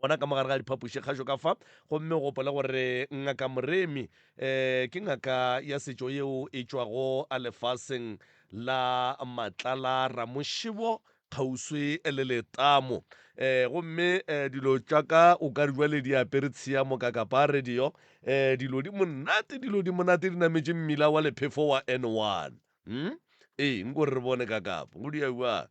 Gona ka mo gare ga diphapoši kgašo ka fa, gomme o gopole gore Ngaka Moremi um ke ngaka ya setšo yeo e tšwago a lefaseng la Matlala Ramošebo kgauswi le Letamo. Um gomme um dilo tša ka o ka re jwale di apere tshiamo ka kapa radio. Um dilo di monate, dilo di monate di nametše mmila wa lephefo wa N1. Hmm? Ee, nko re re bone ka kapa. Go dia bjang?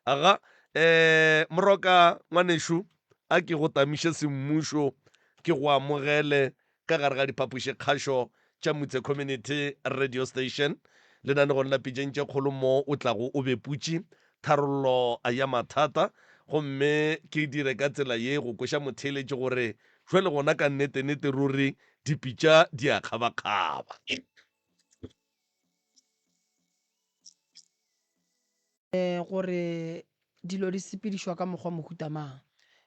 Aga, eh, Moroka, ngwanešu, a ke go tamiše semmušo, ke go amogele ka gare ga diphapošikgašo tša Mutse Community Radio Station, lenanegong la Pitšeng tše Kgolo mo o tlago o beputše tharollo ya mathata, gomme ke dire ka tsela ye go kweša motheeletši gore jwale gona ka nnete-nnete ruri dipitša di a kgabakgaba. Gore dilo di sepedišwa ka mokgwa mohuta mang.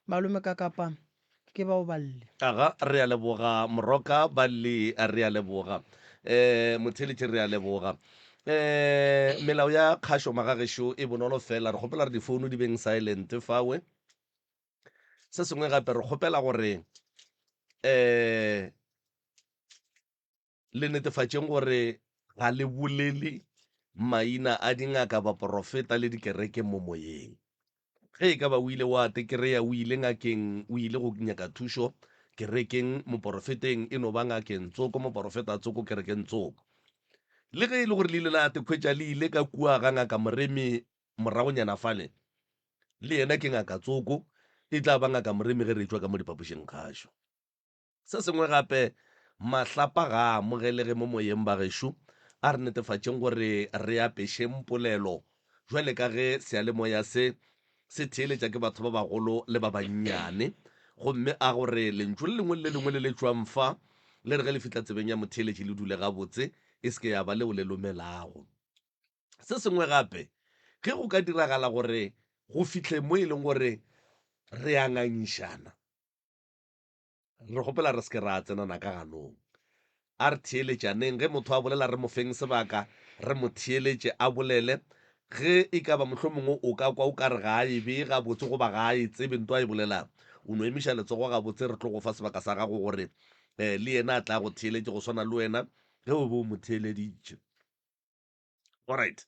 Malome Kakapa ke bao balle. Aga, re a leboga Moroka, balle re a leboga. Motheeletši re a leboga. Melao ya kgašo magagešo e bonolo fela, re kgopela re difounu di beng silent fawe. Se sengwe gape re kgopela gore Le netefatšeng gore ga le bolele maina a dingaka, baporofeta le dikereke mo moyeng. Ge e ka ba o ile wa tekereya o ile ngakeng, o ile go nyaka thušo kerekeng, moporofeteng, e no ba ngakeng tsoko, moporofeta tsoko, kerekeng tsoko. Le ge e le gore le ile la tekhwetša le ile ka kua ga ngaka Moremi moragonyana fale, le yena ke ngaka tsoko, e tla ba ngaka Moremi ge re etšwa ka mo diphapošing kgašo. Se sengwe gape, mahlapa ga a amogelege mo moyeng bagešo. A re netefatšeng gore re apešeng polelo bjale ka ge seyalemoya se se theeletša ke batho ba bagolo le ba bannyane. Gomme a gore lentšu le lengwe le le lengwe le le tšwang fa le re ge le fihla tsebeng ya motheeletši le dule gabotse, e se ke ya ba leo le lomelago. Se sengwe gape, ge go ka diragala gore go fihle mo e leng gore re a ngangišana, Re kgopela re se ke ra tsenana ka ganong. A re theeletšaneng. Ge motho a bolela re mo feng sebaka, re mo theeletše a bolele. Ge e ka ba mohlomongwe o ka kwa o ka re ga a e bee gabotse goba ga a e tsebe nto a e bolelang, o no emiša letsogo gabotse re tlo go fa sebaka sa gago gore le yena a tla go theeletše go swana le wena ge o be o mo theeleditše. Alright.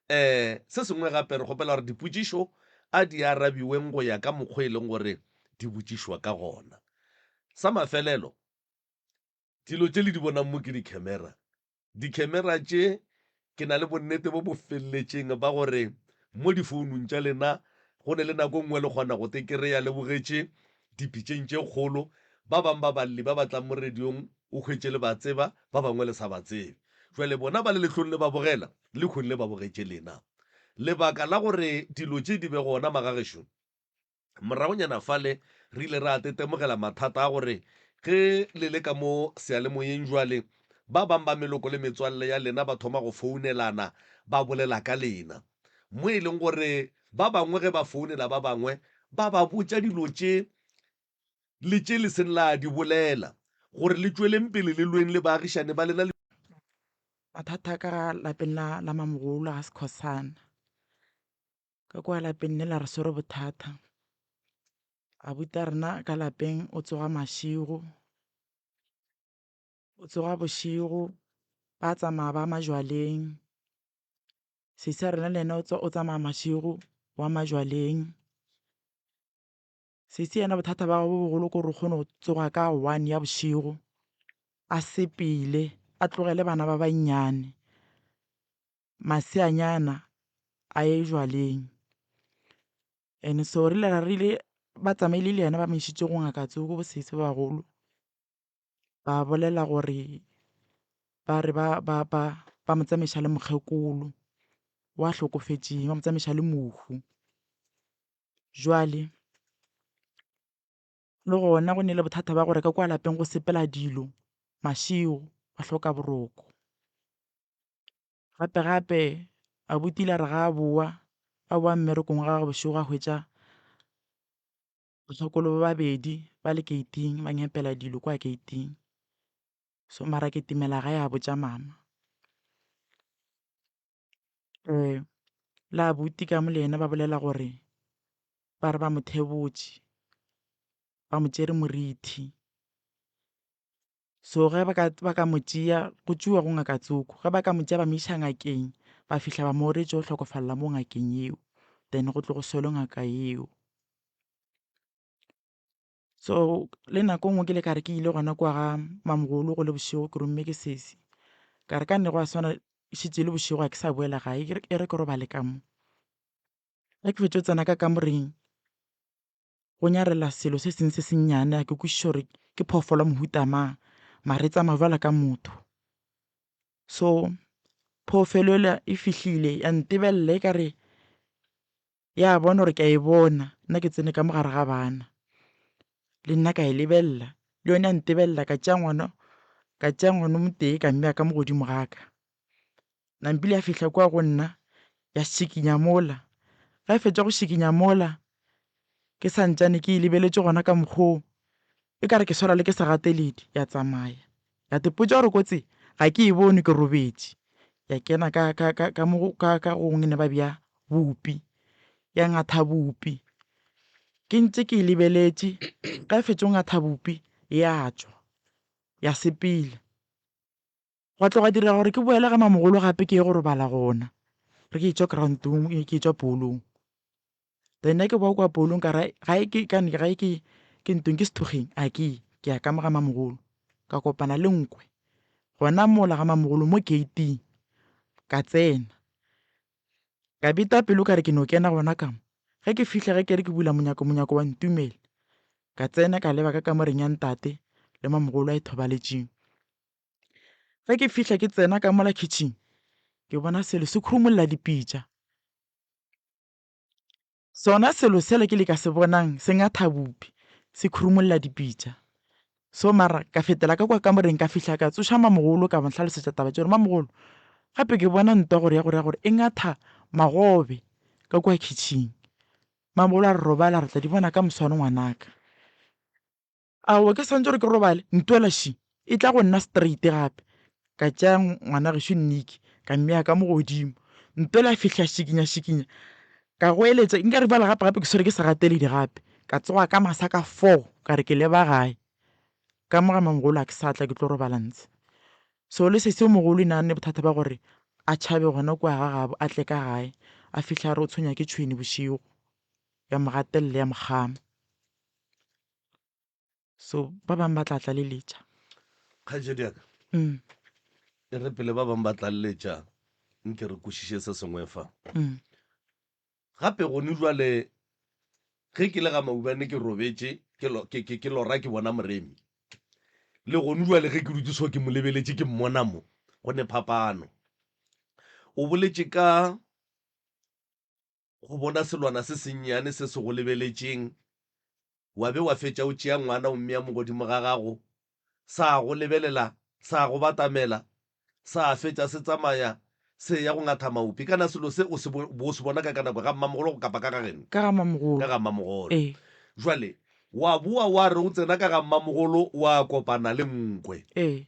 Eh, se sengwe gape re kgopela gore dipotšišo a di arabiweng go ya ka mokgwa e leng gore di botšišwa ka gona. Sa mafelelo, dilo tše le di bonang mo ke dikhemera. Dikhemera tše ke na le bonnete bo bo feleletšeng ba gore mo difounung tša lena go ne le nako nngwe le kgona go tekereya le bogetše dipitšeng tše kgolo. Ba bang ba balli ba ba tlang mo radiong o hwetše le ba tseba, ba bangwe le sa ba tsebe. Jwale bona ba le lehlong le ba bogela, lekhong le ba bogetše lena. Lebaka la gore dilo tše di be gona, magagešo, moragonyana fale re ile ra tetemogela mathata a gore ge le le ka mo seyalemoyeng jwale, ba bang ba meloko le metswalle ya lena ba thoma go founelana ba bolela ka lena. Mo e leng gore ba bangwe ge ba founela ba bangwe ba ba botša dilo tše le tše le seng la di bolela, gore le tšweleng pele le lweng le baagišane ba lena le. Mathata ka ga lapeng la la mamogolo ga Skhosana. Ka kua lapeng lela re swere bothata. Abuti a rena ka lapeng o tsoga mašego, o tsoga bošego ba tsamaya ba majwaleng. Sesi a rena le yena o tsamaya mašego wa majwaleng. Sesi yena bothata ba gagwe bo bogolo ke gore o kgone go tsoga ka one ya bošego a sepele a tlogele bana ba bannyane maseanyana a ye jwaleng. And so rile ra rile ba tsamaile le yena ba mo išitše go ngaka tsoko bo sesi ba bagolo ba bolela gore ba re ba ba ba ba mo tsamaiša le mokgekolo wa hlokofetšeng ba mo tsamaiša le mohu. Jwale le gona go ne le bothata ba gore ka kwa lapeng go sepela dilo mašego ba hloka boroko. Gape gape abuti ile a re ga a boa, a boa mmerekong wa gagwe bošego a hwetša bakgekolo ba babedi ba le gate-ing ba ngepela dilo kwa gate-ing. So mara ke timela gae a botša mama. Le abuti ka mo le yena ba bolela gore. Ba re ba mo thebotše, ba mo tšere morithi. So ge ba ka ba ka mo tšea, go tšwiwa go ngaka tsoko, ge ba ka mo tšea ba mo iša ngakeng, ba fihla ba mo oretše o hlokofalela mo ngakeng yeo, then go tlo go solwe ngaka yeo. So le nako e nngwe ke ile ka re ke ile gona kwa ga mamogolo go le bošego ke romme ke sesi, ka re ka nne gwa swana e šetše e le bošego ga ke sa boela gae e re ke robale ka mo. Ge ke fetša go tsena ka kamoreng go nyarela selo se sengwe se sennyane ga ke kwešiše gore ke phoofolo ya mohuta mang mara e tsamaya bjalo ka motho. So phoofolo ela e fihlile ya ntebelela e kare ya bona gore ke a e bona nna ke tsene ka mo gare ga bana. Le nna ka e lebelela le yona ya ntebelela ka tšea ngwana ka tšea ngwana o motee ka mmea ka mo godimo ga ka. Nampile ya fihla kua go nna ya šikinya mola. Ge e fetša go šikinya mola, ke sa ntšane ke e lebeletše gona ka mokgwa wo, e ka re ke swara le ke segateledi, ya tsamaya. Ya tepotša gore kotsi ga ke e bone ke robetše. Ya kena ka, ka, ka, ka mo, ka, ka gongwe ne ba bea bupi. Ya ngatha bupi. Ke ntše ke e lebeletše, ge e fetša go ngatha bupi, ya tšwa. Ya sepela. Gwa tloga direga gore ke boele ga mamogolo gape ke ye go robala gona. Re ke etšwa groundong, ke etšwa polong. Then ke boa kwa polong ka re gae ke ka gae ke ke ntong ke sethokgeng a ke ye ke ya ka mo ga mamogolo. Ka kopana le nkwe gona mola ga mamogolo mo gate-ing ka tsena. Ka beta pelo ka re ke no kena gona ka mo. Ge ke fihla ge ke re ke bula monyako monyako wa ntumela. Ka tsena ka leba ka kamoreng ya ntate le mamogolo a ithobaletšeng. Ge ke fihla ke tsena ka mola kitchen, ke bona selo se khurumulla dipitša. Sona selo sela ke le ka se bonang se ngatha bupi, se khurumulla dipitša. So mara ka fetela ka kwa kamoreng ka fihla ka tsoša mamogolo ka mo hlalosetša taba tše gore mamogolo gape ke bona ntwa gore ya gore ya gore e ngatha magobe ka kwa kitchen. Mamogolo a re robala re tla di bona ka moswane ngwanaka. Aowa ke swantše gore ke robale, ntwela ši e tla go nna straight gape. Ka tšea ngwana gešo Nicky ka mmea ka mo godimo. Ntwela ya fihla šikinya šikinya. Ka goeletša nka re bjale gape gape ke swere ke segateledi gape. Ka tsoga ka masa ka four ka re ke leba gae. Ka mo ga mamogolo a ke sa tla ke tlo robala ntshe. So le sesi yo mogolo e ne a ne bothata ba gore a tšhabe gona kua ga gabo a tle ka gae. A fihla a re o tshwenya ke tšhwene bošego. Ya mo gatelela ya mo kgama. So ba bangwe ba tla tlaleletša. Kgaetšedi ya ka, e re pele ba bangwe ba tlaleletša, nke re kwešiše se sengwe fa. Gape gone jwale ge ke le ga Maubane ke robetše, ke lo, ke, ke, ke lora ke bona Moremi. Le gone jwale ge ke dutše so ke mo lebeletše ke mmona mo, go ne phapano. O boletše ka go bona selwana se sennyane se se go lebeletšeng, wa be wa fetša o tšea ngwana o mmea mo godimo ga gago, sa go lebelela, sa go batamela, sa fetša se tsamaya se eya go ngatha maopi. Kana selo se o se bo, bo se bona ka ka nako ga mmamogolo kapa ka ga geno? Ka ga mmamogolo. Ka ga mmamogolo. Ee. Jwale, wa boa wa re o tsena ka ga mmamogolo wa kopana le nkwe. Ee.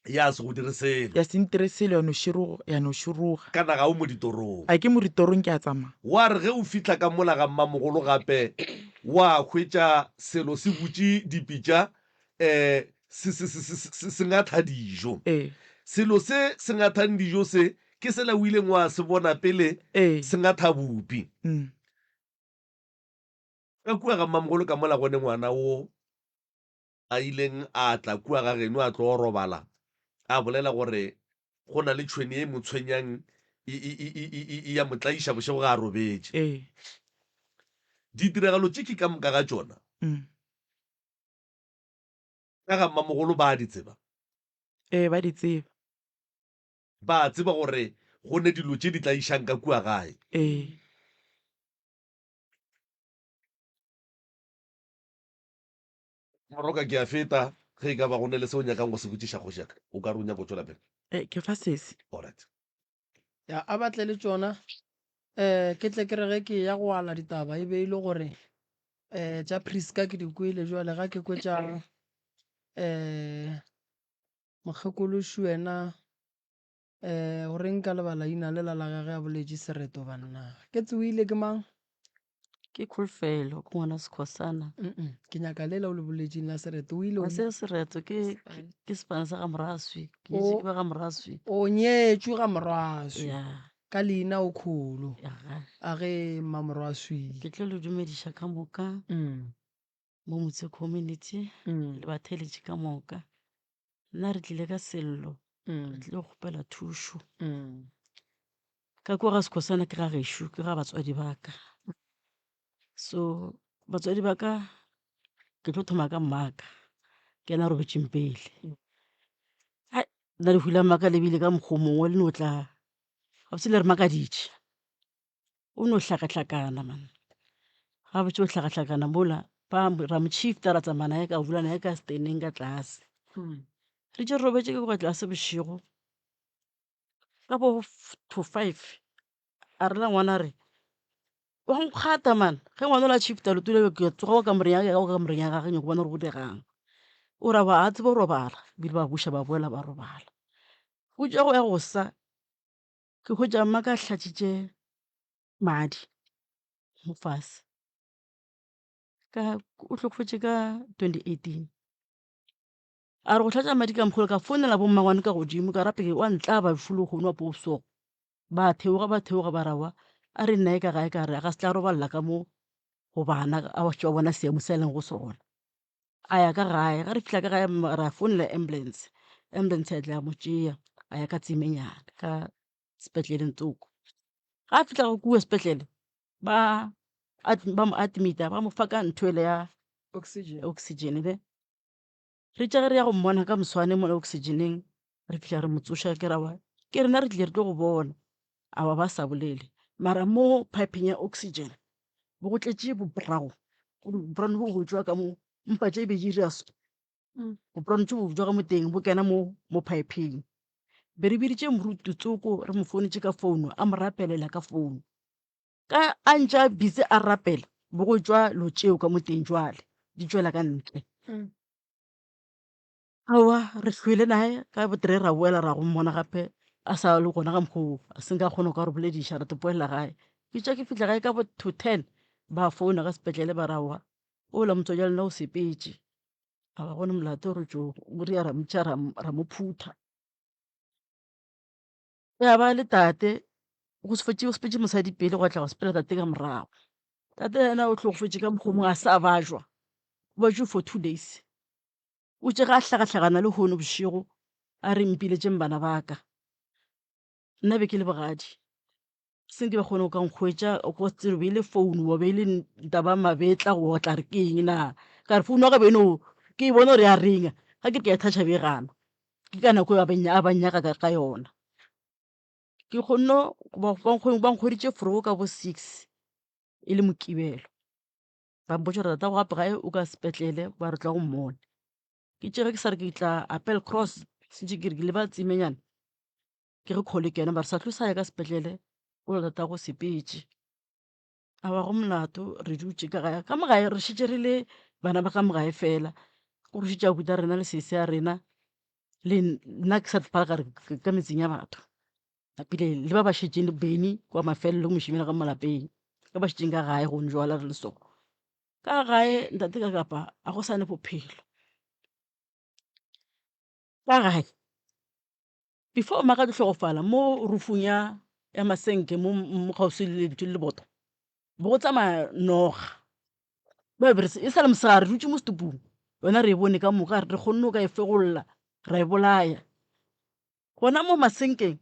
Ya se go dire selo. Ya se ntire selo, ya no široga, ya no široga. Kana ga o mo ditorong. A ke mo ditorong ke a tsamaya. Wa re ge o fihla ka mola ga mmamogolo gape wa hwetša selo se butše dipitša um se, se, se, se, se, se ngatha dijo. Ee. Selo se se ngathang dijo se ke sela o ileng wa se bona pele Ee. se ngatha bupi. Mm. Ka kua ga mmamogolo ka mola gone ngwana wo a ileng a tla kua ga geno a tlo robala, a bolela gore go na le tšhwene ye e mo tshwenyang e, e, e, e, e, e ya mo tlaiša bošego ga a robetše. Ee. Ditiragalo tše ke ka moka ga tšona Mm. ka ga mmamogolo ba a di tseba. Ee, ba di tseba. Ba a tseba gore go ne dilo tše di tlaišang ka kua gae. Ee. Moroka ke a feta, ge e ka ba go ne le se o nyakang go se botšiša kgoši ya ka, o ka re o nyaka go tšwela pele. E, ke fa sesi. Alright. Ya, a ba tle le tšona. Um ke tle ke re ge ke eya go ala ditaba e be e le gore um tša Prisca ke di kwele jwale ga ke kwe tša um mokgekološu wena um goreng ka lebala ina lela la gage a boletše sereto banna. Ke tsoile ke mang? Ke Kholofelo, ke ngwana Skhosana. Mm-mm, ke nyaka lela o le boletšeng la sereto. O ile o se sereto ke ke sefane sa ga Moraswi. Ke nyetše ke ba ga Moraswi. O nyetšwe ga Moraswi. Ya. Ka leina o Kholo. Ya. A ge mma Moraswi. Ke tlo le dumediša ka moka. Mo motse community le batheeletši ka moka. Nna re tlile ka sello. Re tlile go kgopela thušo. Ka kua ga Skhosana ke ga gešo, ke ga batswadi ba ka. So batswadi ba ka ke tlo thoma ka mmaka, ke yena a robetšeng pele. Hai nna lehu la mmaka le bile ka mokgwa o mongwe le no tla gabotse le re makaditše. O no hlakahlakana man, gabotse o hlakahlakana mola ba ra mo shifta ra tsamaya naye ka dula naye ka stand-eng ka tlase. Re tše re robetše ka kwa tlase bošego. Ka bo to five a rela ngwana a re, wa nkgata man, ge ngwana yola a shifta leoto leo ke tsoga ka kamoreng ya ka ka kamoreng ya gage ke nyaka go bona gore go diregang. O re aowa ga a tsebe go robala, ebile ba buša ba boela ba robala. Go tšwa go ya go sa ke hwetša mmaka a hlatswitše madi mo fase, ka o hlokofetše ka 2018. A re go hlatša madi ka mokgwa ka founela bommangwane ka godimo ka rape wa ntlaba lefu lehono wa poso. Ba theoga ba theoga ba ra wa a re nna e ka gae ka re a ka se tla robalela ka mo go bana a ba šetše ba bona seemo se a leng go sona. A ya ka gae ge re fihla ka gae ra founela ambulance, ambulance ya tla ya mo tšea a ya ka Tsemenyane ka sepetleleng tsoko. Ga a fihla kua sepetlele ba ba mo admit-a ba mo fa ka ntho ele ya Oxygen. oxygen ne. Re tša ge re ya go mmona ka moswane mola oxygen-eng, re fihla re mo tsoša ke ra wa ke rena re tlile re tlo go bona, a ba ba sa bolele. Mara mo pipeng ya oxygen bo go tletše bo brown, brown bo bo tšwa ka mo mpa tše be di dira so, bo brown tše bo tšwa ka mo teng bo kena mo mo pipeng. Be re biditše moruti tsoko re mo founetše ka founu a mo rapelela ka founu. Ka a ntše a busy a rapela bo go tšwa lo tšeo ka mo teng jwale di tšwela ka ntle. Aowa re hlwele naye ka bo three ra boela ra go mmona gape a sa le gona ka mokgwa oo, a se nka kgona go ka re bolediša ra te poela gae. Ke tša ke fihla gae ka bo to ten ba founa ka sepetlele ba re aowa ola motswadi wa lena o sepetše, a ba bone molato re tšo mo ria ra mo tšea ra mo phutha. Ya ba le tate go go sepetše mosadi pele gwa tla gwa sepela tate ka morago. Tate yena o hlokofetše ka mokgwa o mongwe a sa bajwa, o bajwe for 2 days. O itše ge a hlakahlakana lehono bošego a re mpiletšeng bana ba ka, nna be ke le bogadi se nke ba kgone go ka nkhwetša o ka se tsebe e le phone wa be e le taba ya mabetla goba o tla re ke eng na. Ka re phone ya ka be e no ke e bona gore ya ring-a ga ke re ke a e touch-a be e gana. Ke ka nako eo a ba nnyaka ka yona. Ke kgonne ba nkhweditše vroeg ka bo six e le Mokibelo. Ba mpotša gore tatago gape gae o ka sepetlele ba re tla go mmona. Ke tšere ke sa re ke tla Appel Cross šetše ke re ke leba Tsemenyane ke re call e kena ba re sa tlo sa ya ka sepetlele o re tatago o sepetše. Aowa go molato re dutše ka gae, ka mo gae re šetše re le bana ba ka mo gae fela. Go re šetše abuti a rena le sesi a rena le nna ke sa phela ka re ka metseng ya batho. Napile le ba ba šetšeng le Benny kwa mafelelo mošemane ka mo lapeng ba ba šetšeng ka gae gone jwale re le so. Ka gae ntate ka kapa ga go sa ne bophelo, ka gae before maka di hlokofala mo roofong ya ya masenke mo mo kgauswi le ntho le leboto bo go tsamaya noga ba be re e sa le mosegare re dutše mo setupung yona re e bone ka moka re kgonne go ka e fegolla ra e bolaya. Gona mo masenkeng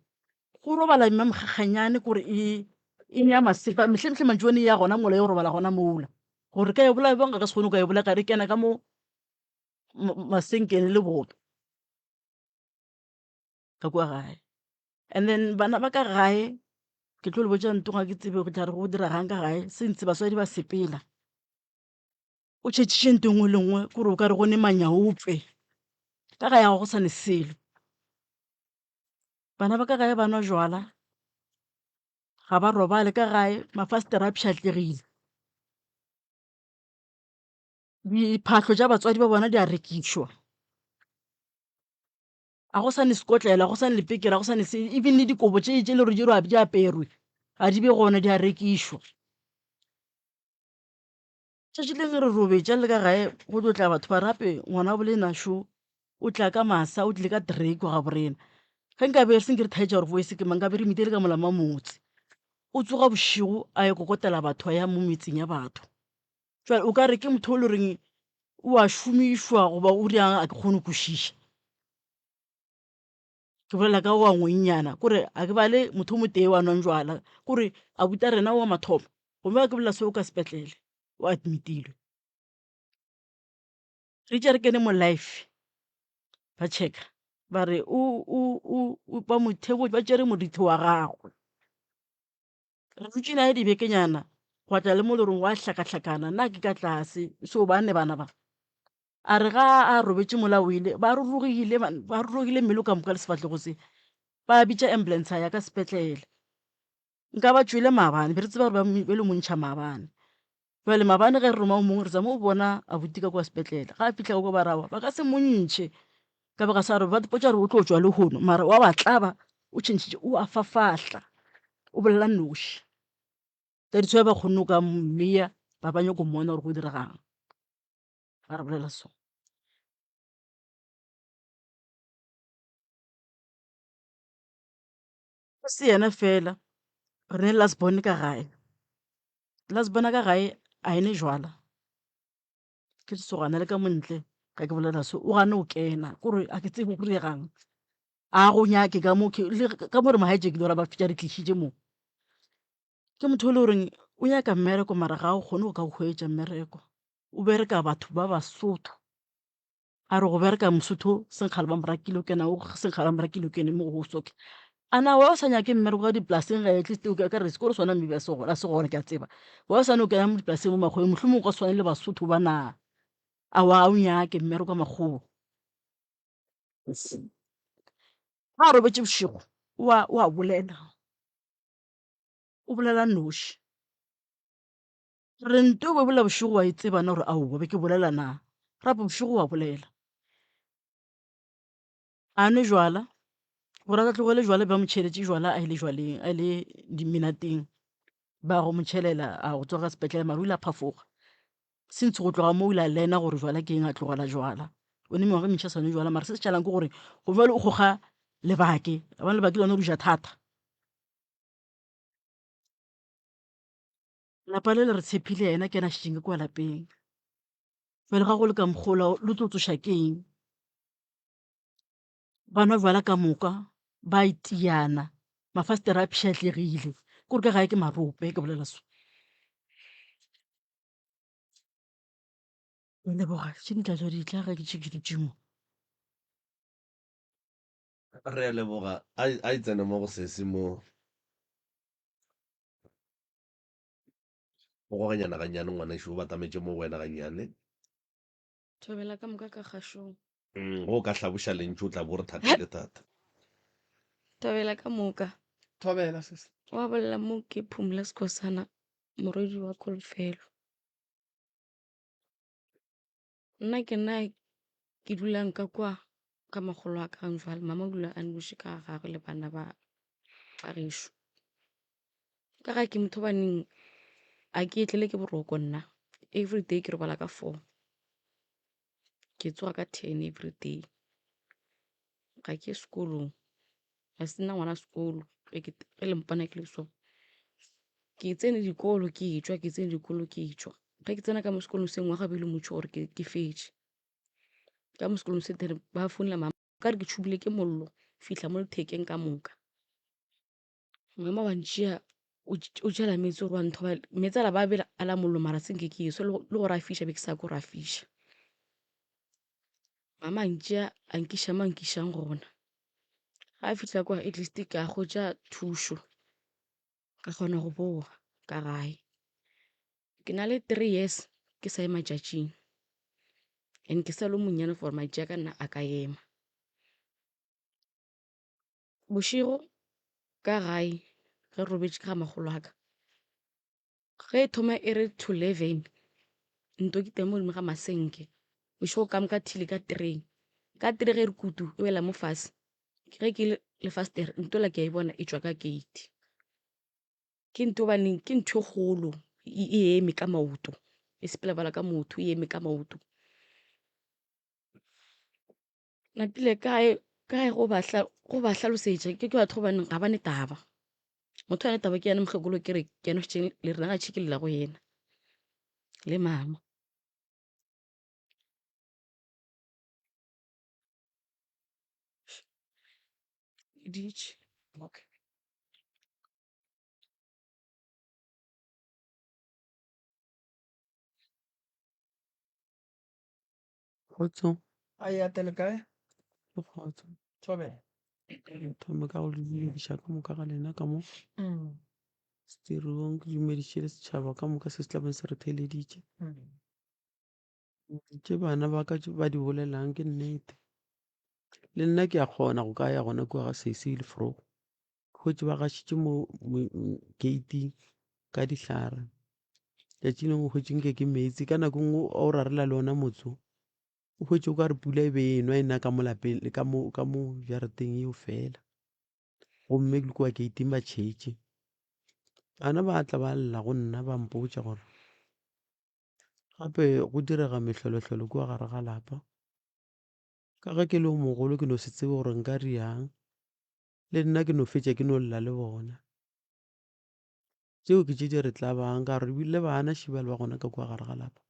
go robala mmamokgakganyane kore e e nea masepa mehleng mantšiboa e ya gona mola e yo robala gona mola gore ka e bolaya bjang ka se kgone go ka e bolaya ka re kena ka mo masenkeng le leboto ka kua gae. And then bana ba ka gae ke tlo le botša ntho ga ke tsebe go tla re go diregang ka gae since batswadi ba sepela. O tšhetšiše ntho e nngwe le nngwe kore o ka re go ne manyaope ka gae ga go sa ne selo. Bana ba ka gae ba nwa jwala, ga ba robale ka gae, mafastere a pšhatlegile. Diphahlo tša batswadi ba bona di a rekišwa. Ga go sa ne sekotlelo, ga go sa ne lepekere, ga go sa ne se, even le dikobo tše tše le gore di aperwe ga di be gona di a rekišwa. Tšatši lengwe re robetše le ka gae go tlo tla batho ba re gape ngwana bo lena šo o tla ka masa o tlile ka tray kwa ga borena. Ge nka be se nke re thaetša gore voice ke mang nka be re mitele ka mola ma motse. O tsoga bošego a yo kokotela batho a ya mo metseng ya batho. Jwale o ka re ke motho o le goreng o a šomišwa goba o dirang a ke kgone go kwešiša. Ke bolela ka wa ngwenyana kore a ke bale motho o motee wa nwang jwala kore abuti a rena wa mathomo gomme ga ke bolela so o ka sepetlele o admit-ilwe. Re itše re kene mo life ba check-a ba re ba mo ba tšere morithi wa gagwe. Re dutše naye dibekenyana gwa tla le mo le goreng gwa hlakahlakana nna ke ka tlase so bane bana ba. A re ga a robetše mola o ile ba rurugile ba rurugile mmele ka moka le sefahlego se. Ba bitša ambulance a ya ka sepetlele. Nka ba tšwele maabane be re tseba gore ba ba ile mo ntšha maabane. Bjale maabane ge re roma o mongwe re zama o bona abuti ka kua sepetlele. Ga a fihla ka kua ba re aowa ba ka se mo ntšhe ka baka sa gore ba mpotša gore o tlo tšwa lehono mara wa ba tlaba o tšhentšhitše o a fafahla o bolela noši. That's why ba kgonne go ka mmeya ba ba nyako mmona gore go diregang. Ba re bolela so. E se yena fela re ne le last born ka gae, last born ya ka gae a e nwe jwala ke lesogana le ka mo ntle ga ke bolela so o gana go kena kore ga ke tsebe go diregang a go nyake ka mo ka mo re mo hijack-ile ra ba fetša re tlišitše mo. Ke motho o le goreng o nyaka mmereko mara ga o kgone go ka hwetša mmereko o bereka batho ba Basotho. A re go bereka Mosotho senkgale ba mo rakile o kena o senkgale ba mo rakile o kene mo go soke. A na wa o sa nyake mmereko ka dipolaseng ge at least o ka re sekolo sona maybe a se gona se gona ke a tseba. Wa o sa no kena mo dipolaseng mo makgoweng mohlomong o ka se swane le Basotho ba na. Aowa ga o nyake mmereko wa makgowa. Ga a robetše bošego o a o a bolela, o bolela noši. Re nto o bolela bošego wa e tseba na gore aowa be ke bolela na, gape bošego wa bolela. A nwe jwala, gore a tlogele jwala ba mo tšheletše jwala a ile jwaleng a ile dimenateng ba go mo tšhelela a go tsoga sepetlele mara o ile a phafoga. Since go tloga mo o ile a learn-a gore jwala ke eng a tlogela jwala. O ne mengwaga e mentši a sa nwe jwala mara se se šalang ke gore go jwale o goga lebake, gobane lebake lona o ja thata. Lapa le le re tshepile yena ke yena a šetšeng ka kua lapeng. Jwale ga go le ka mokgwa wola le tlo tsoša ke eng? Ba nwa jwala ka moka, ba itiana, mafastere a pšhatlegile, ke gore ka gae ke marope ke bolela so. Ke a leboga tše di tla tšwa di tla ge ke tše ke dutše mo. Re a leboga a e tsene mo go sesi mo. O gogenyana gannyane ngwanešu, o batametše mo go wena gannyane. Thobela ka moka ka kgašong. Ge o ka hlaboša lentšu o tla bo o re thatile thata. Thobela ka moka. Thobela sis. Wa bolela mo ke Phumla Skhosana, morwedi wa Kholofelo. Nna ke nna ke dulang ka kwa ka makgolo a ka jwale mama o dula a nnoši ka ga gagwe le bana ba ba gešo. Ka ga ke motho baneng a ke tlele ke boroko nna everyday ke robala ka 4 ke tsoga ka 10 everyday. Ga ke ye sekolong ga se nna ngwana sekolo ge le mpona ke le so. Ke tsene dikolo ke tšwa ke tsene dikolo ke tšwa. Ge ke tsena ka mo sekolong se ngwaga be le motšhi gore ke fetše. Ka mo sekolong se then ba founela mama ka re ke tšhubile ke mollo fihla mo lethekeng ka moka. Mama wa ntšea o tšhela meetse gore wa nthoba meetse a la ba bela a la mollo mara se nke ke swe le gore a fiša be ke sa kwe gore a fiša. Mama a ntšea a nkiša mo a nkišang gona. Ga a fihla kwa at least ka hwetša thušo. Ka kgona go boa ka gae. Ke na le 3 years ke sa ye matšatšing and ke sa le monnyane for matšatši a ka nna a ka ema. Bošego ka gae ge re robetše ka ga makgolo a ka, ge e thoma e re to 11 nto ke teng mo godimo ga masenke. Bošego ka moka till ka 3, ka 3 ge e re kutu e wela mo fase ge ke le lefastere ntola ke a e bona e tšwa ka gate. Ke ntho gobaneng ke ntho e kgolo e eme ka maoto. E sepela bala ka motho e eme ka maoto. Napile kae kae go ba go ba hlalosetša ke ke batho gobane ga ba ne taba. Motho a ne taba ke yena mokgekolo ke re ke yena šetšeng le rena ga tšhe ke lla go yena le mama. Ditše. Okay. Kgotso. A e atele kae? Ke kgotso. Thobela. Ke thome ka go le dumediša ka moka ga lena ka mo setirong, ke dumediše le setšhaba ka moka se se tlabeng se re theeleditše. Tše bana ba ka ba di bolelang ke nnete. Le nna ke a kgona go ka ya gona kua ga Sesi le Frogo. Hwetše ba gašitše mo gate-ing ka dihlare. Tšatši lengwe o hwetše nke ke meetse, ka nako e nngwe o rarela le ona motse wo, o hwetše o ka re pula e be e nwa e na ka mo lapeng ka mo jarateng yeo fela. Gomme le kua gate-ing ba tšhetše. Bana ba tla ba lla go nna ba mpotša gore gape go direga mehlolohlolo kua gare ga lapa. Ka ge ke le o mogolo ke no se tsebe gore nka dirang. Le nna ke no fetša ke no lla le bona. Tšeo ke tše di re tlabang ka gore ebile bana šibale ba gona ka kua gare ga lapa.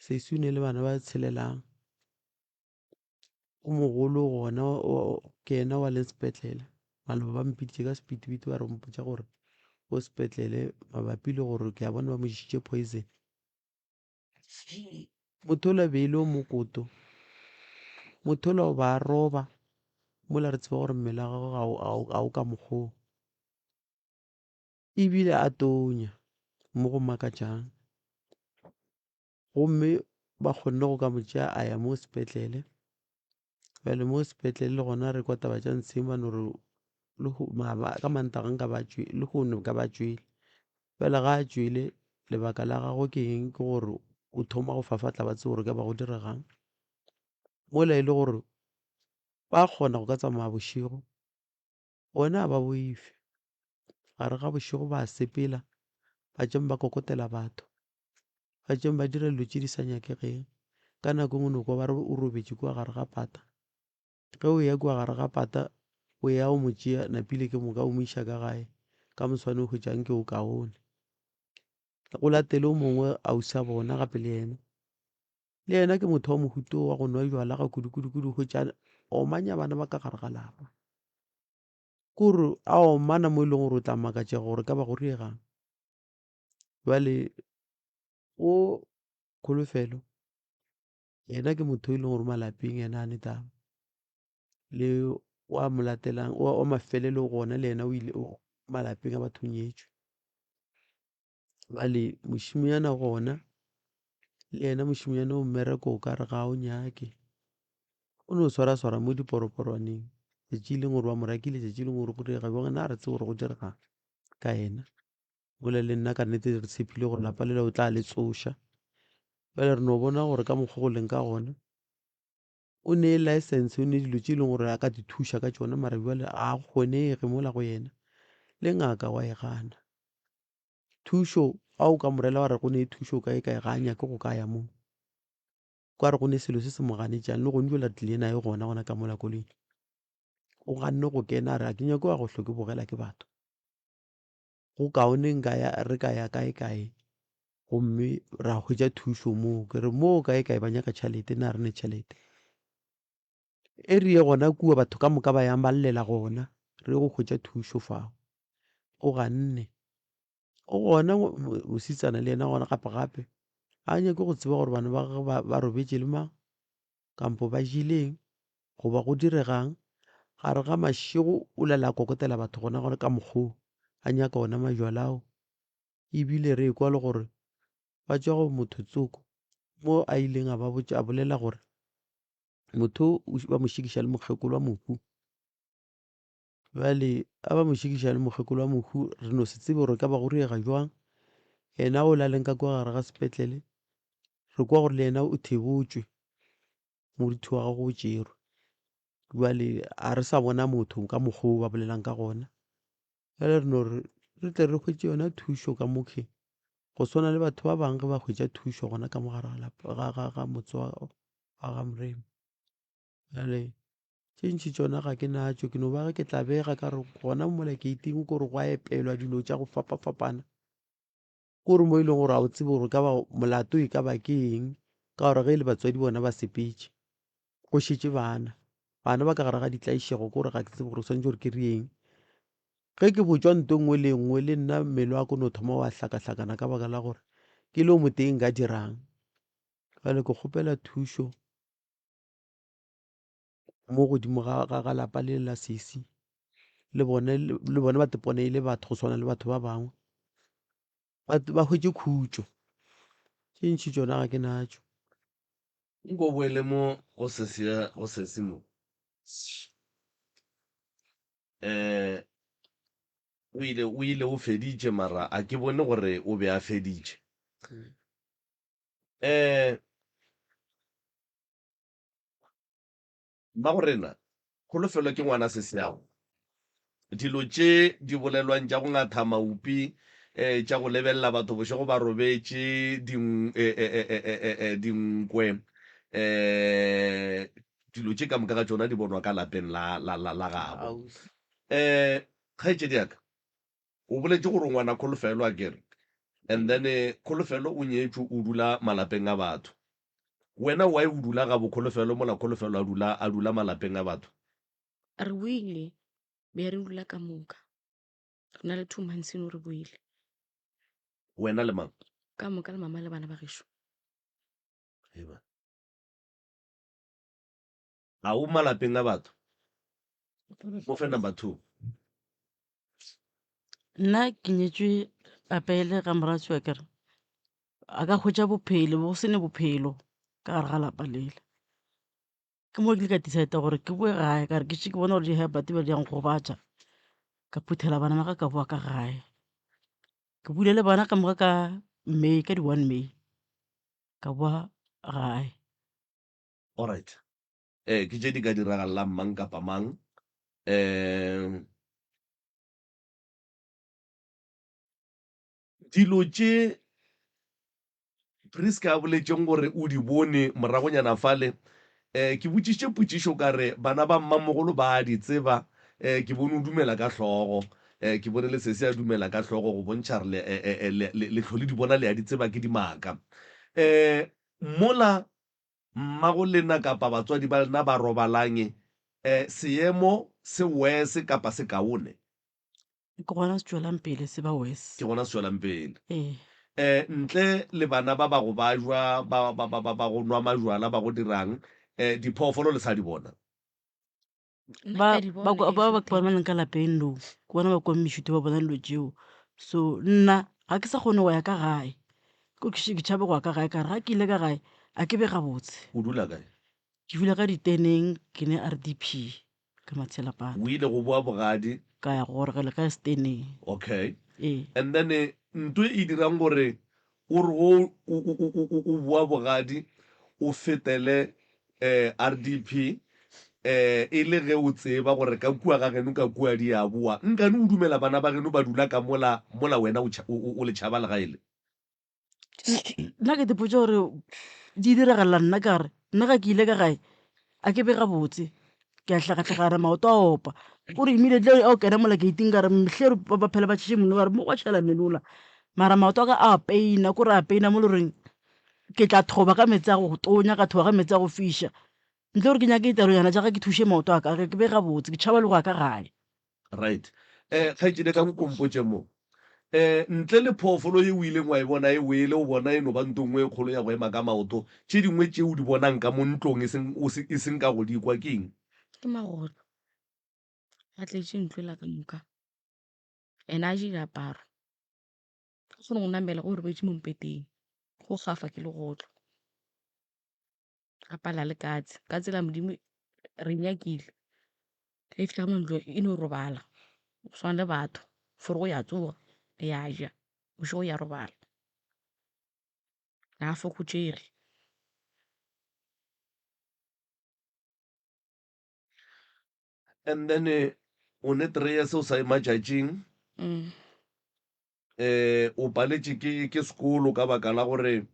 Sesi o ne le bana ba tshelelang. O mogolo gona ke yena wa leng sepetlele. Maloba ba mpiditše ka sepitipiti ba re mpotša gore o sepetlele mabapi le gore ke a bona ba mo ješitše poison. Motho yola be e le o mokoto, motho yola o ba a roba mola re tseba gore mmele wa gagwe ga o ka mokgwa oo. Ebile a tonya mo go makatšang, gomme ba kgonne go ka mo tšea a ya mo sepetlele. Bjale mo sepetlele le gona re kwa taba tša ntsheng ba no re ka Mantaga nka ba lehono nka ba tšwele. Bjale ga a tšwele lebaka la gagwe ke eng? Ke gore o thoma go fafatla ba tsebe gore ka ba go diregang. Mola e le gore ba kgona go ka tsamaya bošego, bona ga ba boife. Gare ga bošego ba sepela ba tšama ba kokotela batho, ba tšama ba dira dilo tše di sa nyakegeng. Ka nako e nngwe o no kwa ba re o robetše kua gare ga pata. Ge o eya kua gare ga pata o ya o mo tšea napile ke moka o mo iša ka gae, ka moswane o hwetša nke o kaone. Go latele o mongwe ausi a bona gape le yena, le yena ke motho wa mohuta wo wa go nwa jwala ga kudu-kudu-kudu, o hwetša a omanya bana ba ka gare ga lapa. Ke gore a omana mo e leng gore o tla makatšega gore ka ba go diegang. Bjale o Kholofelo yena ke motho e leng gore malapeng yena a ne taba le wa mo latelang wa mafelelo gona le yena o ile malapeng a batho nyetšwe. Bjale mošemanyana gona le yena mošemanyana o mmereko o ka re ga o nyake, o no swaraswara mo diporoporwaneng letšatši le lengwe gore ba mo rakile letšatši le lengwe gore go direga bjang nna ga re tsebe gore go diregang ka yena. Mola le nna ka nnete re tshepile gore lapa lela o tla le tsoša. Bjale re no bona gore ka mokgwa go leng ka gona o ne license o ne dilo tše e leng gore a ka di thuša ka tšona mara bjale ga go kgonege mola go yena le ngaka wa e gana. Thušo ga o ka mo rela wa re go ne thušo kae kae ga a nyake go ka ya moo. Ka re go ne selo se se mo ganetšang le gone jwale re tlile naye gona gona ka mola koloing. O ganne go kena a re ga ke nyake go ya go hlwe ke bogela ke batho. Go kaone nka ya re ka ya kae kae gomme ra hwetša thušo moo. Ke re moo kae kae ba nyaka tšhelete nna ga re ne tšhelete. E re ye gona kua batho ka moka ba yang ba llela gona re ye go hwetša thušo fao. O ganne. O gona mosetsana le yena gona gape gape ga a nyake go tseba gore bana ba gagwe ba robetše le mang kampo ba jeleng goba go diregang. Gare ga mašego o lala a kokotela batho gona gona ka mokgwa wo a nyaka ona majwala ao. Ebile re ekwa le gore ba tšwa go motho tsoko mo a ileng a ba botša a bolela gore motho o ba mo šikiša le mokgekolo wa mohu. Bjale a ba mo šikiša le mokgekolo wa mohu re no se tsebe gore e ka ba go direga jwang. Yena o la leng ka kua gare ga sepetlele re kwa gore le yena o thebotšwe moriti wa gagwe o tšerwe. Bjale ga re sa bona motho ka mokgwa o ba bolelang ka gona. Bjale re no re re tle re hwetše yona thušo ka mokhwi. Go swana le batho ba bangwe ge ba hwetša thušo gona ka mo gare ga lapa ga ga ga motse wa wa ga Moremi. Bjale tše ntši tšona ga ke natšo, ke no ba ge ke tla bega ka re gona mola gate-ing ko re gwa epelwa dilo tša go fapafapana. Ke gore mo e leng gore ga o tsebe gore e ka ba molato e ka ba ke eng, ka gore ge e le batswadi bona ba sepetše, go šetše bana. Bana ba ka gare ga ditlaišego ke gore ga ke tsebe gore swanetše gore ke re eng. Ge ke botšwa nto e nngwe le e nngwe le nna mmele wa ka o no thoma wa hlakahlakana ka baka la gore ke le o motee nka dirang. Bjale ke kgopela thušo mo godimo ga ga ga lapa le la sesi le bone le bone ba ipone e le batho go swana le batho ba bangwe ba ba hwetše khutšo. Tše ntši tšona ga ke natšo. Nko boele mo go sesi ya go sesi mo. Eh o ile o ile o feditše mara a ke bone gore o be a feditše. Eh Mmagorena, Kholofelo ke ngwana sesiago. Dilo tše di bolelwang tša go ngatha maupi, tša go lebelela batho bošego ba robetše, dinkwe, dilo tše ka moka ga tšona di bonwa ka lapeng la, la, la, la gabo. Kgaetšedi ya ka, o boletše gore o ngwana Kholofelo, akere? And then Kholofelo o nyetšwe, o dula malapeng a batho. Wena why o dula gabo Kholofelo mola Kholofelo a dula a dula malapeng a batho? Re boile be re dula ka moka. Re na le 2 months no re boile. Wena le mang? Ka moka le mama le bana ba gešo. Eba. A o malapeng a batho? Mo fe number 2. Nna ke nyetšwe apele ga moratši wa kere a ka hwetša bophelo bo se ne bophelo ka gare ga lapa lela. Ke mo ke ile ka decide-a gore ke boe gae ka re ke šetše ke bona gore di-high blood di a nkgobatša, ka phuthela bana ba ka ka boa ka gae. Ke boile le bana ka moka ka May, ka di-one May ka boa gae. Alright, ee ke tše di ka diragalelang mang kapa mang. Dilo tše Prisca a boletšeng gore o di bone moragonyana fale, um ke botšišitše potšišo ka re, Bana ba mmamogolo ba a di tseba? Um ke bone o dumela ka hlogo. Um ke bone le sesi a dumela ka hlogo go bontšha gore le, le, le, le hlo le di bona le a di tseba ke dimaka. Um mola mmago lena kapa batswadi ba lena ba robalang, um seemo se worse kapa se kaone? Ke gona se tšwelang pele se ba worse. Ke gona se tšwelang pele. Ee. Eh, ntle le bana ba ba go bajwa, ba, ba, ba, ba, ba go nwa majwala, ba go dirang, eh, diphoofolo le sa di bona? Nna Ba, ke a di ba, bona ba, ba everything. ke bona ka lapeng no, ke bona ba kwang mešito ba bona dilo tšeo. So nna ga ke sa kgone go ya ka gae, ko ke ke tšhaba go ya ka gae ka re ga ke ile ka gae a ke be gabotse. O dula kae? Ke dula ka diteneng, ke ne R_D_P. Ka Matshelapata. O ile go boa bogadi. Ka ya go gorogela ka steneng. Okay. Ee. And then nto e dirang gore o re go o boa bogadi o fetele RDP e le ge o tseba gore ka kua ga geno ka kua di a boa, nkane o dumela bana ba geno ba dula ka mola mola wena o le tšhaba legae le? Nna ke ipotša gore di diragalela nna ka re nna ga ke ile ka gae a ke be gabotse ke a hlakahlakana maoto a opa kore immediately ga o kena mola gate-ing ka re hle ba phela ba tšhetše monna ba re mo gwa tšhela menola mara maoto a ka a pain-a kore a pain-a mo e le goreng ke tla thoba ka meetse a go tonya ka thoba ka meetse a go fiša ntle gore ke nyake ditalonyana tša ka ke thuše maoto a ka ke be gabotse ke tšhaba le go ya ka gae. Right. Eh, kgaetšedi ka nkompotše mo. Eh, ntle le phoofolo ye o ileng wa e bona e wele, o bona e no ba nto nngwe e kgolo ya go ema ka maoto, tše dingwe tše o di bonang ka mo ntlong e seng, o se, e seng ka go di kwa ke eng? Ke magotlo. A tletše ntlo ela ka moka. And a je diaparo. Ga kgone go namela go robetše mo mpeteng. Go gafa ke legotlo. A pala le katse. Katse la Modimo re nyakile. Ge e fihla mo ntlong e no robala go swana le batho. For go ya tsoga ya ja, bošego ya robala. Ga a fokotšege. And then o ne treya seo sa ye matšatšing. Um o paletše ke ke sekolo ka baka la gore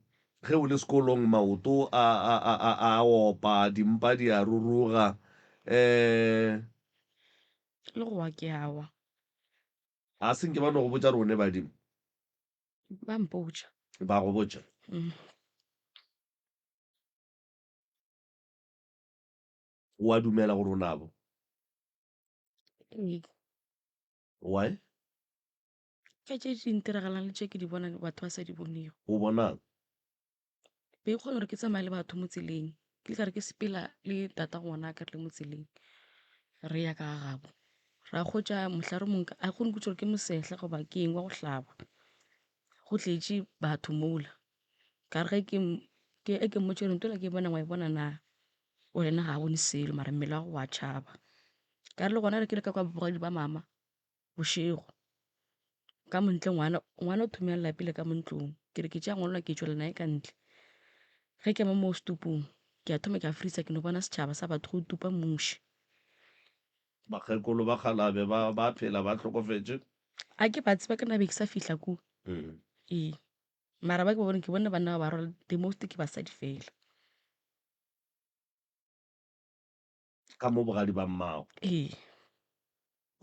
ge o le sekolong maoto a a a a a opa, dimpa di a ruruga. Um. Le go wa ke a wa. A se nke ba no go botša gore o ne badimo? Ba mpotša. Ba go botša? Mm. O a dumela gore o nabo? Ee. Why? Ka tše di ntiragalang le tše ke di bonang batho ba sa di bonego. O bonang? Be ke kgona gore ke tsamaye le batho mo tseleng, ke le ka re ke sepela le tata ngwana ka re le mo tseleng re ya ka ga gabo. Ra hwetša mohlare o mongwe, a kgone go gore ke mosehla goba ke eng wa go hlaba, go tletše batho mola. Ka re ge ke ke mmotša gore ntho ela ke e bonang wa e bona na, o re yena ga a bone selo mara mmele wa gagwe wa tšhaba. Ka re le gona re ke le ka kwa bogadi ba mama bošego ka mo ntle ngwana ngwana o thomile a lla pele ka mo ntlong ke re ke tšea ngwana ke tšwela naye ka ntle ge ke ema mo setupung ke a thoma ke a freezer ke no bona setšhaba sa batho go tupa muši. Bakgekolo ba kgalabe ba ba phela ba hlokofetše. A ke ba tseba ke nna be ke sa fihla kua. Ee mara ba ke ba bone ke bone banna ba ba rwala the most ke basadi fela. Ka mo bogadi ba mmago. Ee.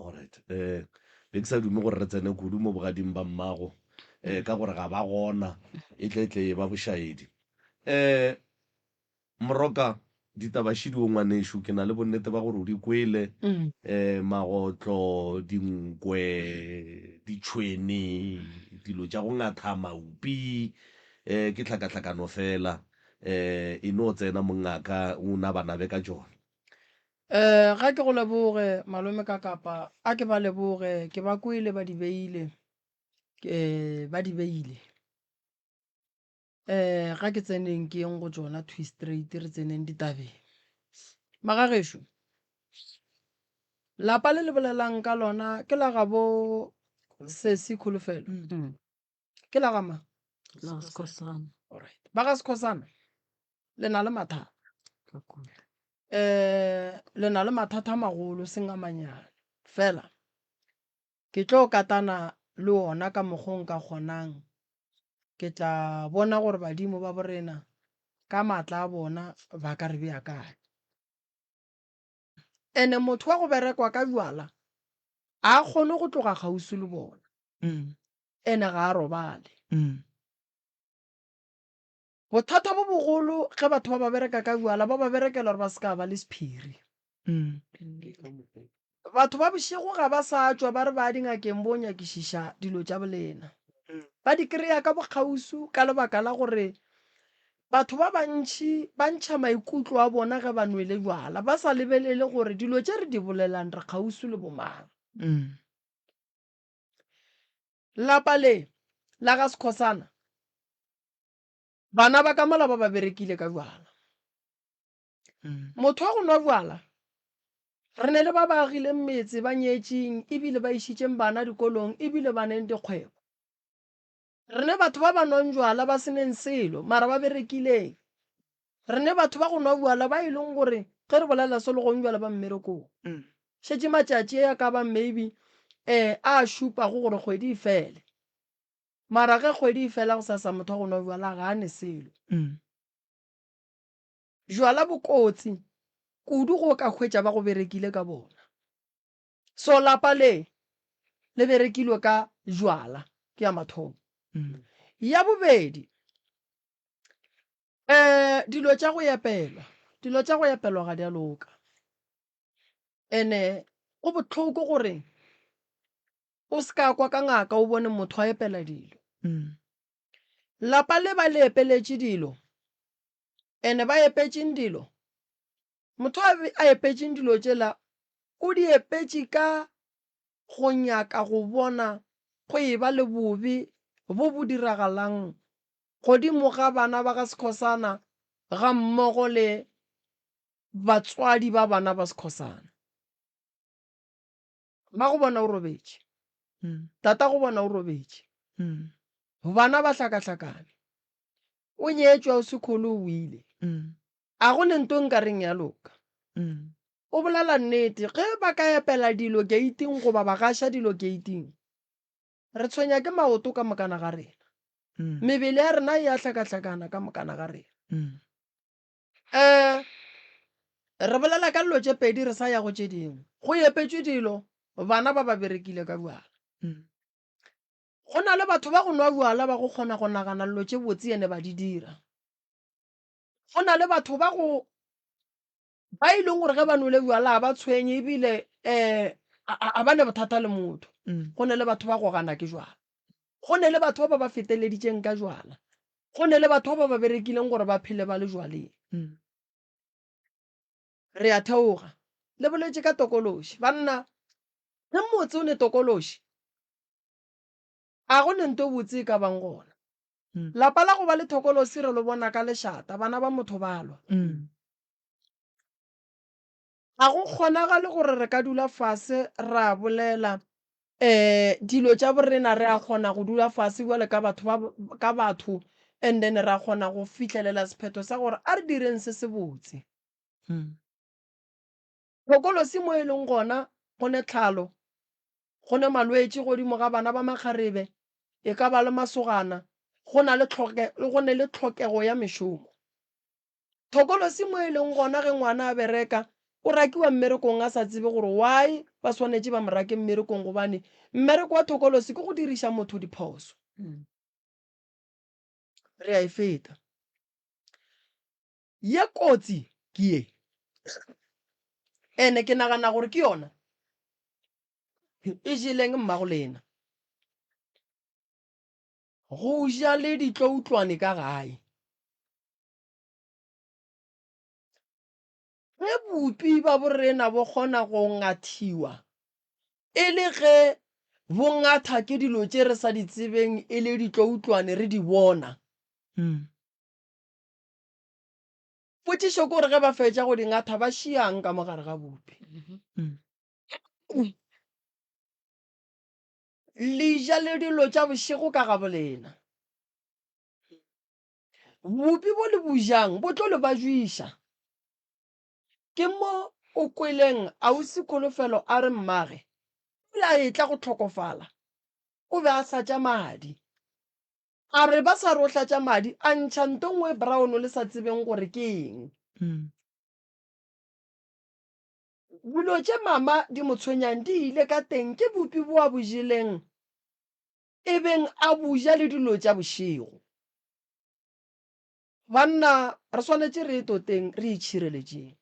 Alright. Eh, be ke sa dume gore re tsene kudu mo bogading ba mmago, eh, ka gore ga ba gona, e tle tle e ba bošaedi. Eh, Moroka, ditaba šidi o ngwanešu, ke na le bonnete ba gore o di kwele, eh, magotlo, dinkwe, ditšhwene, dilo tša go ngatha maupi, eh, ke tlhakatlhakano fela. Eh, e no tsena mongaka, o nabanabe ka tšona. Eh, ga ke go leboge malome ka kapa, a ke ba leboge, ke ba kwele ba di beile, ke ba di beile. Eh, ga ke tseneng ke yeng go tšona thwi straight re tseneng ditabeng. Magagešo, lapa le le bolelang ka lona ke la gabo Sesi Kholofelo. Mm. Ke la ga mang? La ga Skhosana. Alright. Ba ga Skhosana le na le mathata. Ka kudu. Eh, le na le mathata a magolo seng a manyane. Fela ke tlo katana le ona ka mokgo nka kgonang. Ke tla bona gore badimo ba borena ka maatla a bona ba ka re bea kae. Ene motho wa go berekwa ka bjala a kgone go tloga kgauswi le bona. Ene ga a robale. Bothata bo bogolo ge batho ba ba bereka ka bjala ba ba berekela gore ba se ka ba le sephiri. Batho ba bošego ga ba sa tšwa ba re ba ya dingakeng bo nyakišiša dilo tša bolena. Ba di kry-a ka bokgauswi ka lebaka la gore batho ba bantši ba ntšha maikutlo a bona ge ba nwele bjala ba sa lebelele gore dilo tše re di bolelang re kgauswi le bomang. Lapa le la ga Skhosana, bana ba ka mola ba ba berekile ka bjala. Motho wa go nwa bjala, re ne le ba ba agileng metse, ba nyetšeng ebile ba išitšeng bana dikolong ebile ba neng dikgwebo. Re ne batho ba ba nwang jwala ba se neng selo mara ba berekileng. Re ne batho ba go nwa bjala ba e leng gore ge re bolela so le gong bjala ba mmerekong. Šetše matšatši a ka bang maybe um a šupago gore kgwedi e fele. Mara ge kgwedi e fela gosasa motho wa go nwa bjala ga a ne selo. Jwala bo kotsi kudu go ka hwetša ba go berekile ka bona. So lapa le le berekilwe ka jwala ke ya mathomo. Ya bobedi um dilo tša go epelwa, dilo tša go epelwa ga di a loka. Ene go bohloko gore o se ka kwa ka ngaka o bone motho a epela dilo. Lapa le ba le epeletše dilo ene ba epetšeng dilo Motho a a epetšeng dilo tšela o di epetše ka go nyaka go bona go eba le bobe bo bo diragalang godimo ga bana ba ga Skhosana gammogo le batswadi ba bana ba Skhosana. Mmago bona o robetše, tatago bona o robetše, bana ba hlakahlakane, o nyetšwe o se kholo o boile. A go le nto nka reng ya loka. O bolela nnete, ge ba ka epela dilo geiting goba ba gaša dilo geiting. Re tshwenya ke maoto ka mokana ga rena. Mebele ya rena e a hlakahlakana ka mokana ga rena. Um re bolela ka dilo tše pedi re sa ya go tše dingwe. Go epetšwe dilo, bana ba ba berekile ka bjala. Go na le batho ba go nwa bjala ba go kgona go nagana dilo tše botse ene ba di dira. Go na le batho ba go ba e leng gore ge ba nwele bjala ga ba tshwenye ebile um a ba ne bothata le motho. Go ne le batho ba go gana ke jwala. Go ne le batho ba ba ba feteleditšeng ka jwala. Go ne le batho ba ba ba berekileng gore ba phele ba le jwaleng. Re a theoga. Le boletše ka tokološi. Banna, ge motse o ne tokološi, a go ne nto botse e ka bang gona. Lapa la go ba le thokolosi re lo bona ka lešata, bana ba motho ba lwa. Ga go kgonagale gore re ka dula fase ra bolela um dilo tša borena, re a kgona go dula fase bjale ka batho ba, ka batho and then ra kgona go fihlelela sephetho sa gore a re direng se se botse. Thokolosi mo e leng gona go ne tlhalo, go ne malwetši godimo ga bana ba makgarebe, e ka ba le masogana, go na le tlhoke, go ne le tlhokego ya mešomo. Thokolosi mo e leng gona ge ngwana a bereka, o rakiwa mmerekong a sa tsebe gore why ba swanetše ba mo rake mmerekong gobane mmereko wa thokolosi ke go diriša motho diphoso. Re a e feta. Ye kotsi ke ye. Ene ke nagana gore ke yona e jeleng mmago lena. Go ja le ditloutlwane ka gae. Ge bupi ba borena bo kgona go ngathiwa, e le ge bo ngatha ke dilo tše re sa di tsebeng e le ditloutlwane re di bona. Potšišo ke gore ge ba fetša go di ngatha ba šiang ka mo gare ga bupi? Le ja le dilo tša bošego ka gabolena. Bupi bo le bo jang bo tlo le bajwiša. Ke mo o kweleng ausi Kholofelo a re mmage pele a etla go hlokofala o be a hlatša madi. A re ba sa re o hlatša madi a ntšha nto nngwe e brown le sa tsebeng gore ke eng. Dilo tše mama di mo tshwenyang di ile ka teng ke bupi bo a bo jeleng e beng a bo ja le dilo tša bošego. Banna re swanetše re ye toteng re itšhireletšeng.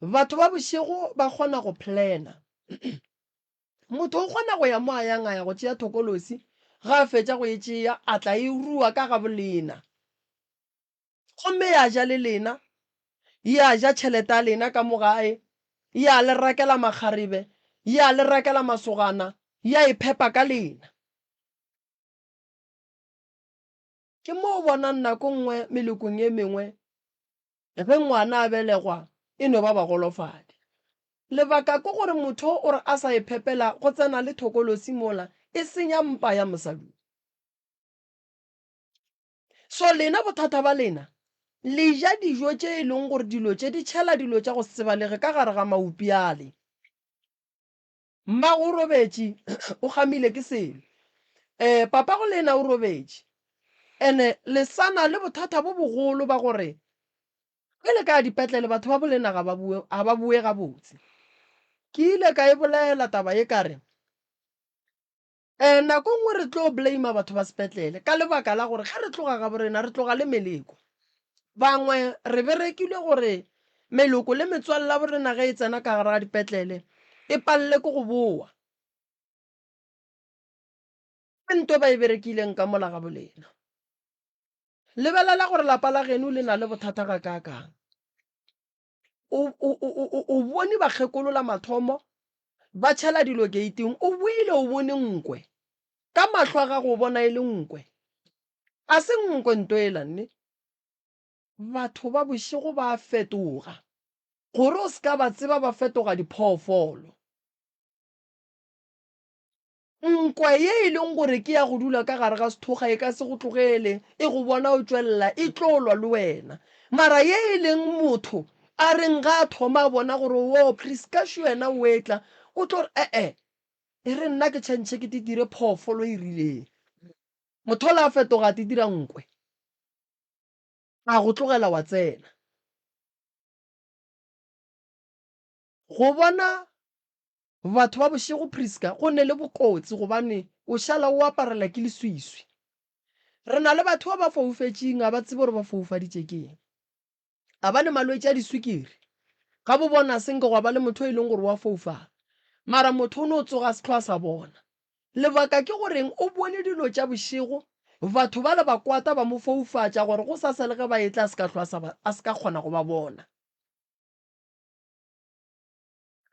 Batho ba bošego ba kgona go plana. Motho o kgona go ya mo a yang a ya go tšea thokolosi, ga a fetša go e tšea a tla e rua ka gabo lena. Gomme ya ja le lena, ya ja tšhelete ya lena ka mo gae, ya le rakela makgarebe, ya le rakela masogana, ya iphepa ka lena. Ke mo o bonang nako nngwe melokong e mengwe ge ngwana a belegwa e no ba bagolofadi. Lebaka ke gore motho o re a sa iphepela go tsena le thokolosi mola e senya mpa ya mosadi. So lena bothata ba lena, le ja dijo tše e leng gore dilo tše di tšhela dilo tša go se tsebalege ka gare ga maupi ale. Mmago o robetše, o kgamile ke selo. Um papago le yena o robetše. And-e le sa na le bothata bo bogolo ba gore ge le ka ya dipetlele batho ba bolena ga ba boe, ga ba boe gabotse. Ke ile ka e bolela taba ye ka re, um nako nngwe re tlo blame batho ba sepetlele ka lebaka la gore ge re tloga gabo rena re tloga le meleko. Bangwe re berekilwe gore meloko le metswalle ya borena ge e tsena ka gare ga dipetlele e palele ke go boa. Ke nto ba e berekileng ka mola gabo lena. Lebelela gore lapa la geno le na le bothata gakaakang. O, o, o, o, o bone bakgekolo la mathomo ba tšhela dilo geiting, o boile o bone nkwe. Ka mahlo a gago o bona e le nkwe. A se nkwe nto ela nne. Batho ba bošego ba a fetoga. Gore o se ka ba tseba ba fetoga diphoofolo. Nkwe ye e leng gore ke ya go dula ka gare ga sethokga e ka se go tlogele e go bona o tšwelela, e tlo lwa le wena. Mara ye e leng motho a reng ga a thoma a bona gore wo Prisca šo yena o etla, o tlo re, E-e. E re nna ke tšhentšhe ke te dire phoofolo e rileng. Motho ola a fetoga a te dira nkwe. A go tlogela wa tsena. Go bona batho ba bošego Prisca go ne le bokotsi gobane o šala o aparela ke leswiswi. Re na le batho ba ba foufetšeng ga ba tsebe gore ba foufaditše ke eng. A ba ne malwetši a diswikiri. Ga bo bona se nke gwa ba le motho e leng gore wa foufala. Mara motho o no tsoga a se hlwa a sa bona. Lebaka ke goreng o bone dilo tša bošego, batho bale ba kwata ba mo foufatša gore gosasa le ge ba etla a se ka hlwa a sa ba, a se ka kgona go ba bona.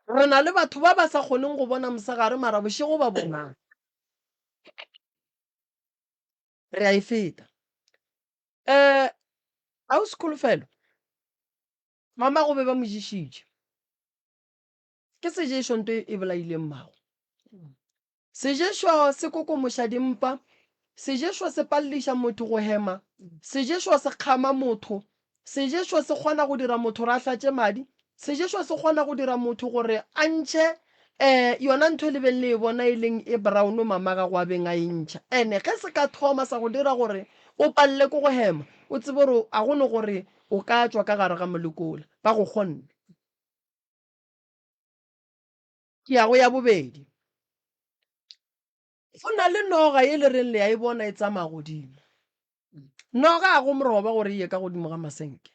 Re na le batho ba ba sa kgoneng go bona mosegare mara bošego ba bonang. Re a e feta. Eh, Ausi Kholofelo, mamago be ba mo ješitše. Ke seješo nto e bolaileng mmago. Seješo se kokomoša dimpa, seješo se palediša motho go hema, seješo se kgama motho, seješo se kgona go dira motho gore a hlatše madi, seješo se kgona go dira motho gore a ntšhe um yona ntho e le beng le e bona e leng e brown mama gago a beng a e ntšha. Ene ge se ka thoma sa go dira gore o palele ke go hema, o tsebe gore a go no gore o ka tšwa ka gare ga molekola, ba go kgonne. Ke ya go ya bobedi. Go na le noga ye le reng le ya e bona e tsamaya godimo. Noga a go moroba gore e ye ka godimo ga masenke.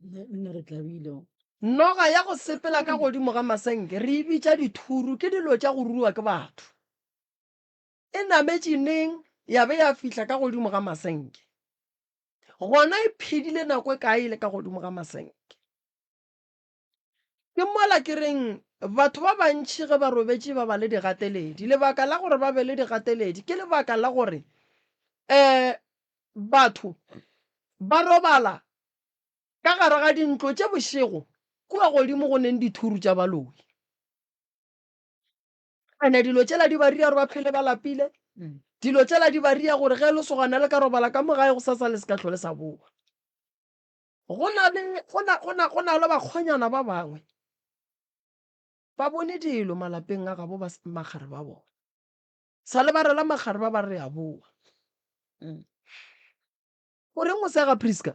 Nna re tlabile. Noga ya go sepela ka godimo ga masenke re e bitša dithuru, ke dilo tša go rua ke batho. E nametše neng ya be ya fihla ka godimo ga masenke? Gona e phedile nako e kae e le ka godimo ga masenke? Ke mola ke reng batho ba bantši ge ba robetše ba ba le digateledi. Lebaka la gore ba be le digateledi ke lebaka la gore um batho ba robala ka gare ga dintlo tše bošego kua godimo go neng dithuru tša baloi. Ene dilo tšela di ba ria gore ba phele ba lapile. Dilo tšela di ba ria gore ge lesogana le ka robala ka mo gae gosasa le se ka hlole sa boa. Go na le, go na, go na, go na le bakgonyana ba bangwe ba bone dilo malapeng a gabo ba makgare ba bona. Sa le ba rela makgare ba ba re a boa. Mm. O reng o sega Priska?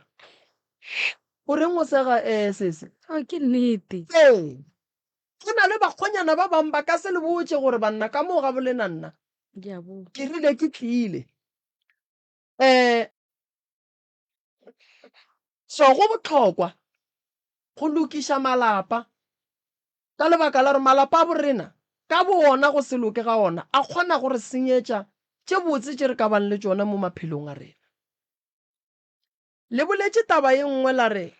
O reng o sega eh sese? Oh, ke nnete. Ee. Go na le bakgonyana ba bangwe ba ka se le botše gore banna ka moo ga bolena nna. Ke a boa. Ke rile ke tlile. Eh So go bohlokwa go lokiša malapa ka lebaka la gore malapa a borena ka bo ona go se loke ga ona a kgona go re senyetša tše botse tše re ka bang le tšona mo maphelong a rena. Le boletše taba ye nngwe la re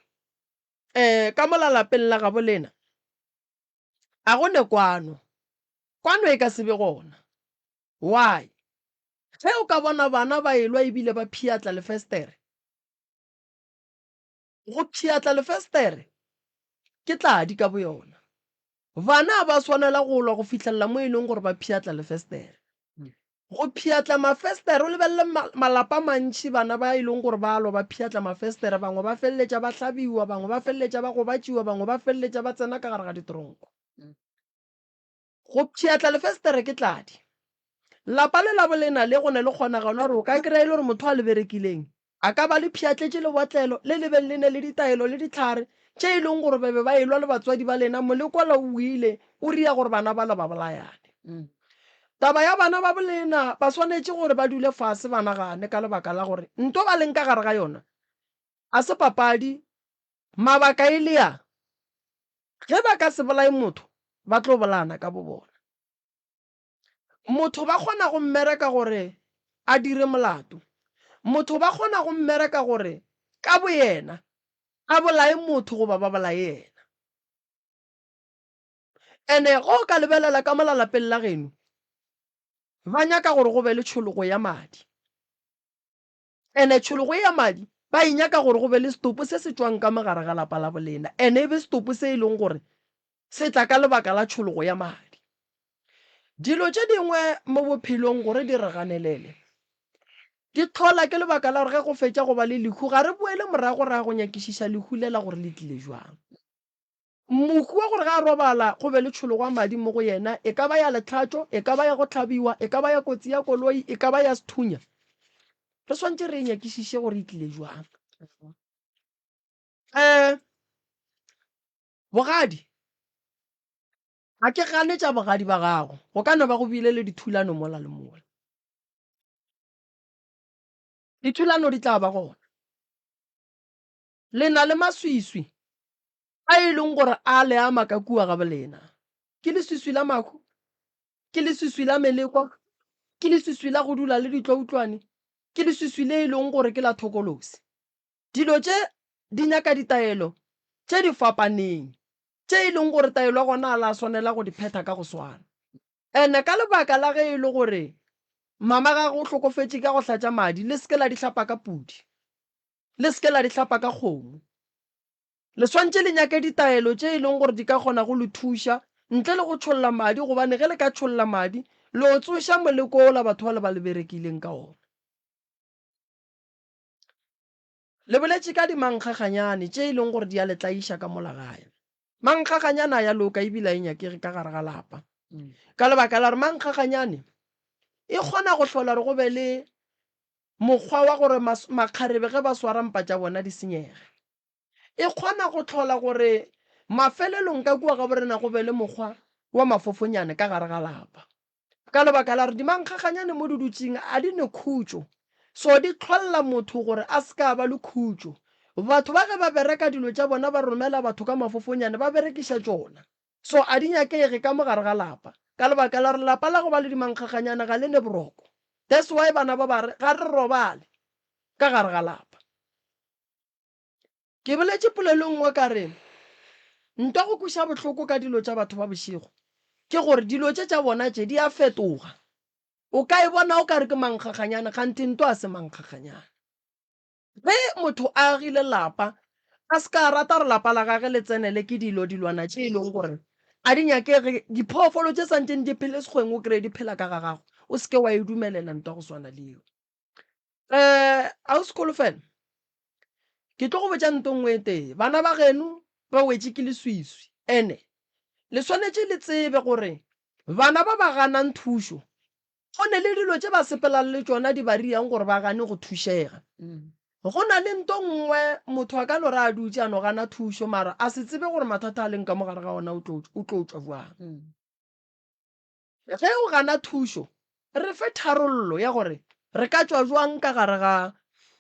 um ka mola lapeng la gabo lena a go ne kwano, kwano e ka se be gona. Why? Ge o ka bona bana ba elwa ebile ba phiatla lefestere, go phiatla lefestere ke tladi ka boyona. Bana ga ba swanela go lwa go fihlelela mo e leng gore ba phiatla lefestere. Go phiatla mafestere, o lebelele malapa a mantši bana ba e leng gore ba lwa ba phiatla mafestere, bangwe ba feleletša ba hlabiwa, bangwe ba feleletša ba gobatšiwa, bangwe ba feleletša ba tsena ka gare ga ditronko. Go pšhiatla lefestere ke tladi. Lapa le labo lena le go ne le kgonagalo ya gore o ka kry-a e le gore motho a le berekileng a ka ba le pšhiatletše lebotlelo le le beng le ne le ditaelo le dihlare tše e leng gore ba be ba elwa le batswadi ba lena molekola o ile o ria gore bana bala ba bolayane. Taba ya bana ba bolena ba swanetše gore ba dule fase ba nagane ka lebaka la gore nto ba leng ka gare ga yona a se papadi mabaka e le a Ge ba ka se bolaye motho, ba tlo bolayana ka bobona. Motho ba kgona go mmereka gore a dire molato. Motho ba kgona go mmereka gore ka boyena a bolaye motho goba ba bolaye yena. Ene ge o ka lebelela ka mola lapeng la geno, ba nyaka gore go be le tšhologo ya madi. Ene tšhologo ye ya madi ba e nyaka gore go be le setopo se se tšwang ka mo gare ga lapa la bolena, ene e be setopo se e leng gore se tla ka lebaka la tšhologo ya madi. Dilo tše dingwe mo bophelong gore di re ganelele, di hlola ke lebaka la gore ge go fetša go ba le lehu ga re boele morago ra ya go nyakišiša lehu lela gore le tlile bjang. Mohu wa gore ge a robala go be le tšhologo ya madi mo go yena, e ka ba ya lehlatšo, e ka ba ya go hlabiwa, e ka ba ya kotsi ya koloi, e ka ba ya sethunya, re swanetše re e nyakišiše gore e tlile bjang. Um bogadi, ga ke ganetša bogadi ba gago, go ka no ba go bile le dithulano mola le mola. Dithulano di tla ba gona. Le na le maswiswi a e leng gore a le ama ka kua ga bolena. Ke leswiswi la mahu, ke leswiswi la meleko, ke leswiswi la go dula le ditlwautlwane, ke leswiswi le e leng gore ke la thokolosi. Dilo tše di nyaka ditaelo tše di fapaneng, tše e leng gore taelo ya gona ga la swanela go di phetha ka go swana. Ene ka lebaka la ge e le gore mama gagwe o hlokofetše ka go hlatša madi, le se ke la di hlapa ka pudi. Le se ke la di hlapa ka kgomo. Le swanetše le nyake ditaelo tše e leng gore di ka kgona go le thuša ntle le go tšholla madi, gobane ge le ka tšholla madi, le o tsoša moleko wola batho bale ba le berekileng ka ona. Le boletše ka dimankgaganyane tše e leng gore di a le tlaiša ka mola gae. Mankgaganyane a ya loka ebile a e nyakege ka gare ga lapa. Ka lebaka la gore mankgaganyane e kgona go hlola gore go be le Mokgwa wa gore makgarebe ge ba swara mpa tša bona di senyege. E kgona go hlola gore mafelelong ka kua ga borena go be le mokgwa wa mafofonyane ka gare ga lapa. Ka lebaka la gore dimankgaganyane mo di dutšeng a di ne khutšo, so di hlolla motho gore a se ka ba le khutšo. Batho ba ge ba bereka dilo tša bona ba romela batho ka mafofonyane ba berekiša tšona. So a di nyakege ka mo gare ga lapa. Ka lebaka la gore lapa la go ba le dimankgaganyane ga le ne boroko. That's why bana ba ba re ga re robale ka gare ga lapa. Ke boletše polelo e nngwe ka re ntwa go kweša bohloko ka dilo tša batho ba bošego ke gore dilo tše tša bona tše di a fetoga. O ka e bona o ka re ke mankgaganyane kganthe ntwa a se mankgaganyane. Ge motho a agile lapa, a se ka a rata gore lapa la gage le tsenele ke dilo, dilwana tše e lego gore a di nyakege, diphoofolo tše sa ntšeng di phele sekgweng o kry-e di phela ka ga gago, o se ke wa e dumelela ntwa go swana le yeo. Um Ausi Kholofelo, ke tlo go botša nto nngwe e tee, bana ba geno ba wetše ke leswiswi, ene le swanetše le tsebe gore bana ba ba ganang thušo Go ne le dilo tše ba sepelang le tšona di ba riang gore ba gane go thušega. Go na le nto nngwe motho a ka no re a dutše a no gana thušo mara a se tsebe gore mathata a leng ka mo gare ga ona o tlo o tlo tšwa bjang. Ge o gana thušo, re fe tharollo ya gore re ka tšwa bjang ka gare ga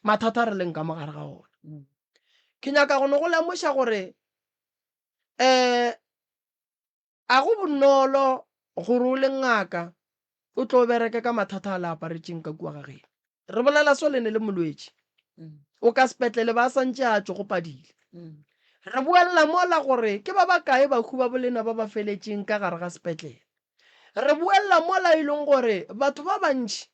mathata a re leng ka mo gare ga ona. Ke nyaka go no go lemoša gore um A go bonolo gore o le ngaka o tlo bereke ka mathata a le aparetšeng ka kua ga geno? Re bolela so le ne le molwetši o ka sepetlele ba sa ntše a tšogopadile. Re boelela mola gore ke ba bakae bahu ba bolena ba ba feletšeng ka gare ga sepetlele. Re boelela mola e leng gore batho ba bantši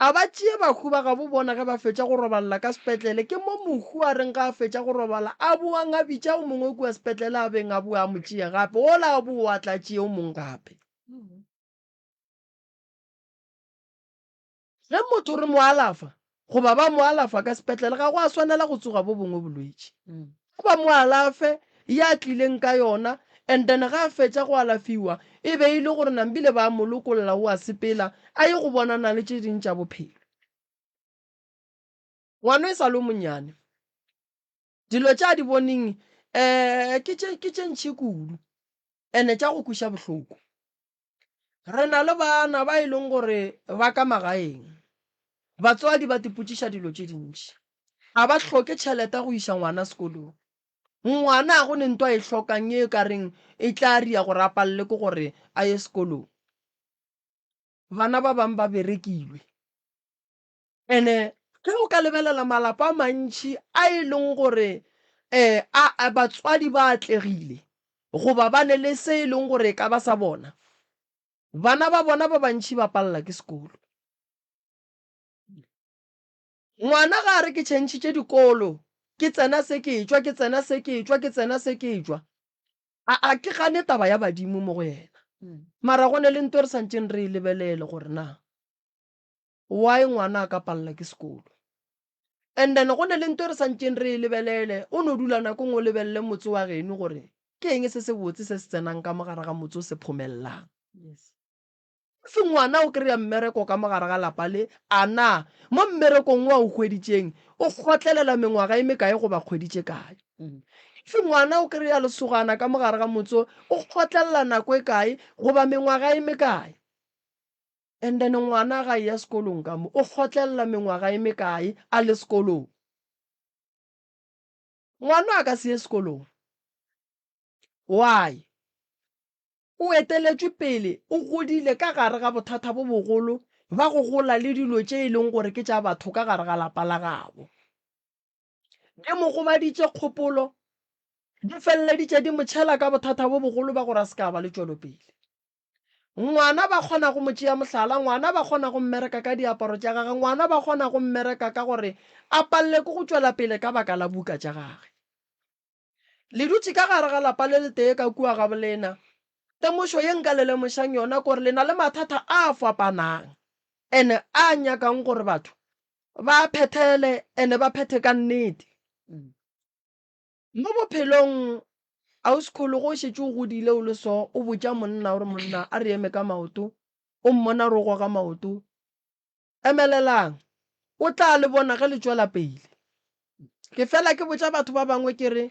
A ba tšee bahu ba gabo bona ge ba fetša go robalela ka sepetlele. Ke mo mohu a reng ge a fetša go robala, a boang a bitša o mongwe kua sepetlele a beng a boa a mo tšee gape, wola a boa a tla tšee o mongwe gape. Ge motho re mo alafa goba ba mo alafa ka sepetlele ga go a swanela go tsoga bo bongwe bolwetši. A ba mo alafe ya tlileng ka yona and then ga a fetša go alafiwa e be e le gore nambile ba a mo lokolla o a sepela a ye go bonana le tše ding tša bophelo. Ngwano e sa le o monnyane dilo tše a di boneng um ke tše ke tše ntši kudu and tša go kweša bohloko. Re na le bana ba e leng gore ba ka magaeng. Batswadi ba tipotšiša dilo tše dintši. A ba hloke tšhelete go iša ngwana sekolong. Ngwana ga go ne nto a e hlokang ye e ka reng e tla ria gore a palelwe ke gore a ye sekolong. Bana ba bang ba berekilwe. Ene ge o ka lebelela malapa a mantši a e leng gore um a batswadi ba atlegile goba ba ne le se e leng gore e ka ba sa bona, bana ba bona ba bantši ba palela ke sekolo. Ngwana ga a re ke tšhentšhitše dikolo, ke tsena se ke etšwa, ke tsena se ke etšwa, ke tsena se ke etšwa, a a ke gane taba ya badimo mo go yena. Mara go ne le nto e re santšeng re e lebelele gore na Why ngwana a ka palela ke sekolo? And then go ne le nto e re santšeng re e lebelele, o no dula nako nngwe o lebelele motse wa geno gore. Ke eng se sebotse se se tsenang ka mo gare ga motse o se phomellang? If ngwana o kry-a mmereko ka mo gare ga lapa le, a na mo mmerekong wo a o hweditšeng o kgotlelela mengwaga e mekae goba kgwedi tše kae? If ngwana o kry-a lesogana ka mo gare ga motse o, o kgotlelela nako e kae goba mengwaga e mekae? And then ngwana ga eya sekolong ka mo, o kgotlelela mengwaga e mekae a le sekolong? Ngwana a ka se ye sekolong. Why? O eteletšwe pele, o godile ka gare ga bothata bo bogolo ba go gola le dilo tše e leng gore ke tša batho ka gare ga lapa la gabo. Di mo gobaditše kgopolo, di feleleditše di mo tšhela ka bothata bo bogolo ba gore a se ka ba le tšwelopele. Ngwana ba kgona go mo tšea mohlala, ngwana ba kgona go mmereka ka diaparo tša gage, ngwana ba kgona go mmereka ka gore a palele ke go tšwela pele ka baka la buka tša gage. Le dutše ka gare ga lapa le letee ka kua gabolena. Temošo ye nka le lemošang yona ke gore le na le mathata a fapanang ene a nyakang gore batho ba a phethele ene ba phethe ka nnete. Mo bophelong Ausi Kholo ge o šetše o godile o le so o botša monna o re monna a re eme ka maoto, o mmona re o goga maoto, Emelelang, o tla le bona ge le tšwela pele. Ke fela ke botša batho ba bangwe ke re,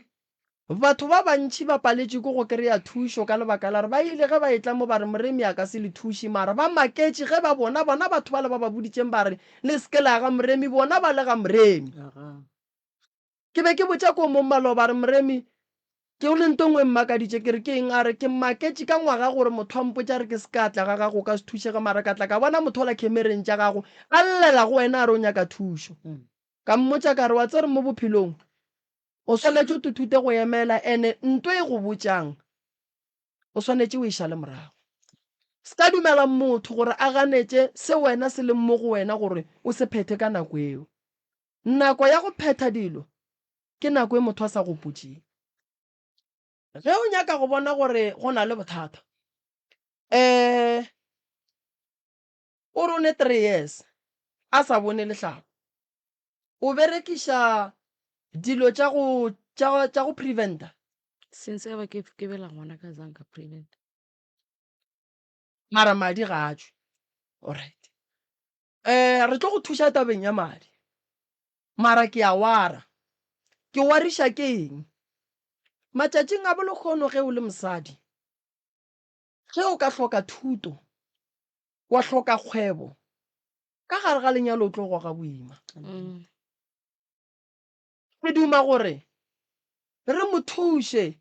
Batho ba bantši ba paletšwe ke go kry-a thušo ka lebaka la gore ba ile ge ba etla mo ba re Moremi a ka se le thuše, mara ba maketše ge ba bona bona batho bale ba ba boditšeng ba re le se ke la ya ga Moremi, bona ba le ga Moremi. Ke be ke botša ko mong maloba a re, Moremi, ke o le nto nngwe e mmakaditše. Ke re, Ke eng? A re, Ke maketše ka ngwaga gore motho a mpotša a re ke se ka tla ga gago o ka se thušege mara ka tla ka bona motho ola khemereng tša gago a llela go wena a re o nyaka thušo. Ka mmotša ka re, Wa tsere mo bophelong o swanetše o tithute go emela ene nto e go botšang o swanetše o e šale morago. Se ka dumela motho gore a ganetše se wena se leng mo go wena gore o se phethe ka nako eo. Nako ya go phetha dilo ke nako e motho a sa gopotšeng. Ge o nyaka go bona gore go na le bothata, um o re o ne three years a sa bone lehlaba, o berekiša dilo tša go tša tša go prevent-a. Since ka ba ke ke bela ngwana ka zang ka prevent. Mara madi ga a tšwe. Alright. Eh, re tlo go thuša tabeng ya madi. Mara ke a wara. Ke wariša ke eng? Matšatšing a bolekgono ge o le mosadi, ge o ka hloka thuto, wa hloka kgwebo, ka gare ga lenyalo o tlo goga boima. Mm. Ke duma gore re mo thuše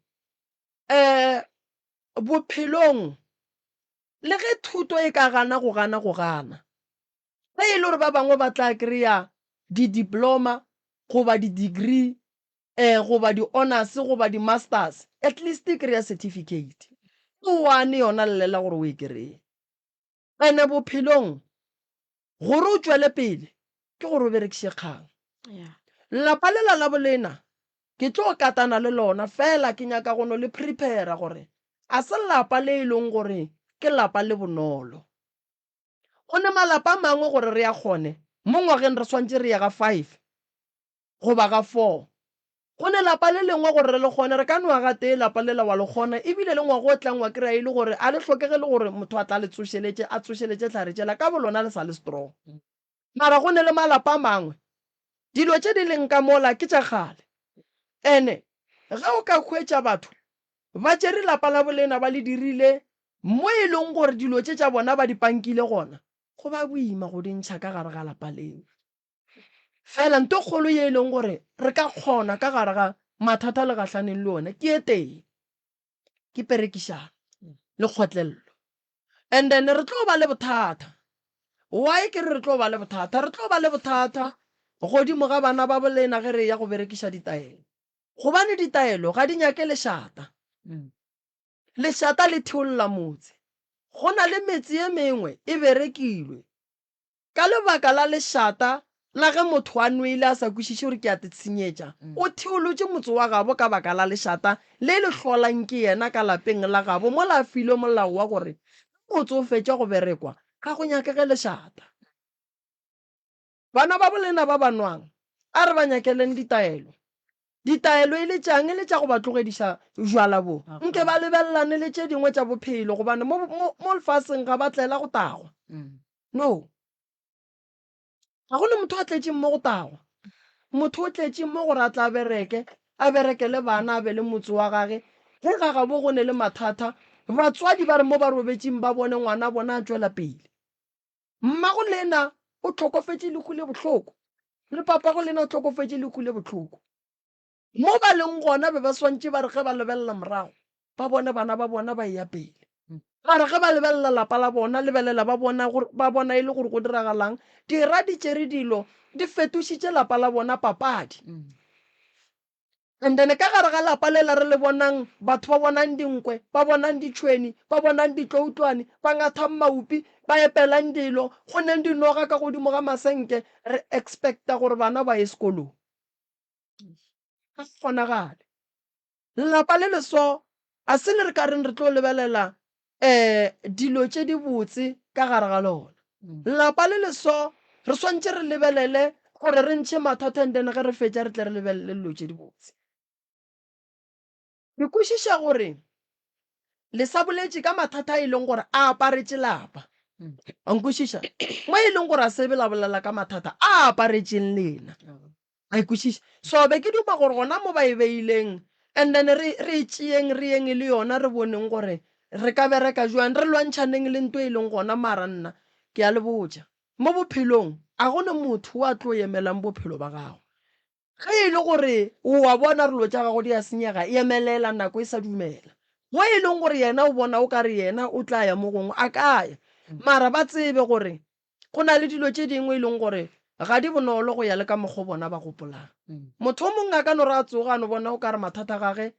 um bophelong le ge thuto e ka gana go gana go gana. Ge e le gore ba bangwe ba tla kry-a di-diploma goba di-degree um goba di-honours goba di-masters, at least kry-a certificate. E one yona llela gore o e kry-e. Ene bophelong Gore o tšwele pele ke gore o berekiše kgang. Lapa lela la bolena ke tlo katana le lona fela ke nyaka go no le prepare gore a se lapa le e leng gore ke lapa le bonolo. Go ne malapa a mangwe gore re a kgone mo ngwageng re swantše re ye ga five goba ga four. Go ne lapa le lengwe gore re le kgone, re ka no aga tee lapa lela wa le kgona, ebile le ngwaga o tlang wa kry-a e le gore a le hlokege le gore motho a tla le tsošeletše, a tsošeletše hlare tšela ka bolona le sa le strong. Mara go ne le malapa a mangwe, dilo tše di leng ka mola ke tša kgale. Ene ge o ka hwetša batho ba tšere lapa la bolena ba le dirile mo e leng gore dilo tše tša bona ba di pankile gona, go ba boima go di ntšha ka gare ga lapa leo. Fela nto kgolo ye e leng gore re ka kgona ka gare ga mathata le gahlaneng le one ke e tee, ke perekišano le kgotlello. And then re tlo ba le bothata. Why ke re re tlo ba le bothata? Re tlo ba le bothata godimo ga bana ba bolena ge re ya go berekiša ditaelo. Gobane ditaelo ga di nyake lešata. Lešata le theolla motse. Go na le metse ye mengwe e berekilwe Ka lebaka la lešata la ge motho a nwele a sa kwešiše gore ke a tetshenyetša, o theolotše motse wa gabo ka baka la lešata le le hlolang ke yena ka lapeng la gabo mola a filwe molao wa gore ge motse o fetša go berekwa ga go nyakege lešata. Bana ba bolena ba ba nwang, a re ba nyakeleng ditaelo. Ditaelo e le tša'ng? E le tša go ba tlogediša bjala bo. Nke ba lebelelane le tše dingwe tša bophelo, gobane mo, mo, mo lefaseng ga ba tlela go tagwa. No. Ga go ne motho a tletšeng mo go tagwa. Motho o tletše mo gore a tla a bereke, a berekele bana, a be le motse wa gage. Ge ga gabo go ne le mathata, batswadi ba re mo ba robetšeng ba bone ngwana bona a tšwela pele. Mmago lena o hlokofetše lehu le bohloko, le papago lena o hlokofetše lehu le bohloko. Mo ba leng gona be ba swantše ba re ge ba lebelela morago ba bone bana ba bona ba eya pele. Mara ge ba lebelela lapa la bona, lebelela ba bona gore ba bona e le gore go diragalang, dira di tšere dilo di fetošitše lapa la bona papadi. And then ka gare ga lapa lela re le bonang, batho ba bonang dinkwe, ba bonang ditšhweni, ba bonang ditloutlwane, ba ngathang maupi, ba epelang dilo, go neng dinoga ka godimo ga masenke, re expecta gore bana ba ye sekolong. Ga go kgonagale. Lapa le le so, a se le re ka reng re tlo lebelela um dilo tše dibotse ka gare ga lona. Lapa le le so, re swantše re lebelele gore re ntšhe mathata and then ge re fetša re tle re lebelele dilo tše dibotse. Ke kwešiša gore le sa boletše ka mathata a e leng gore a aparetše lapa. A nkwešiša? Mo e leng gore a se be la bolela ka mathata a aparetšeng lena. A e kwešiša? So be ke duma gore gona mo ba e beileng and then re re e tšeeng re yeng le yona re boneng gore re ka bereka jwang, re lwantšhaneng le nto e leng gona. Mara nna ke a le botša, mo bophelong a go ne motho wa tlo emelang bophelo ba gago. Ge e le gore o a bona gore dilo tša gago di a senyega, emelela nako e sa dumela. Mo e leng gore yena o bona o ka re yena o tla ya mo gongwe, a ka ya. Mara ba tsebe gore Go na le dilo tše dingwe e leng gore ga di bonolo go ya le ka mokgo bona ba gopolang. Motho o mongwe a ka no re a tsoga a no bona o ka re mathata a gage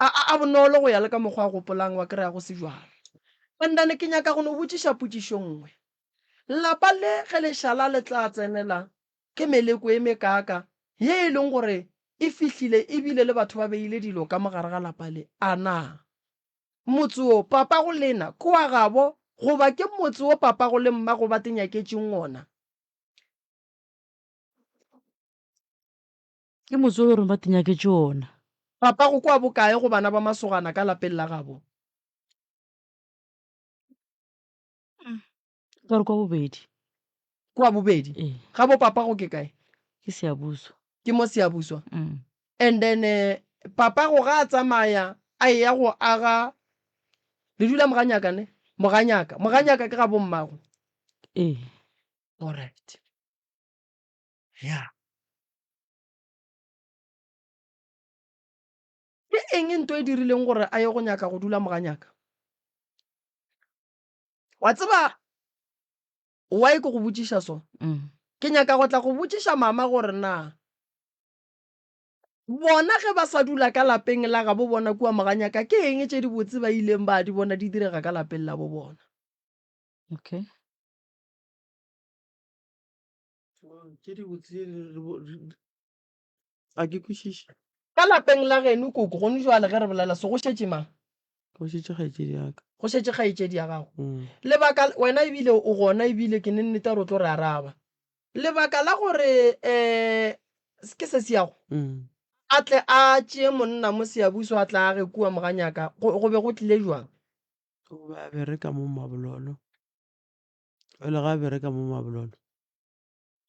a, a, a bonolo go ya le ka mokgo a gopolang, wa kry-a go se bjalo. And then ke nyaka go no botšiša potšišo nngwe. Lapa le ge le šala le tla tsenela ke meleko e mekaaka ye e leng gore e fihlile ebile le batho ba beile dilo ka mo gare ga lapa le, a na Motse wo papago lena ke wa gabo goba ke motse wo papago le mmago ba tenyaketšeng wona? Ke motse wo le gore ba tenyaketše wona. Papago ke wa bokae go bana ba masogana ka lapeng la gabo? Nka re kwa bobedi. Ke wa bobedi? Ee. Gabo papago ke kae? Ke Siyabuswa. Ke mo Siyabuswa? Mm. And then eh, papago ga a tsamaya a eya go aga le dula Moganyaka ne? Moganyaka. Moganyaka ke gabo mmago? Ee. Alright. Yeah. Ke eng nto e dirileng gore a ye go nyaka go dula Moganyaka? Wa tseba why ke go botšiša so? Mm. Ke nyaka go tla go botšiša mama gore na bona ge ba sa dula ka lapeng la gabo bona kua Moganyaka ke eng tše dibotse ba ileng ba di bona di direga ka lapeng la bo bona. Okay. Tše dibotse Ga ke kwešiše. Ka lapeng la geno koko, gone jwale ge re bolela so, go šetše mang? Go šetše kgaetšedi ya ka. Go šetše kgaetšedi ya gago. Lebaka, wena ebile o gona ebile ke ne nnete gore o tlo re araba. Lebaka la gore um ke sesiago a tle a tšee monna mo Siyabuswa a tla age kua Moganyaka, go, go be go tlile jwang? O be a bereka mo Mabololo. Jwale ga a bereka mo Mabololo,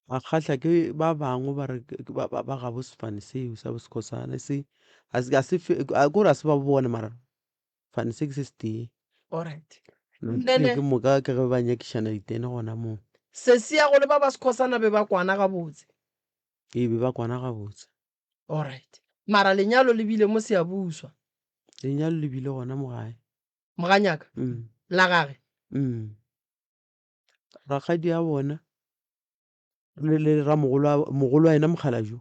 A kgahla ke ba bangwe ba re ba ba ba gabo sefane seo sa bo Skhosana se a se a se fe a kore a se ba bone mara sefane se ke se setee. Alright. Then ke moka ke ge ba nyakišana ditene gona moo. Sesiago le ba ba Skhosana be ba kwana gabotse. Ee be ba kwana gabotse. Alright. Mara lenyalo le bile mo Siyabuswa. Lenyalo le bile gona mo gae. Moganyaka? Mm. La gage? Mm. Rakgadi ya bona le le ramogolo mogolo wa yena mokgalabje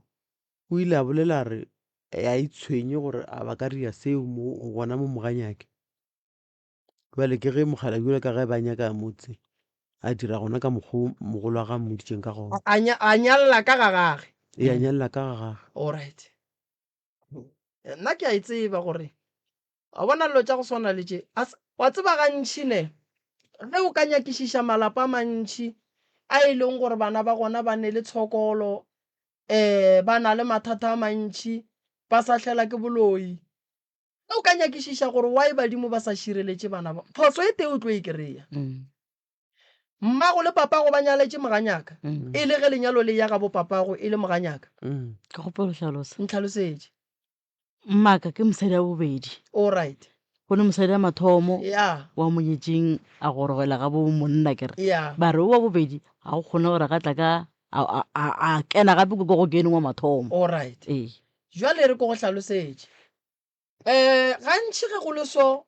o ile a bolela a re a itshwenye gore a ba ka dira seo mo gona mo Moganyake. Bjale ke ge mokgalabje yola ka ge ba nyaka motse a dira gona ka mokgwa o mogolo wa gagwe a mmoditšeng ka gona. A nyalla ka ga gage. Ee, a nyalla ka ga gage. Alright. Nna ke a e tseba gore Wa bona dilo tša go swana le tše, a se, wa tseba gantši ne, ge o ka nyakišiša malapa a mantši a e leng gore bana ba gona ba ne le tshokolo, um ba na le mathata a mantši, Ba sahlela ke boloi. Ge o ka nyakišiša gore why badimo ba sa šireletše bana ba, phoso e tee o tlo e kry-a. Mmago le papago ba nyaletše moganyaka, e le ge lenyalo le ya gabo papago e le moganyaka. Ke kgopela go hlalosa. Ntlhalosetše. Mmaka ke mosadi wa bobedi. All right. Go ne mosadi wa mathomo Yeah. wa mo nyetšeng a gorogela ga bo monna ke re. Yeah. Ba re o wa bobedi ga go kgone gore a ka tla ka a, a, a, a kena gape ko go keneng wa mathomo. All right. Ee. Jwale re ko go hlalosetše. Um gantši ge go le so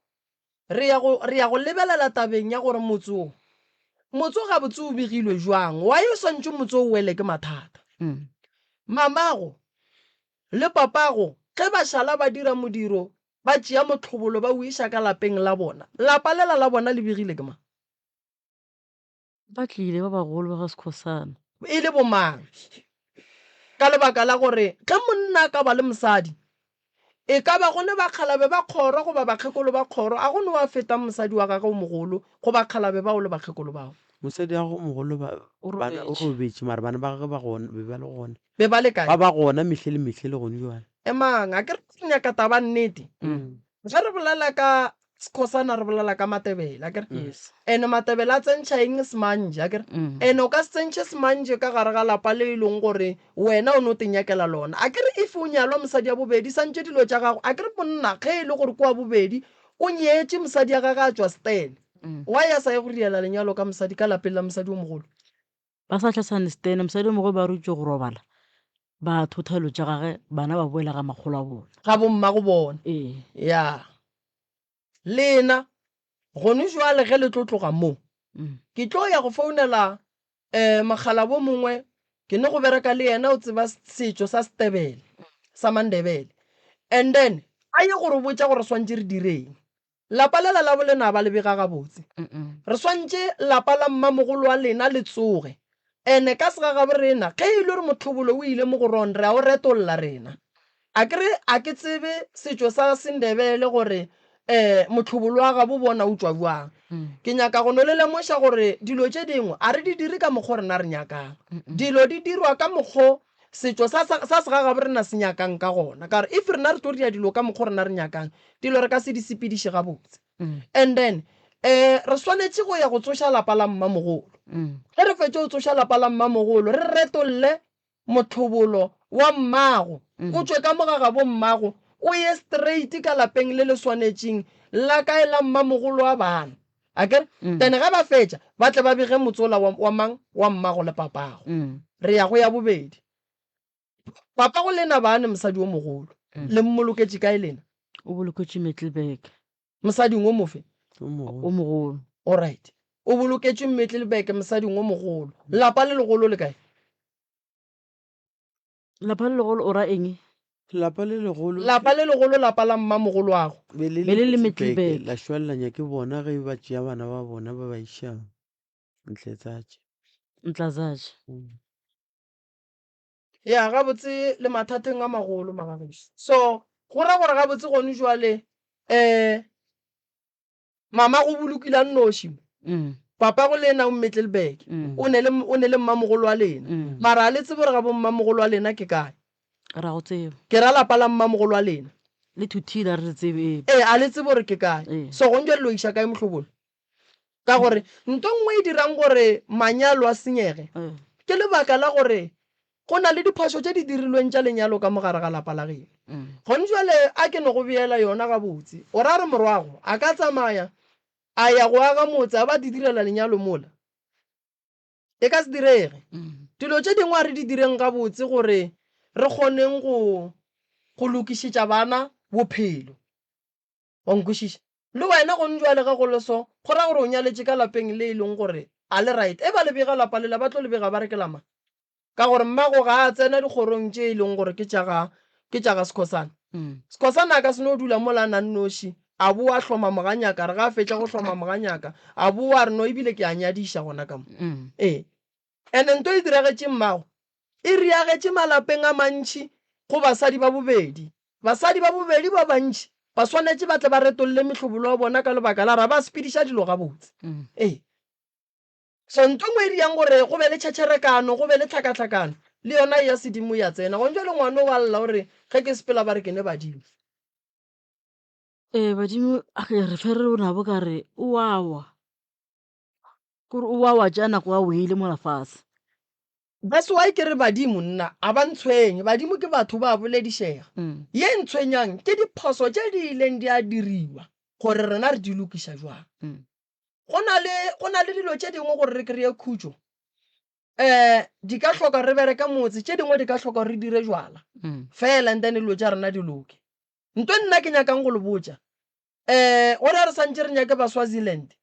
re ya go re ya go lebelela tabeng ya gore motse o motse o gabotse o begilwe jwang why o swantše motse o wele ke mathata. Mamago le papago ge ba šala ba dira modiro ba tšea mohlobolo ba o iša ka lapeng la bona, lapa lela la bona le begile ke mang? Ba tlile ba bagolo ba ga Skhosana. E le bomang? Ka lebaka la gore ge monna a ka ba le mosadi, e ka ba go ne bakgalabe ba kgoro goba bakgekolo ba kgoro, a go ne wa fetang mosadi wa gagwe o mogolo go bakgalabe bao le bakgekolo bao. Mosadi wa gagwe o mogolo ba, bana, o robetše, mara bana ba gagwe ba gona, be ba le gona. Be ba le kae? Ba ba gona mehle le mehle le gone jwale. Emang, a ke re re nyaka taba nnete. Ge re bolela ka Skhosana re bolela ka Matebele, a ke re? Yes. Ene Matebele a tsentšha eng semanje, a ke re? Ene o ka se tsentšhe semanje ka gare ga lapa le e leng gore wena o no te nyakela lona. A ke re if o nyalwa mosadi ya bobedi santše dilo tša gago, a ke re monna ge e le gore ke wa bobedi o nyetše mosadi ya gage a tšwa Stene, why a sa ye go riela lenyalo ka mosadi ka lapeng la mosadi o mogolo? Ba sa hlasane Stene, mosadi o mogolo ba rutšwe go robala, ba thotha dilo tša gage, bana ba boela ga makgolo a bona. Ga bommago bona. Ee. Ya. Lena, gone jwale ge le tlo tloga mo, ke tlo ya go founela um mokgalabo mongwe, ke no go bereka le yena, o tseba setšo sa Setebele, sa Mandebele. And then a ye go re botša gore re swantše re direng. Lapa lela la bolenaba le bega gabotse. Re swantše lapa la mmamogolo wa lena le tsoge. Ene ka segagabo rena, ge e le gore mohlobolo o ile mo go ron, re a o retolla rena. A ke re, a ke tsebe setšo sa Sendebele gore um mohlobolo wa gabo bona o tšwa bjang. Ke nyaka go no le lemoša gore dilo tše dingwe a re di dire ka mokgo rena re nyakang. Dilo di dirwa ka mokgo setšo sa, sa, sa segagabo rena se nyakang ka gona. Ka gore if rena re tlo dira dilo ka mokgo rena re nyakang, dilo re ka se di sepediše gabotse. And then um re swanetše go ya go tsoša lapa la mmamogolo. Ge re fetše go tsoša lapa la mmamogolo, re retolle mohlobolo wa mmago, o tšwe ka mo ga gabo mmago, o ye straight ka lapeng le le swanetšeng la kae la mmamogolo wa bana. Akere? Then ge ba fetša, ba tle ba bege motse ola wa, wa mang? Wa mmago le papago. Re ya go ya bobedi. Papago lena ba ne mosadi o mogolo. Le mmoloketše kae lena? O boloketšwe Middelburg. Mosading o mofe? O mogolo. O mogolo. Alright. O boloketšwe Middelburg mosading o mogolo. Lapa le legolo le kae? Lapa le legolo o ra eng? Lapa le legolo. Lapa le legolo lapa la mmamogoloago. Be le Be le le le Middelburg. La šwalelanya ke bona ge ba tšea bana ba bona ba ba iša Ntletsaje. Ntlazaje. Ya, gabotse le mathateng a magolo magagešo. So, go ra gore gabotse gone jwale um Mama go bolokile a nnoši mo. Papa go lena o Middelburg. O ne le o ne le mmamogolo wa lena. Mara a le tsebe gore ga bo mmamogolo wa lena ke kae? Ra go tseba. Ke ra lapa la mmamogolo wa lena. Le thuthile a re tsebe ee. Ee, a le tsebe gore ke kae. Ee. So go njwale lo iša kae mohlobolo? Ka gore nto nngwe e dirang gore manyalo a senyege ke lebaka la gore Go na le diphošo tše di dirilweng tša lenyalo ka mo gare ga lapa la geno. Gone bjale a ke no go beela yona gabotse. O ra re morwago a ka tsamaya a ya go aga motse a ba di direla lenyalo mola? E ka se direge. Dilo tše dingwe a re di direng gabotse gore re kgoneng go go lokišetša bana bophelo. Wa nkwešiša? Le wena gone bjale ge go le so, go ra gore o nyaletše ka lapeng le e leng gore a le right. E ba le bega lapa lela, ba tlo le bega ba re ke la mang? Ka gore mmago ga a tsena dikgorong tše e leng gore ke tša ga, ke tša ga Skhosana. Skhosana a ka se no dula mola a na nnoši, a bowa a hloma moganyaka, a re ge a fetša go hloma moganyaka, a bowa a re no ebile ke a nyadiša gona ka mo. Ee. Ene nto e diragetše mmago, e riagetše malapeng a mantši go basadi ba bobedi. Basadi ba bobedi ba bantši ba swanetše ba tle ba retolle mehlobolo ya bona ka lebaka la ra ba sepediša dilo gabotse. Ee. So nto nngwe e riang gore go be le tšhetšherekano, go be le tlhakatlhakano, Le yona ya sedimo ya tsena. Gone jwale ngwano wa lla o re ge ke sepela ba re ke ne badimo. Ee, badimo a ke re fe re nabo ka re o a wa. Kore o a wa tša nako a wele mola fase. That's why ke re badimo nna a ba ntshwenye. Badimo ke batho ba boledišega. Ye ntshwenyang ke diphoso tše di ileng di a diriwa gore rena re di lokiša jwang. Go na le go na le dilo tše dingwe gore re kry-e khutšo um di ka hloka re bereke motse, tše dingwe di ka hloka re dire jwala fela and then dilo tša rena di loke. Nto nna ke nyakang go le botša um gore re santše re nyake ba Swaziland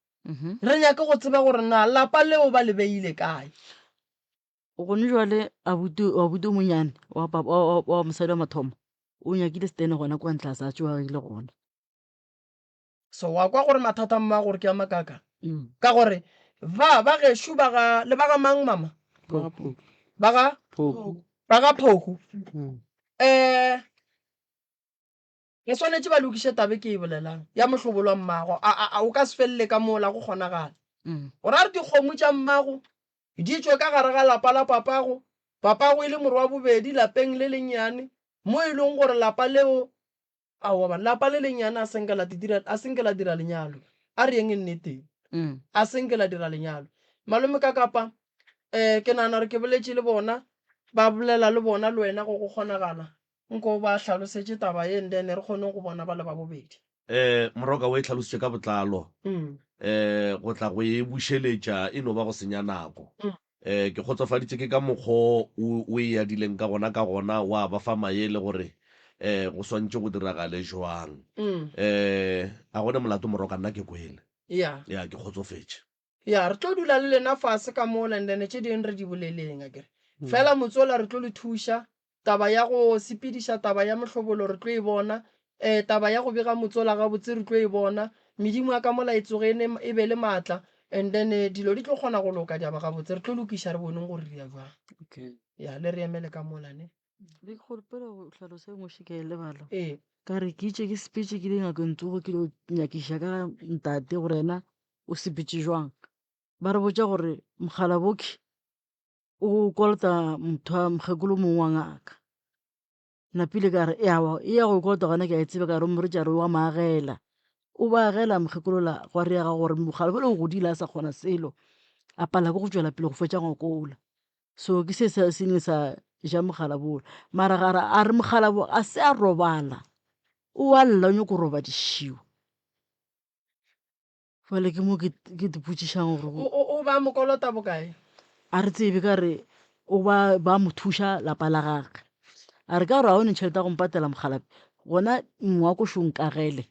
re nyake go tseba gore na lapa leo ba le beile kae. Gone jwale abuti abuti o monyane wa papa wa wa mosadi wa mathomo o nyakile stene gona kwa ntle a sa tšwe a ile gona. So wa kwa gore mathata a mmago gore ke a makaka ka gore ba ba gešo ba ga le ba ga mang mama? Ba ga Phoku. Ba ga Phoku. Ba ga Phoku. Um Re swanetše ba lokiše taba e ke e bolelang ya mohlobolo wa mmago. A, a, a o ka se felele ka mola go kgonagala. O ra re dikgomo tša mmago di tšwe ka gare ga lapa la papago, papago e le morwa wa bobedi lapeng le lennyane, mo e leng gore lapa leo, aowa bana, lapa le lennyane a se nke la dira, a se nke la dira lenyalo. A re yeng nneteng. A se nke la dira lenyalo. Malome Kakapa, um ke nagana gore ke boletše le bona, ba bolela le bona le wena go go kgonagala. Nko o ba hlalosetše taba ye and then re kgone go bona ba le ba bobedi. Eh, Moroka o e hlalositše ka botlalo. Eh, go tla go e bušeletša e no ba go senya nako. Eh, ke kgotsofaditše ke ka mokgo o, o e adileng ka gona, ka gona wa ba fa maele gore eh go swantše go diragale jwang. Eh, a go ne molato Moroka, nna ke kwele. Ya. Ya, ke kgotsofetše. Ya, re tlo dula le lena fase ka mola and then tše dingwe re di boleleng akere. Fela motsola re tlo le thuša, taba ya go sepediša taba ya mohlobolo re tlo e bona, um taba ya go bega motsola gabotse re tlo e bona, medimo ya ka mola e tsoge e ne e be le maatla and then dilo di tlo kgona go loka di a ba gabotse. Re tlo lokiša re boneng gore re ya jwang. Okay. Ya, le re emele ka mola ne. Be ke kgopela go hlalosa e nngwe še ka e lebala. Ee. Ka re ke itše ke sepetše ke ile ngakeng tsogo ke lo nyakiša ka ntate gore yena o sepetše jwang. Ba re botša gore mokgalabokhi o kolota motho wa mokgekolo mongwe wa ngaka. Napile ka re eawa e ya go kolota gona ke a e tseba ka re o moretša re wa mo agela. O ba agela mokgekolo la gwa riega gore mokgalabole o godile a sa kgona selo a palelwa ke go tšwela pele go fetša ngwako ola. So ke se se ileng sa ja mokgalabole mara ga a re mokgalabo a se a robala o a lla o nyako robadišiwa. Fale ke mo ke ke ipotšišang gore O, o, o ba mo kolota bokae? A re tsebe ka re o ba ba mo thuša lapa la gagwe. A re ka gore ga o ne tšhelete ya go mpatela mokgalabje gona ngwako šo nkagele.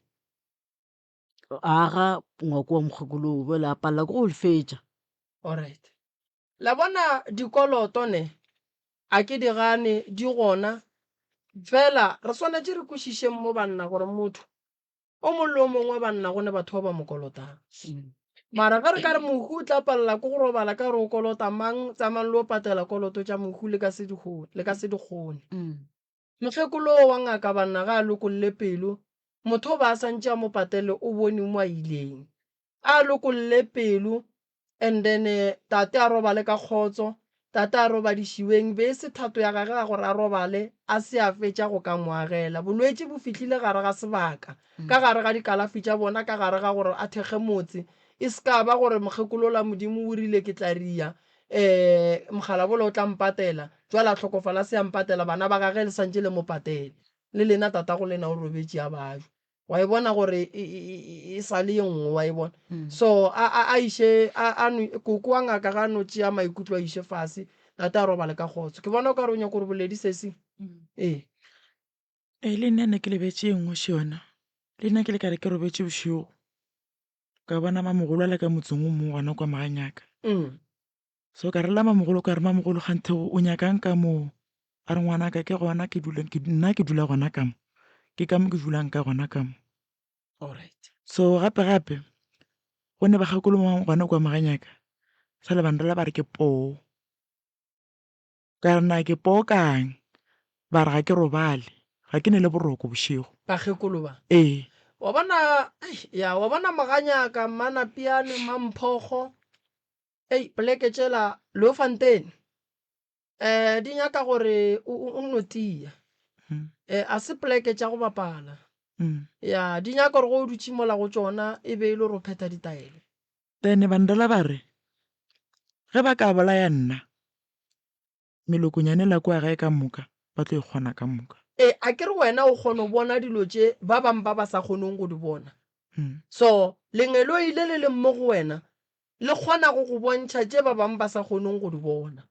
A aga ngwako wa mokgekolo oo bjale a palela ke go fetša. Alright. La bona dikoloto ne a ke di gane di gona fela re swanetše re kwešišeng mo banna gore motho O mong le o mongwe wa banna go ne batho ba ba mo kolotang. Mara ge re ka re mohu o tla palela ke go robala ka gore o kolota mang, tsamayang le yo patela koloto tša mohu le ka se di le ka se di kgone. Mokgekolo wo wa ngaka banna ga a lokolle pelo, motho o ba a santše a mo patele o bone mo a ileng. A lokolle pelo and then tate a robale ka kgotso, tate a robadišiweng, be e se thato ya gage ya gore a robale a se a fetša go ka mo agela. Bolwetši bo fihlile gare ga sebaka, ka gare ga dikalafi tša bona, ka gare ga gore a thekge motse, e se ka ba gore mokgekolola Modimo o rile ke tla ria, um mokgalabola o tla mpatela, jwale a hlokofala a se a mpatela, bana ba gage le santše le mo patele, le lena tatago lena o robetše a bajwa. Wa e bona gore e, e, e, e sa le ye nngwe, wa e bona. So a, a, a iše, a, a no, koko wa ngaka ga a no tšea maikutlo a iše fase, tate a robale ka kgotso. Ke bona o ka re o nyaka gore boledi sesi. Ee. Ee, le nna ne ke lebetše e nngwe še yona. Le nna ke le ka re ke robetše bošego, ka bona mamogolo a le ka motseng o mongwe gona kwa Maganyaka. So ka rela mamogolo ka re mamogolo kganthe o nyakang ka mo? A re ngwanaka ke gona ke dula ke nna ke dula gona ka mo. Ke ka mo ke dulang ka gona ka mo. Alright. So gape gape go ne bakgekolo ba bangwe gona kwa Maganyaka sa le ba nrela ba re ke poo. Ka re na ke poo kang? Ba re ga ke robale, ga ke ne le boroko bošego. Bakgekolo ba? Ee. Wa bona, ya, wa bona Moganyaka, Mmanapiane, Mmamphogo, Ei, poleke tšela Leofantene. Um di nyaka gore o no tia. Um a se poleke tša go bapala. Ya, di nyaka gore ge o dutše mola go tšona e be e le gore o phetha ditaelo. Then bandala ba re, Ge ba ka bolaya nna, melokonyana ela kua gae ka moka ba tlo e kgona ka moka. Ee, a ke re wena o kgona go bona dilo tše ba bangwe ba ba sa kgoneng go di bona. So, lengeloi le le leng mo go wena le kgona go go bontšha tše ba bangwe ba sa kgoneng go di bona.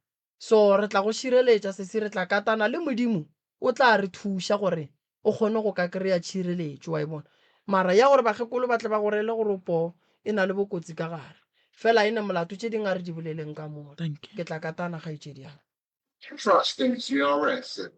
So, re tla go šireletša, sesi, re tla katana le Modimo o tla re thuša gore o kgone go ka kry-a tšhireletšo, wa e bona. Mara ya gore bakgekolo ba tle ba go reele gore o poo e na le bokotsi ka gare. Fela e ne molato, tše dingwe a re di boleleng ka mola. Ke tla katana, kgaetšedi ya ka. Trust in CRS.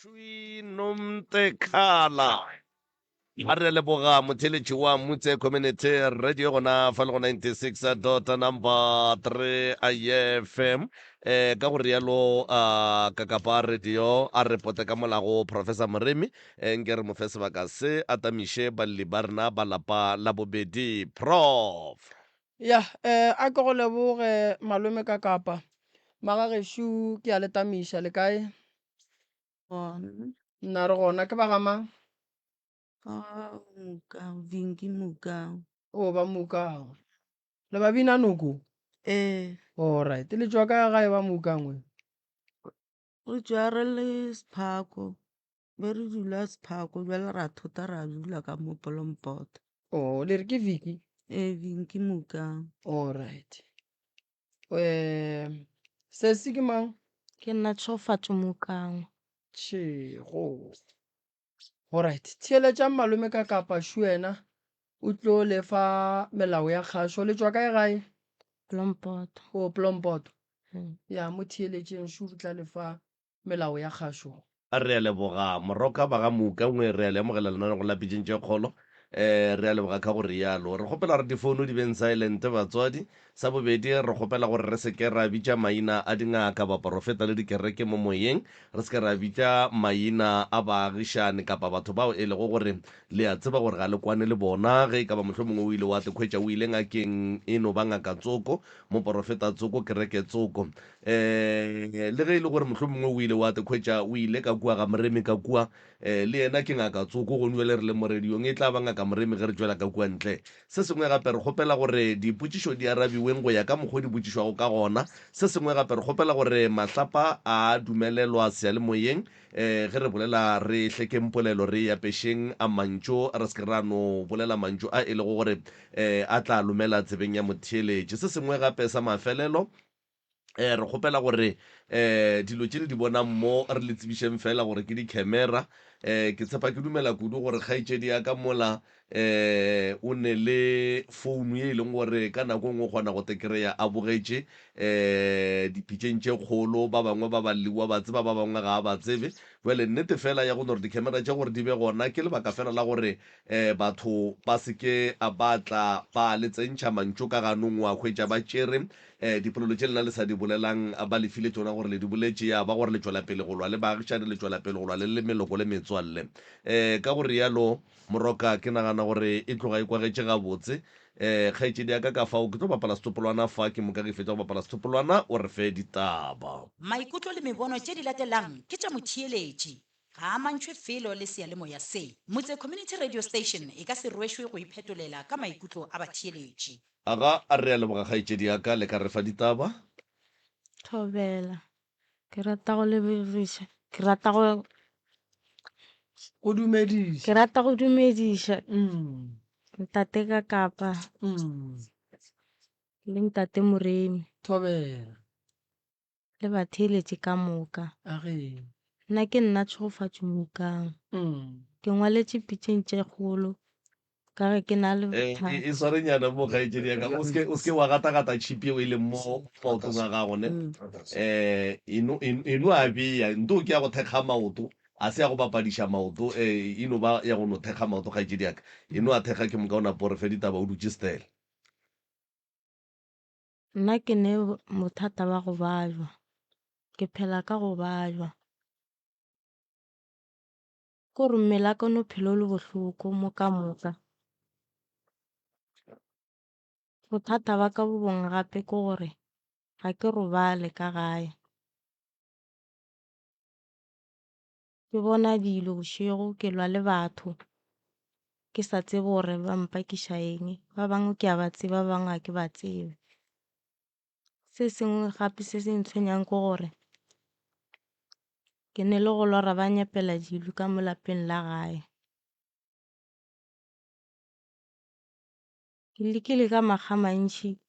Šwinomtekhala. A re a leboga motheeletši wa Mutse Community Radio gona fa le go 96 dot number 3 FM. Eh, ka go rialo uh, Kakapa Radio a re pote ka molago Professor Moremi eh, nke re mo fe sebaka se a tamiše balli ba rena ba lapa la bobedi. Prof. Ya, eh, a ke go leboge malome Kakapa. Magagešo ke a le tamiša, le kae? Gona. Nna re gona, ke ba ga mang? Ba Mokang, Vinki Mokang. O ba Mokang. Le ba bina noko? Ee. Alright, le tšwa kae gae ba Mokang we? Re tšwa re le Sephako. Be re dula Sephako, bjale ra thota ra dula ka mo Polompota. Oh, le re ke Vinki? Ee, Vinki Mokang. Alright. Eh. Sesi ke mang? Ke nna Tshofatso Mokangwa. Tšhego. Alright, theeletšang malome ka kapa Shuena o tlo le fa melao ya kgašo. Le tšwa kae gae? Plompoto. O Plompoto. Ya mo theeletšeng Shu o tla le fa melao ya kgašo. Re a leboga Moroka ba ga Moukangwe, re a le amogela lenanegong la Pitšeng tše Kgolo. Eh, re a leboga ka go rialo. Re kgopela gore difouno di beng silent batswadi. Sa bobedi, re kgopela gore re se ke ra bitša maina a dingaka, baporofeta le dikereke mo moyeng. Re se ke ra bitša maina a baagišani kapa batho bao e lego gore le a tseba gore ga le kwane le bona. Ge e ka ba mohlomongwe o ile wa te khwetša o ile ngakeng, e no ba ngaka tsoko, moporofeta tsoko, kereke tsoko. Um le ge e le gore mohlomongwe o ile wa te khwetša o ile ka kua ga Moremi ka kua, um le yena ke ngaka tsoko, gone bjale re le mo radiong, e tla ba ngaka Moremi ge re tšwela ka kua ntle. Se sengwe gape, re kgopela gore dipotšišo di arabiweng go ya ka mokgwa o di botšišwago ka gona. Se sengwe gape, re kgopela gore mahlapa a dumelelwa seyalemoyeng, um ge re bolela re hlekeng polelo, re e apešeng a mantšu, re se ke ra no bolela mantšu a e lego gore um a tla lomela tsebeng ya motheeletši. Se sengwe gape sa mafelelo, eh re kgopela gore eh dilo tše le di bonang mo re le tsebišeng fela gore ke di-camera. Eh ke tshepa ke dumela kudu gore kgaetšedi ya ka mola eh o ne le founu ye e leng gore ka nako e nngwe o kgona go te kry-a a bogetše eh dipitšeng tše kgolo, ba bangwe ba ba wa ba tseba, ba bangwe ga a ba tsebe. Bjale nnete fela ya go no re di-camera tše gore di be gona ke lebaka fela la gore eh batho ba se ke ba tla ba le tsentšha mantšu ka ganong wa hwetša ba tšere Dipolelo tše lena le sa di bolelang ba le file tšona gore le di boletše, ya ba gore le tšwela pele go lwa le baagišani, le tšwela pele go lwa le le meloko le metswalle. Ka go realo, Moroka, ke nagana gore e tloga e kwagetše gabotse. Kgaetšedi ya ka, ka fao ke tlo bapala setsopolwana fa, ke moka ge ke fetša go bapala setsopolwana, o re fe ditaba. Maikutlo le mebono tše di latelang ke tša motheeletši. Ga a amantšhwe felo le seyalemoya se. Motse Community Radio Station e ka se rwešwe go iphetolela ka maikutlo a batheeletši. Aga, a re a leboga kgaetšedi ya ka, le ka re fa ditaba? Thobela, Ke rata go lebogiša, ke rata go. Go dumediša. Ke rata go dumediša ntate Kakapa le ntate Moremi. Thobela. Le batheeletši ka moka. Age. Nna ke nna Tshegofatšo Moukang. Ke ngwaletše pitšeng tše kgolo ka ge ke na le Eh, bothata. e swarenyana mo kgaetšedi ya ka, o se ke o se ke wa gatagata tšhipi yeo e leng mo maotong a gago ne. Eh, e no e e no a bea, nto ke ya go thekga maoto, a se ya go bapadiša maoto, eh, e no ba ya go no thekga maoto kgaetšedi ya ka. E no a thekga ke moka o napo o re fe ditaba o dutše stele. Nna ke ne bothata ba go bajwa, ke phela ka go bajwa. Ke gore mmele wa ka o no phela o le bohloko mo ka moka. Bothata ba ka bo bongwe gape ke gore ga ke robale ka gae. Ke bona dilo bošego, ke lwa le batho, ke sa tsebe gore ba mpakiša eng. Ba bangwe ke a ba tseba, ba bangwe ga ke ba tsebe. Se sengwe gape se se ntshwenyang ke gore ke ne le go lora ba nyepela dilo ka mo lapeng la gae. Ke lekile ka makga a mantši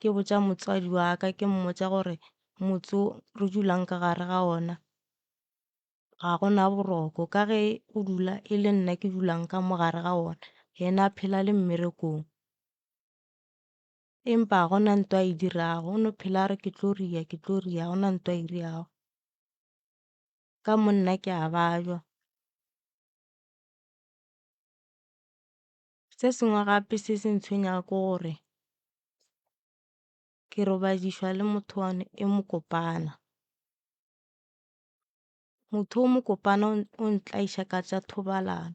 ke botša motswadi wa ka, ke mmotša gore motse o re dulang ka gare ga ona ga gona boroko ka ge go dula e le nna ke dulang ka mo gare ga ona, yena a phela le mmerekong. Empa ga gona ntho a e dirago, o no phela a re ke tlo ria, ke tlo ria, ga gona ntho a e dirago. Ka mo nna ke a bajwa. Se sengwe gape se se ntshwenyago ke gore ke robadišwa le motho wa e mokopana. Motho o mokopana o ntlaiša ka tša thobalano.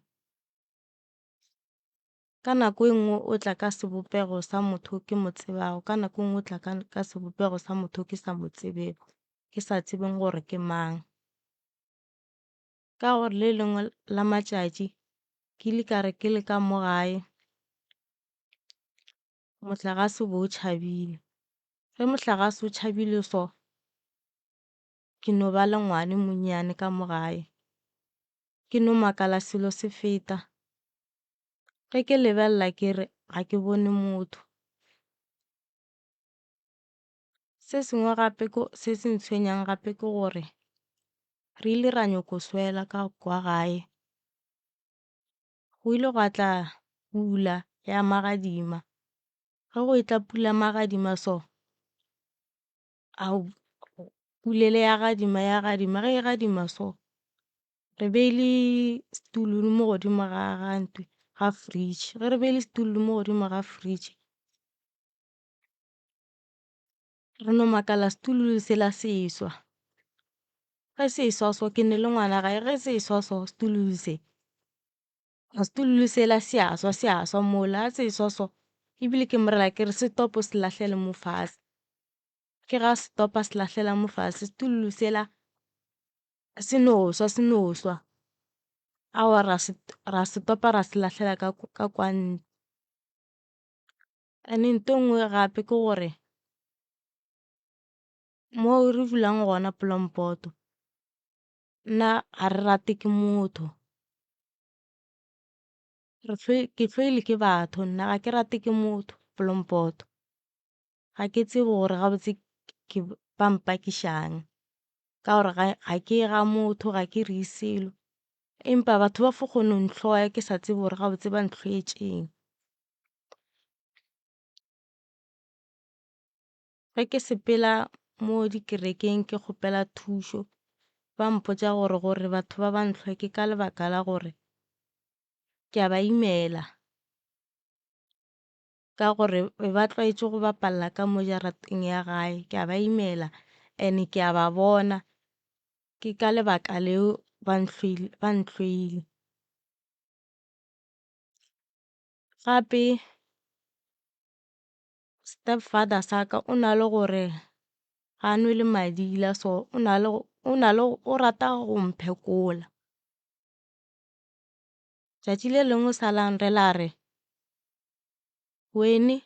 Ka nako e nngwe o tla ka sebopego sa motho ke mo tsebago, ka nako e nngwe o tla ka sebopego sa motho ke sa mo tsebego, ke sa tsebeng gore ke mang. Ka gore le lengwe la matšatši ke ile ka re ke le ka mo gae mohlagase o be o tšhabile. Ge mohlagase o tšhabile so, ke no ba le ngwane o monnyane ka mo gae. Ke no makala selo se feta. Ge ke lebelela ke re ga ke bone motho. Se sengwe gape ko se se ntshwenyang gape ke gore re ile ra nyoko swela ka kwa gae. Go ile gwa tla pula ya magadima. Ge go etla pula magadima so, ao pula ele ya gadima ya gadima ge e gadima so, re beile setulo mo godimo ga ga ntwe ga fridge. Ge re beile setulo mo godimo ga fridge, re no makala setulo sela se swa. Ge se swa so ke ne le ngwana gae, ge se swa so setulo se, setulo sela se a swa se a swa mola. Ga se swa so ebile ke mo rela ke re se tope o se lahlele mo fase. Ke ga se topa se lahlela mo fase setulo sela se no swa se no swa. Aowa ra se ra se topa ra se lahlela ka ka kwa ntle. And-e ntho e nngwe gape ke gore mo re dulang gona Polompoto nna ga re rate ke motho. Re ke hloile ke batho nna ga ke rate ke motho Polompoto. Ga ke tsebe gore gabotse ke ba mpakišang ka gore ga ga ke ye ga motho ga ke re selo. Empa batho ba fo kgona go ntlhoya ke sa tsebe gore gabotse ba ntlhoetšeng. Ge ke sepela mo dikerekeng ke kgopela thušo, ba mpotša gore gore batho ba ba ntlhoya ke ka lebaka la gore ke a ba imela. Ka gore be ba tlwaetše go bapalla ka mo jarateng ya gae, ke a ba imela and-e ke a ba bona. Ke ka lebaka leo ba ntlhoile ba ntlhoile. Gape stepfather sa ka o na le gore ga a nwele madila so o na le o na le o rata go mphekola. Tšatši le lengwe sa la nrela a re, wene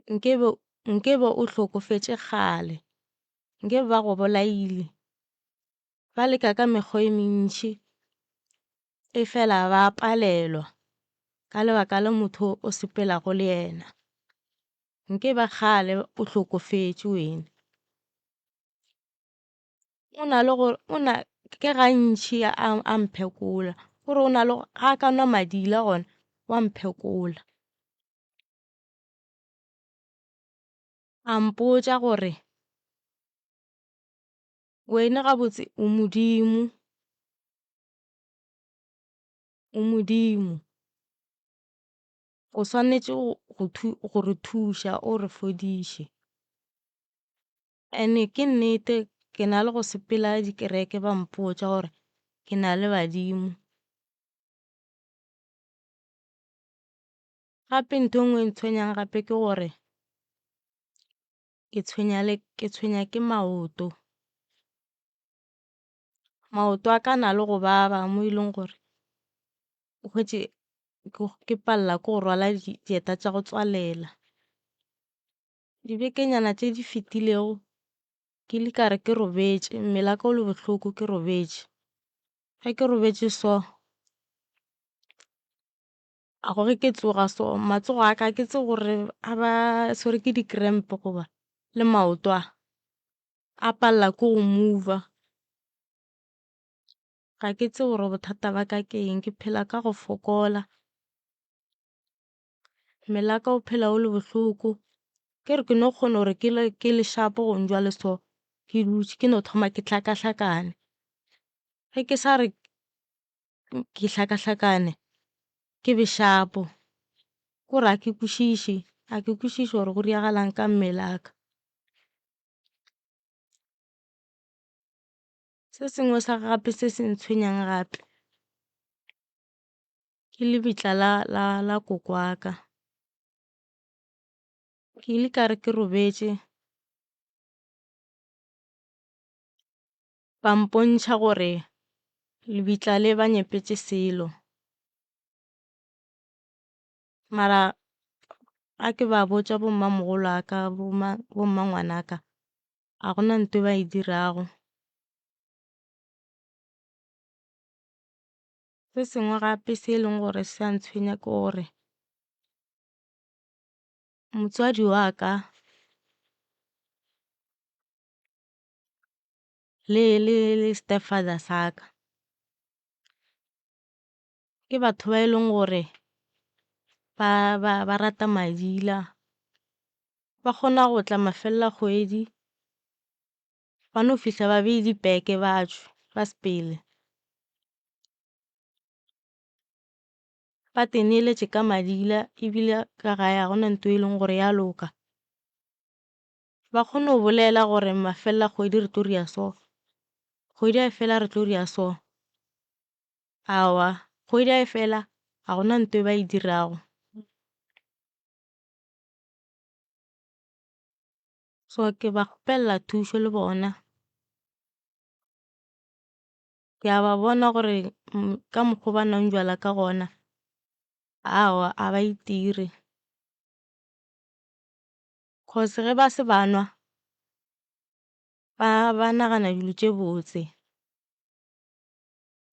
nkebe nkebe o hlokofetše kgale, nkebe ba go bolaile. Ba leka ka mekgwa e mentši efela ba palelwa ka lebaka la motho o sepelago le yena. Nkebe kgale o hlokofetše wene. O na le gore o na ke gantši a a mphekola, o re o na le ga a ka nwa madila gona wa mphekola. A mpotša gore wene gabotse o Modimo, o Modimo, o swanetše go go re thuša o re fodiše. And-e ke nnete ke na le go sepela dikereke ba mpotša gore ke na le badimo. Gape ntho e nngwe e ntshwenyang gape ke gore ke tshwenya le ke tshwenya ke maoto. Maoto a ka a na le go baba mo e leng gore o hwetše ke palela ke go rwala dieta tša go tswalela. Dibekenyana tše di fetilego ke ile ka re ke robetše, mmele wa ka o le bohloko ke robetše. Ge ke robetše so, a gore ke tsoga so matsogo a ka ke tsebe gore a ba swere ke di-cramp goba le maoto a, a palela ke go mover. Ga ke tsebe gore bothata ba ka ke eng, ke phela ka go fokola. Mmele wa ka o phela o le bohloko. Ke re ke no kgona gore ke le ke le sharp-o gong jwale so, ke dutše ke no thoma ke hlakahlakane. Ge ke sa re ke hlakahlakane ke be sharp-o, kore ga ke kwešiše, ga ke kwešiše gore go diragalang ka mmele wa ka. Se sengwe sa gape se se ntshwenyang gape ke lebitla la la la koko wa ka. Ke ile ka re ke robetše ba mpontšha gore lebitla le ba nyepetše selo. Mara ga ke ba botša bo mmamogolo wa ka bo mmangwanaka ga gona ntho e ba e dirago. Se sengwe gape se e leng gore se a ntshwenya ke gore motswadi wa ka. Le le le stepfather sa ka. Ke batho ba e leng gore ba ba ba rata madila, ba kgona go tla mafelelo a kgwedi ba no fihla ba beye dipeke ba tšwe ba sepele. Ba teneletše ka madila ebile ka gae ga gona ntho e leng gore ya loka. Ba kgone go bolela gore mafelelo a kgwedi re tlo dira so, kgwedi ga e fela re tlo dira so. Aowa, kgwedi ga e fela ga gona ntho e ba e dirago. So ke ba kgopelela thušo le bona. Ke a ba bona gore ka mokgo ba nwang jwala ka gona, aowa a ba itire. Cause ge ba se ba nwa ba ba nagana dilo tše botse.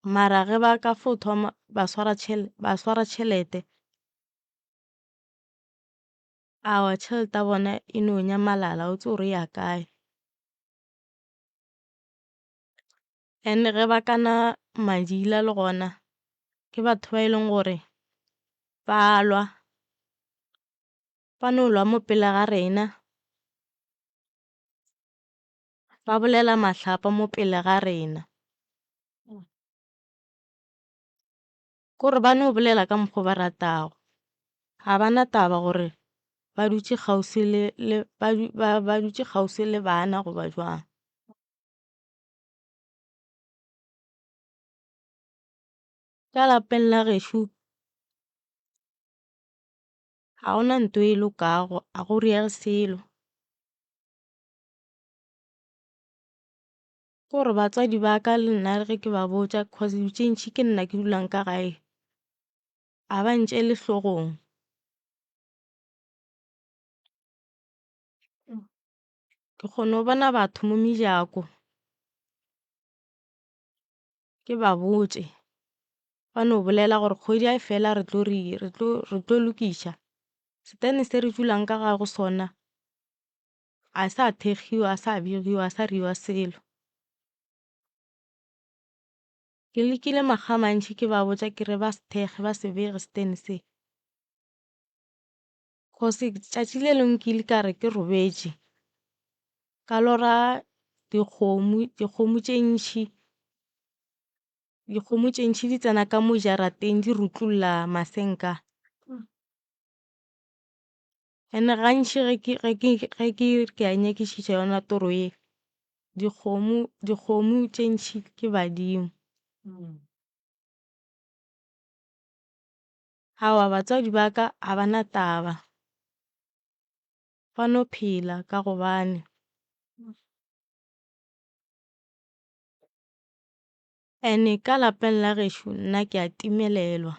Mara ge ba ka fo thoma ba swara ba swara tšhelete, aowa tšhelete ya bona e no nyamalala ga o tsebe gore e ya kae. And ge ba kana madila le gona ke batho ba e leng gore ba lwa, ba no lwa mo pele ga rena, ba bolela mahlapa mo pele ga rena. Kore ba no bolela ka mokgo ba ratago, ga ba na taba gore ba dutše kgauswi le le ba ba ba dutše kgauswi le bana goba jwang. Ka lapeng la gešo ga gona ntho e lokago, ga go direge selo. Ke gore batswadi ba ka le nna ge ke ba botša cause dilo tše ntši ke nna ke dulang ka gae, ga ba ntšeele hlogong. Ke kgona go bona batho mo mejako, ke ba botše ba no bolela gore kgwedi ga e fela re tlo re re tlo re tlo lokiša setene se re dulang ka ga go sona. A sa thekgiwa, a sa begiwa, a sa riwa selo. Ke lekile makga a mantši ke ba botša ke re ba se thekge, ba se bege setene se. Cause tšatši le lengwe ke ile ka re ke robetše, ka lora dikgomo, dikgomo tše ntši, dikgomo tše ntši di tsena ka mo jarateng di rutlolla masenka. And gantši ge ke ge ke ge ke ke a nyakišiša yona toro ye, dikgomo dikgomo tše ntši ke badimo. Aowa batswadi ba ka ga ba na taba, ba no phela ka gobane. And ka lapeng la gešo nna ke a timelelwa.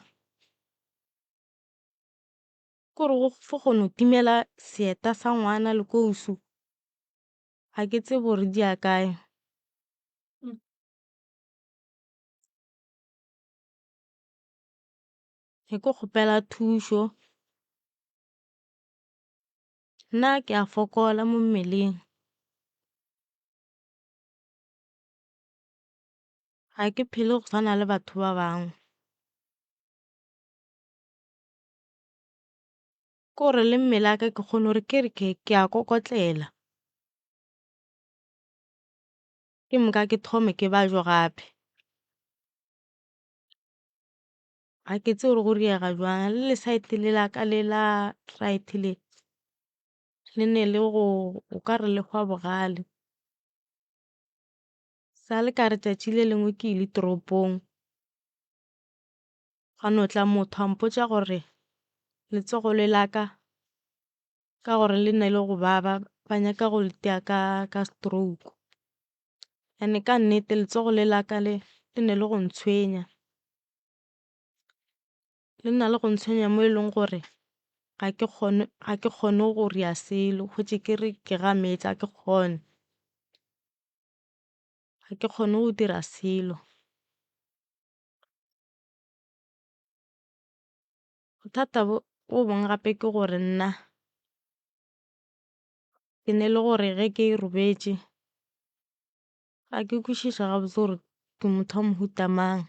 Ke gore go fo kgona go timela seeta sa ngwana le kousu, ga ke tsebe gore di ya kae. Ke ko kgopela thušo, nna ke a fokola mo mmeleng. Ga ke phele go swana le batho ba bangwe. Ke gore le mmele wa ka ke kgone gore ke re ke ke a kokotlela. Ke moka ke thome ke bajwe gape. Ga ke tsebe gore go diega bjang le le side le la ka le la right le, le ne le go o ka re le hwa bogale. Sa le ka re tšatši le lengwe ke ile toropong, gwa no tla motho a mpotša gore letsogo le la ka ka gore le na le go baba ba nyaka go le tia ka ka stroke. And-e ka nnete letsogo le la ka le le ne le go ntshwenya, le na le go ntshwenya mo e leng gore ga ke kgone ga ke kgone go ria selo, hwetše ke re ke ga meetse ga ke kgone, ga ke kgone go dira selo. Bothata bo bo bongwe gape ke gore nna ke ne le gore ge ke robetše. Ga ke kwešiše gabotse gore ke motho wa mohuta mang.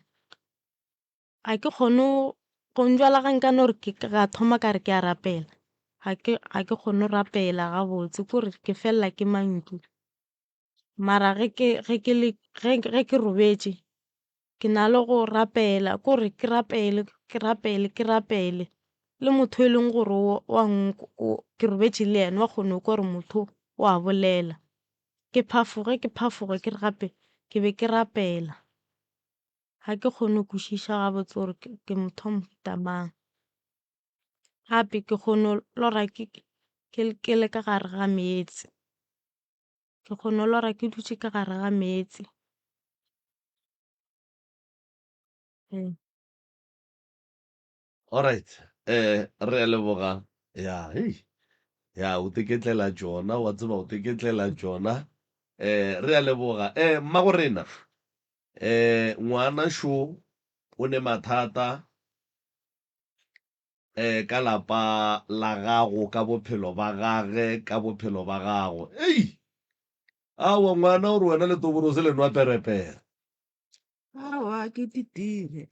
Ga ke kgone go njwala ga nka no re ke ka thoma ka re ke a rapela, ga ke ga ke kgone go rapela gabotse ke gore ke felela ke mantšu. Mara ge ke ge ke le ge ge ke robetše ke na le go rapela ke gore ke rapele ke rapele ke rapele le motho e leng gore wa ke robetše le yena wa kgona go kwa gore motho o a bolela. Ke phafoge ke phafoge ke re gape ke be ke rapela. Ga ke kgone go kwešiša gabotse gore ke motho wa mohuta mang. Gape ke kgone go lora ke le ka gare ga meetse, ke kgone go lora ke dutše ka gare ga meetse. Ee. Alright, re a leboga. Ya, hei. Ya, o teketlela tšona, wa tseba o teketlela tšona. Re a leboga. Mmagorena, ngwana šo o ne mathata ka lapa la gago, ka bophelo ba gage, ka bophelo ba gago. Ei! Aowa, ngwana o re wena le Toborose le nwa perepere. Aowa, ke titire.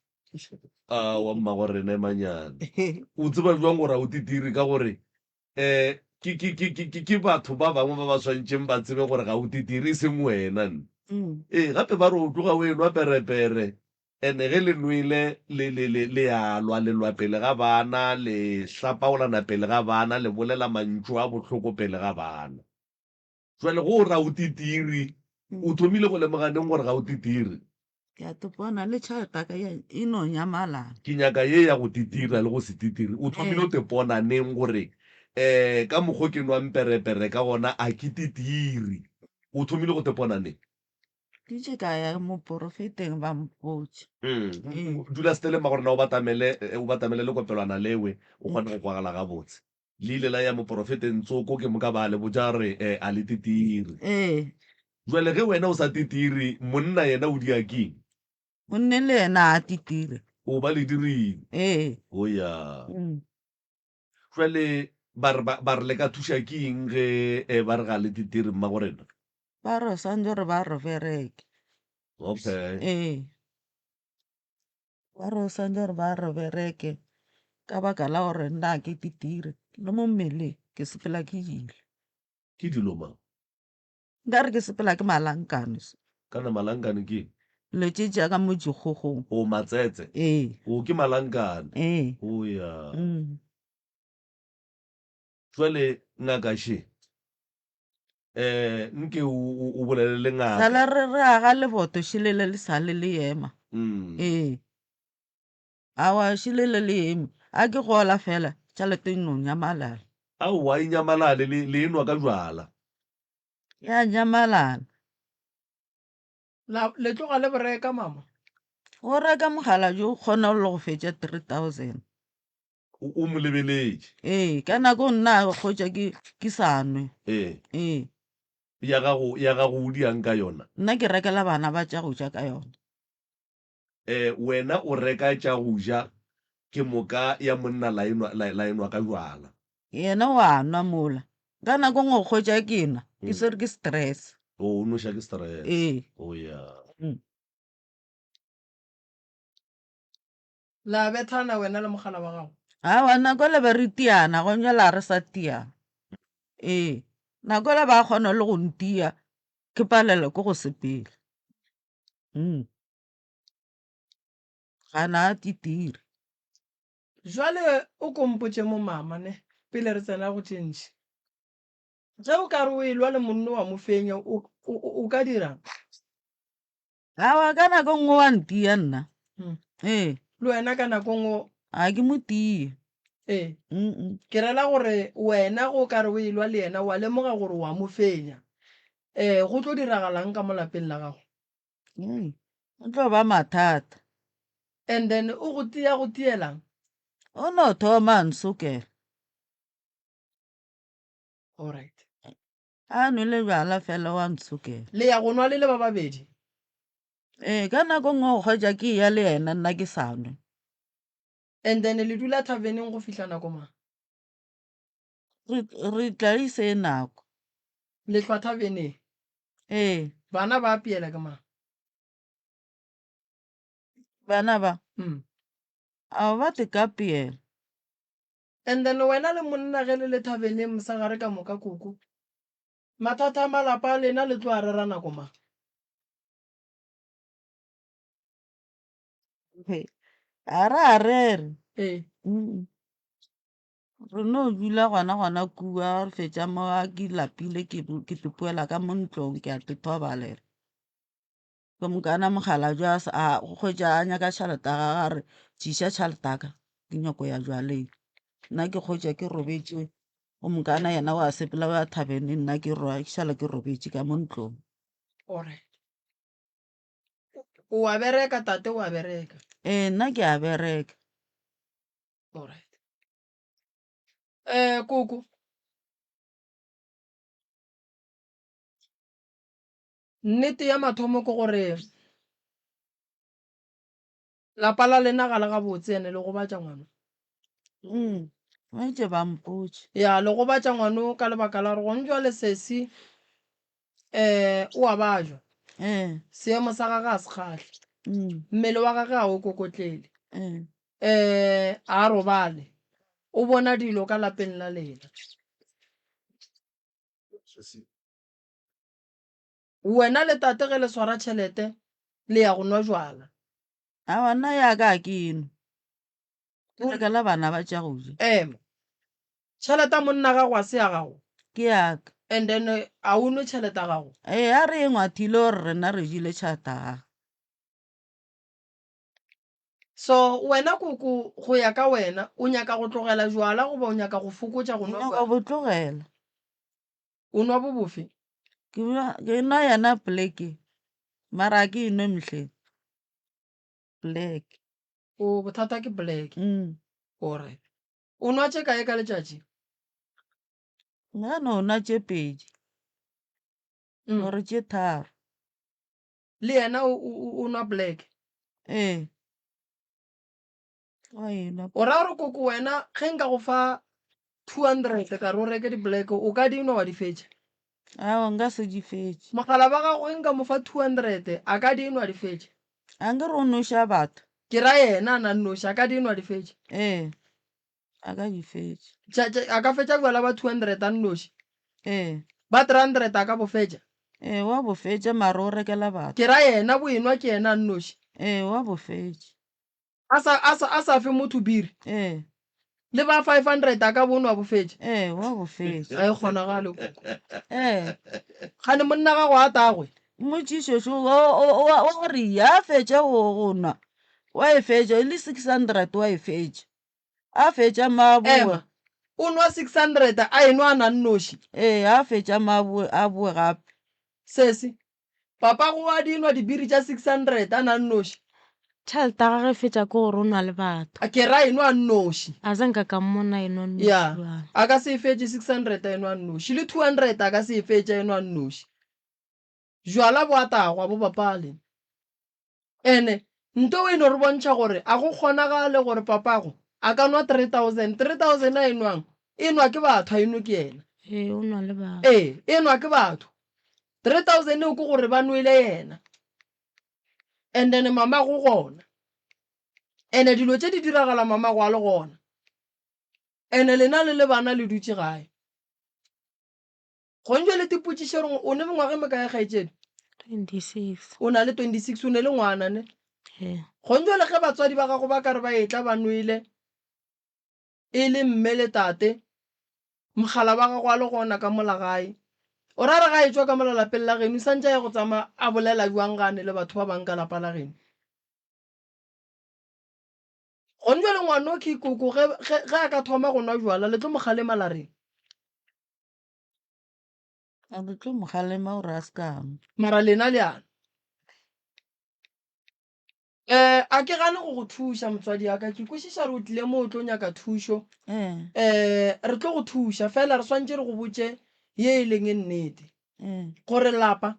Aowa, mmago rena e manyane. O tseba bjang gore a o titire? Ka gore um ke, ke, ke, ke, ke, ke batho ba bangwe ba ba swantšeng ba tsebe gore ga o titire, e seng wena. Nne. Ee, gape ba re o tloga o enwa perepere, ene ge le nwele le, le, le, le a lwa, le lwa pele ga bana, le hlapaolana pele ga bana, le bolela mantšu a bohloko pele ga bana. Jwale go o re ga o titiri, o thomile go lemoga neng gore ga o titiri? Ke a topona le tšhelete ya ka e no nyamalala. Ke nyaka ye ya go titira le go se titire. O thomile go tepona neng gore um ka mokgo ke nwang perepere ka gona a ke titiri? O thomile go tepona neng? Ke itše ka ya moporofeteng ba mpotša. Dula setele mma gore na o batamele, o batamele le kopelwana lewe o kgone go kwagala gabotse. Le ile la ya moporofeteng tsoko, ke moka ba le botša gore, E, a le titiri. Ee. Bjale ge wena o sa titiri, monna yena o dia keng? Gonne le yena a titire. O ba le dirile. Ee. O ya. Bjale ba re, ba, ba re le ka thuša ke eng ge e, ba re ga le titiri, mmagorena? Ba re swantše gore ba re bereke. Okay. Ee. Ba re o swantše gore ba re bereke ka baka la gore nna ke titire le mo mmeleng ke sepela ke ile. Ke dilo mang? Nkare ke sepela ke malankane. Kana malankane ke eng? Dilo tše tša ka mo dikgogong. O matsetse? Ee. O ke malankane? Ee. O ya. Jwale ngaka še. Eh, nke o, o, o bolele le ngaka. Sala re re aga leboto šilele le sale le ema. Mm. Ee. Awa šilele le eme. A ke gola fela tšhelete e no nyamalala. Aowa e nyamalale le, le enwa ka bjala. Ya nyamalala. La, le tloga le boreka mama? Go reka mogala jo o kgona le go fetša 3000. O, o mo lebeletše. Ee, ka nako nna a kgotša ke, ke sa nwe. Ee. Ee. Ya gago, ya gago o diang ka yona? Nna ke rekela bana ba tša go ja ka yona. Ee, wena o reka tša go ja, ke moka ya monna la enwa, la, la enwa ka bjala. Yena o a nwa mola. Ka nako nngwe o kgotša ke nwa, ke swere ke stress. O, o noša ke stress. Ee. O ya. La bethana wena le mogala wa gago? Aowa, nako le be re tiana, gona bjale ga re sa tiana. Ee, nako le ba kgona le go ntia, ke palelwa ke go sepela. Gana a titire. Jwale o ko mpotše mo mama ne, pele re tsena go tše ntši. Ge o ka re o elwa le monno wa mo fenya, o, o, o ka dirang? Aowa, ka nako nngwe wa ntia nna. Ee. Le wena ka nako nngwe. Ga ke mo tie. Ee. Ke rela gore wena go ka re o elwa le yena wa lemoga gore wa mo fenya. Ee, go tlo diragalang ka mo lapeng la gago? Go tlo ba mathata. And then o go tia go tielang? O no thoma a nsokela. Alright. A nwele bjala fela wa ntshokela. Le ya go nwa le le ba babedi? Ee, ka nako nngwe go hwetša ke eya le yena nna ke sa nwe. And then le dula taverneng go fihla nako mang? Re, re tla e se nako. Le hlwa taverneng? Ee. Bana ba apiela ke mang? Bana ba? Mm. A ba te ka piela. And then wena le monna ge le le thabeneng mosegare ka moka koko, mathata a malapa a lena le tlo a rera nako mang? A re a rere. Ee. Mm. Re no dula gona gona kua re fetša mo a ke lapile ke ke tipoela ka mo ntlong ke a tithobalela. Ke mokana mokgalabje a a hwetša a nyaka tšhelete ya gagwe a re tliša tšhelete ya ka ke nyako ya jwaleng. Nna ke hwetša ke robetše go mokana yena wa sepela o ya thabeng nna ke ke šala ke robetše ka mo ntlong. Alright. O a bereka tate o a bereka? Ee nna ke a bereka. Alright. Eh koko. Nnete ya mathomo ke gore lapa la lena ga le gabotse ene le gobatša ngwano. Mm. Ba itše ba mpotše. Ya le gobatša ngwano ka lebaka la gore gone jwale sesi eh o a bajwa. Eh. Seemo sa gage a se kgahle. Mm. Mmele wa gage ga o kokotlele. Eh. Eh, a robale. O bona dilo ka lapeng la lena. Wena le tate ge le swara tšhelete le ya go nwa jwala. Aowa nna ya ka ga ke e nwe. Ke rekela bana ba tša go ja. Ema. Tšhelete ya monna gago a se ya gago? Ke ya ka. And then a o nwe tšhelete ya gago? Ee, a re e ngwathile gore rena re jele tšhelete ya gagwe. So wena koko go ya ka wena o nyaka go tlogela jwala goba o nyaka go fokotša go Ke nwa nyaka jwala? go tlogela. O nwa bo bofe? Ke nwa ke nwa yena black mara ga ke e nwe mehleng. Black. O bothata ke black. Mm. Alright. O nwa tše kae ka letšatši? Nka no nwa tše pedi Mm. or tše tharo. Le yena o, o, o nwa black? Ee. Wa e nwa. O ra gore koko wena ge nka go fa 200 ka re o reke di-black o ka di nwa wa di fetša? Aowa nka se di fetše. Mogala wa gago ge nka mo fa 200 a ka di nwa a di fetša? A nke re o noša batho. Ke ra yena a na nnoši a ka di nwa a di fetša? Ee. A ka di fetša. Tša, tša, a ka fetša bjala ba 200 a nnoši? Ee. Ba 300 a ka bo fetša? Ee, wa bo fetša mara o rekela batho. Ke ra yena bo enwa ke yena a nnoši. Ee, wa bo fetša. A sa, a sa, a sa fe motho biri? Ee. Le ba 500 a ka bo nwa bo fetša? Ee, wa bo fetša. Ga e kgonagale koko. Ee. Kgane monna gago a tagwe? Mmotšišo šo, o, o, o, wa re ya fetša go, go nwa, wa e fetša, e le 600 wa e fetša. A fetša maboe. Ema, o nwa 600 a enwa a na nnoši? Ee, a fetša maboe, a boe gape. Sesi, papago o a di nwa dibiri tša 600 a na nnoši? Tšhelete ya gagwe e fetša ke gore o nwa le batho. A ke ra enwa a nnoši. A se nka ka mmona a enwa nnoši Ya, bjalo. a ka se e fetše 600 a enwa a nnoši, le 200 a ka se e fetše a enwa a nnoši. Jwala bo a tagwa bo bapale. Ene nto e no re bontšha gore a go kgonagale gore papago a ka nwa 3000. 3000 a e nwang e nwa ke batho a e nwe ke yena. Ee, o nwa le batho. Ee, e nwa ke batho. 3000 eo ke gore ba nwele yena. And then mamago gona. Ene dilo tše di diragala mamago a le gona. Ene lena le le bana le dutše gae. Gong jwale tipotšiše gore o ne mengwaga e mekae kgaetšedi? 26. O na le 26, o ne le ngwana ne? Ee. Gong jwale ge batswadi ba gago ba ka re ba etla ba nwele, e le mme le tate, mogala wa gago a le gona ka mola gae, o ra re ga etšwa ka mola lapeng la geno, santše a ya go tsamaya a bolela bjang ga a ne le batho ba bang ka lapa la geno? Gong jwale ngwanokhi koko ge, ge, ge a ka thoma go nwa jwala, le tlo mo kgalema la reng? A re tlo mo kgalema gore a se ka nwa. Mara lena le a nwa. Um a ke gane go go thuša motswadi ya ka, ke kwešiša gore o tlile mo o tlo nyaka thušo. Um re tlo go thuša fela re swantše re go botše ye e leng nnete. Gore lapa,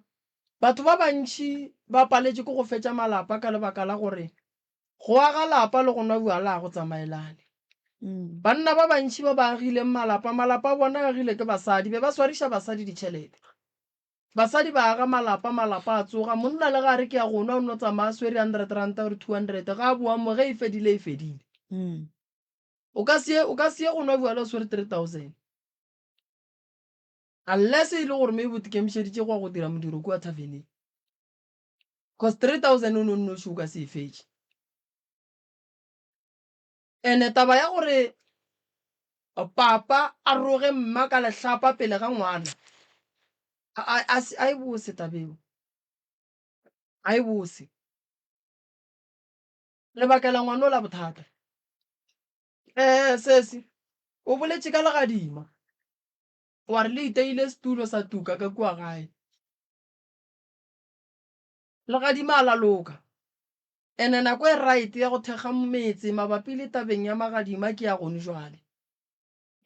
batho ba bantši ba paletše ke go fetša malapa ka lebaka la gore Go aga lapa le go nwa bjala ga go tsamaelane. Banna ba bantši ba ba agileng malapa, malapa a bona a agile ke basadi, be ba swariša basadi ditšhelete. Basadi ba aga malapa, malapa a tsoga. Monna le ge a re ke ya go nwa, o no tsamaya a swere hundred ranta or 200, ge a boa mo, ge e fedile e fedile. O ka se ye, o ka se ye go nwa bjala o swere 3000. Unless e le gore maybe o ikemišeditše go ya go dira modiro kua taverneng. Cause 3000 o no nnoši o ka se e fetše. Ene taba ya gore papa a roge mma ka lehlapa pele ga ngwana, a, a, a, a e bose taba eo. A e bose. Le bakela ngwana ola bothata. Eh, sesi, o boletše ka legadima. Wa re le iteile setulo sa tuka ka kua gae. Legadima a la loka. Ene nako e right ya go thekga metse mabapi le tabeng ya magadima ke ya gone jwale.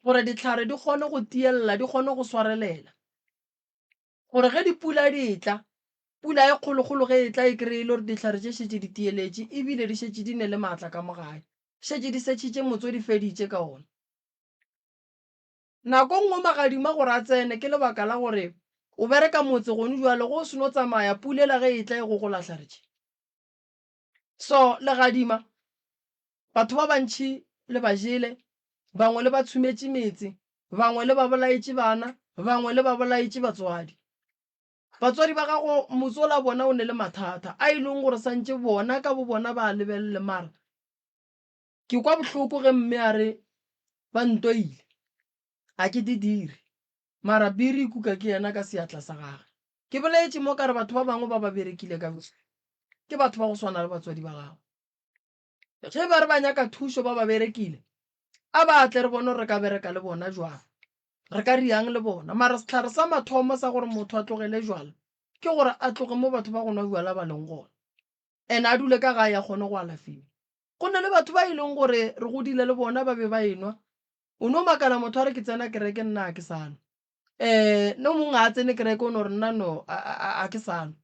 Gore dihlare di kgone go tiella, di kgone go swarelela. Gore ge dipula di etla, pula e kgolokgolo ge e etla e kreye e le gore dihlare tše šetše di tieletše ebile di šetše di ne le maatla ka mo gae. Šetše di setšhitše motse o di feditše ka ona. Nako nngwe magadima gore a tsene ke lebaka la gore o bereka motse gone jwale go o seno tsamaya pula ela ge e etla e gogola hlare tše. So legadima batho ba bantši le ba jele, bangwe le ba tshumetše metse, bangwe le ba bolaetše bana, bangwe le ba bolaetše batswadi. Batswadi ba gago motse ola bona o ne le mathata a e leng gore santše bona ka bo bona ba a lebelele mara ke kwa bohloko ge mme a re ba ntoile a ke di dire. Mara biri e kuka ke yena ka seatla sa gage. Ke boletše mo ka re batho ba bangwe ba ba berekile ka ke batho ba go swana le batswadi ba gago. Ge ba re ba nyaka thušo ba ba berekile, a ba tle re bone gore re ka bereka le bona jwang, re ka riang le bona. Mara sehlare sa mathomo sa gore motho a tlogele jwala ke gore a tloge mo batho ba go nwa bjala ba leng gona, and a dule ka gae a kgone go alafiwa. Go na le batho ba e leng gore re godile le bona ba be ba enwa, O no makala motho a re ke tsena kereke nna a ke sa nwa. Eh no mongwe ga a tsene kereke o no re nna no a ke sa nwa.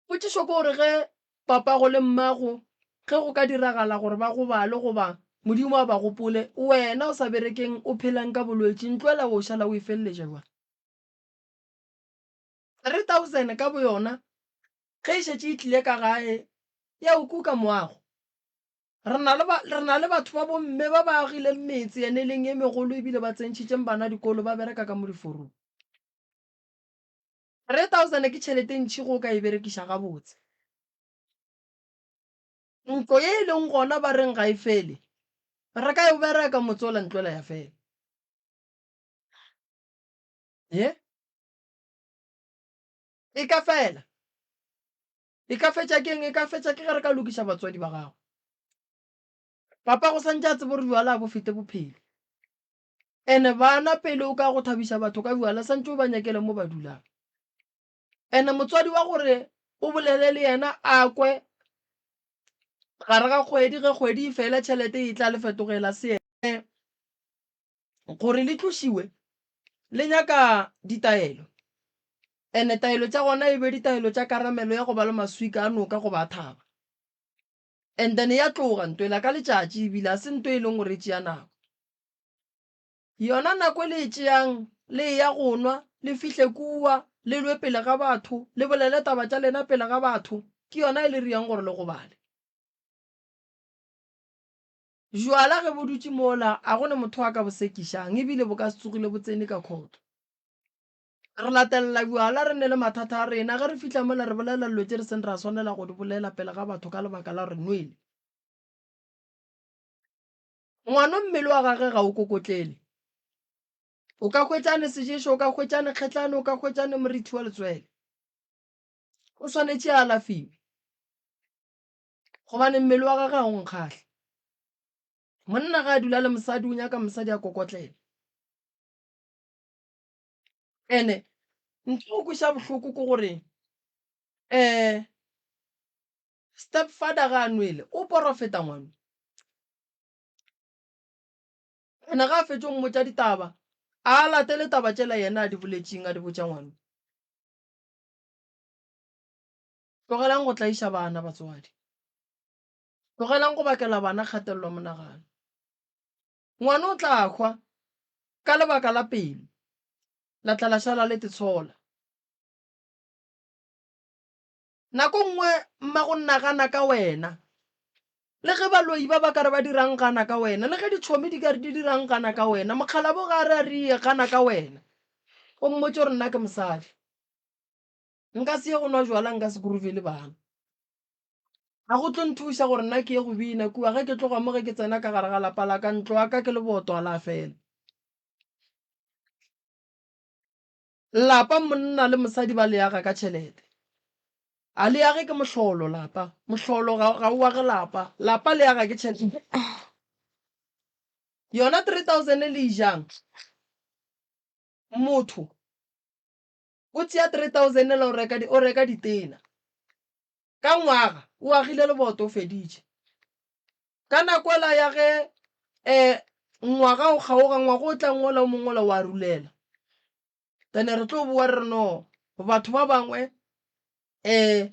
Potšišo ke gore ge papago le mmago ge go ka diragala gore ba gobale goba Modimo a ba gopole wena o sa berekeng o phelang ka bolwetši ntlo ela o šala o e feleletša jwang? 3000 ka boyona ge e šetše e tlile ka gae ya o kuka moago. Re na le ba, re na le batho ba bomme ba ba agileng metse ene e leng e megolo ebile ba tsentšhitšeng bana dikolo ba bereka ka mo diforong. 3000 ke tšhelete e ntši go o ka e berekiša gabotse. Ntlo ye e leng gona ba reng ga e fele, re ka e bereka motse ola ntlo ela ya fela. Ye? E ka fela. E ka fetša ke'ng? E ka fetša ke ge re ka lokiša batswadi ba gago. Papa go santše a tsebe gore bjala ga bo fete bophelo. Ene bana pele o ka go thabiša batho ka bjala santše o ba nyakele mo ba dulang. Ene motswadi wa gore o bolele le yena a kwe gare ga kgwedi ge kgwedi e fela tšhelete e tla le fetogela se Gore le tlošiwe le nyaka ditaelo, ene taelo tša gona e be ditaelo tša karamelo ya go ba le maswika a noka goba a thaba. And then ya tloga nto ela ka letšatši ebile a se nto e leng gore e tšea nako. Yona nako e le e tšeang le eya go nwa, le fihle kua, le lwe pele ga batho, le bolele taba tša lena pele ga batho, ke yona e le riang gore le gobale. Bjala ge bo dutše mola, a go ne motho a ka bo sekišang, ebile bo ka se tsogile bo tsene ka khoto. Re latelela bjala re ne le mathata a rena, ge re fihla mola re bolela dilo tše re seng ra swanela go di bolela pele ga batho ka lebaka la gore re nwele. Ngwano mmele wa gage ga o kokotlele. O ka hwetšane seješo, o ka hwetšane kgetlane, o ka hwetšane morithi wa letswele. O swanetše a alafiwe. Gobane mmele wa gagwe ga o nkgahle. Monna ga a dula le mosadi o nyaka mosadi a kokotlele. Ene ntho go kweša bohloko ke gore um step father ga a nwele o porofeta ngwana. Ene ga a fetše go mmotša ditaba a latele taba tšela yena a di boletšeng a di botša ngwana. Tlogelang go tlaiša bana, batswadi. Tlogelang go bakela bana kgatelelo ya monagano. Ngwana o tla hwa ka lebaka la pelo. La tla la šala le tetshola. Nako nngwe mmago nagana ka wena. Le ge baloi ba ba ka re ba dirang gana ka wena, le ge ditšhomi di ka re di dirang gana ka wena, mokgalabo ga a re a re ye gana ka wena. O mmotše gore nna ke mosadi. Nka se ye go nwa jwala, nka se groove le bana. Ga go tlo nthuša gore nna ke ye go bina kua ge ke tloga mo ge ke tsena ka gare ga lapa la ka, ntlo ya ka ke leboto a la fela. Lapa monna le mosadi ba le aga ka tšhelete. A le age ke mohlolo lapa. Mohlolo ga, ga o age lapa. Lapa le aga ke tšhelete. Yona 3000 le e jang? Motho o tšea 3000 la o reka, o reka ditena. Ka ngwaga o agile leboto o feditše. Ka nako ela ya ge um ngwaga o kgaoga, ngwaga o tlang ola o mongwe ola wa rulela. Then re tlo boa re re no batho ba bangwe um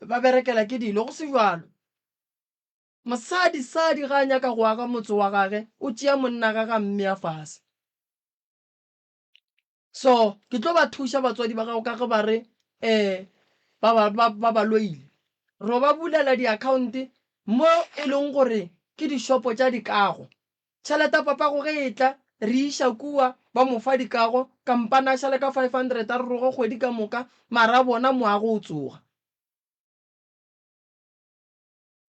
ba berekela ke dilo, go se bjalo. Mosadi sadi ga a nyaka go aga motse wa gage o tšea monna gage a mmea fase. So ke tlo ba thuša batswadi ba gago ka ge ba re um ba ba ba ba loile. Ro ba bulela di-account mo e leng gore ke dishopo tša dikago. Tšhelete ya papago ge e tla re iša kua ba mo fa dikago, kampane a šale ka 500 a re roge kgwedi ka moka mara a bona moago o tsoga.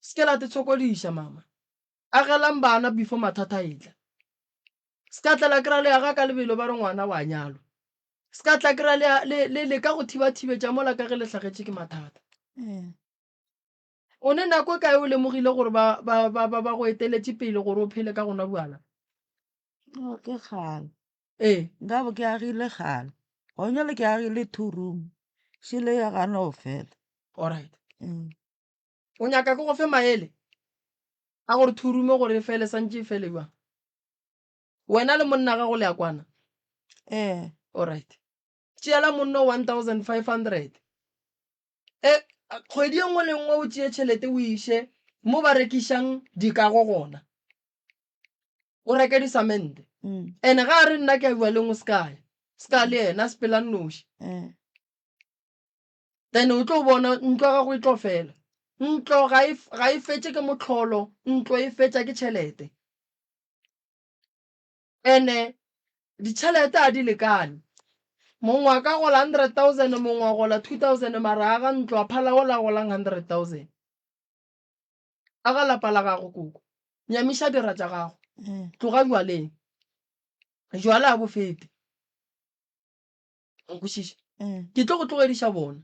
Se ke la te tshokodiša mama. Agelang bana before mathata a etla. Se ka tla la kry-a le aga ka lebelo ba re ngwana wa nyalwa. Se ka tla kry-a le, le, le leka go thiba-thibetša mola ka ge le hlagetše ke mathata. Ee. O ne nako e kae o lemogile gore ba, ba, ba, ba, ba go eteletše pele gore o phele ka go nwa bjala? Oh, ke kgale. Ee. Nka bo ke agile kgale. Gona jwale ke agile two room. Šele ya gana go fela. Alright. Mm. O nyaka ke go fe maele a gore two room gore e fele santše e fele bjang? Wena le monna gago le a kwana? Ee. Alright. Tšeela monna 1500. E, kgwedi e nngwe le nngwe o tšee tšhelete o iše mo ba rekišang dikago gona. O reke disamente. Mm. Ene ga a re nna ke a bua leng o se ka ya. Se ka le yena sepela nnoši. Eh. Then o tlo bona ntlo ya gago e tlo fela. Ntlo ga e, ga e fetše ke mohlolo, ntlo e fetša ke tšhelete. Ene ditšhelete a di lekane. Mongwe a ka gola 100,000, mongwe a gola 2,000 mara aga ntlo a phala ola a golang 100,000. Aga lapa la gago koko. Nyamiša dira tša gago. Tloga jwaleng. Jwala a bo fete. Nkwešiše? Ke tlo go tlogediša bona.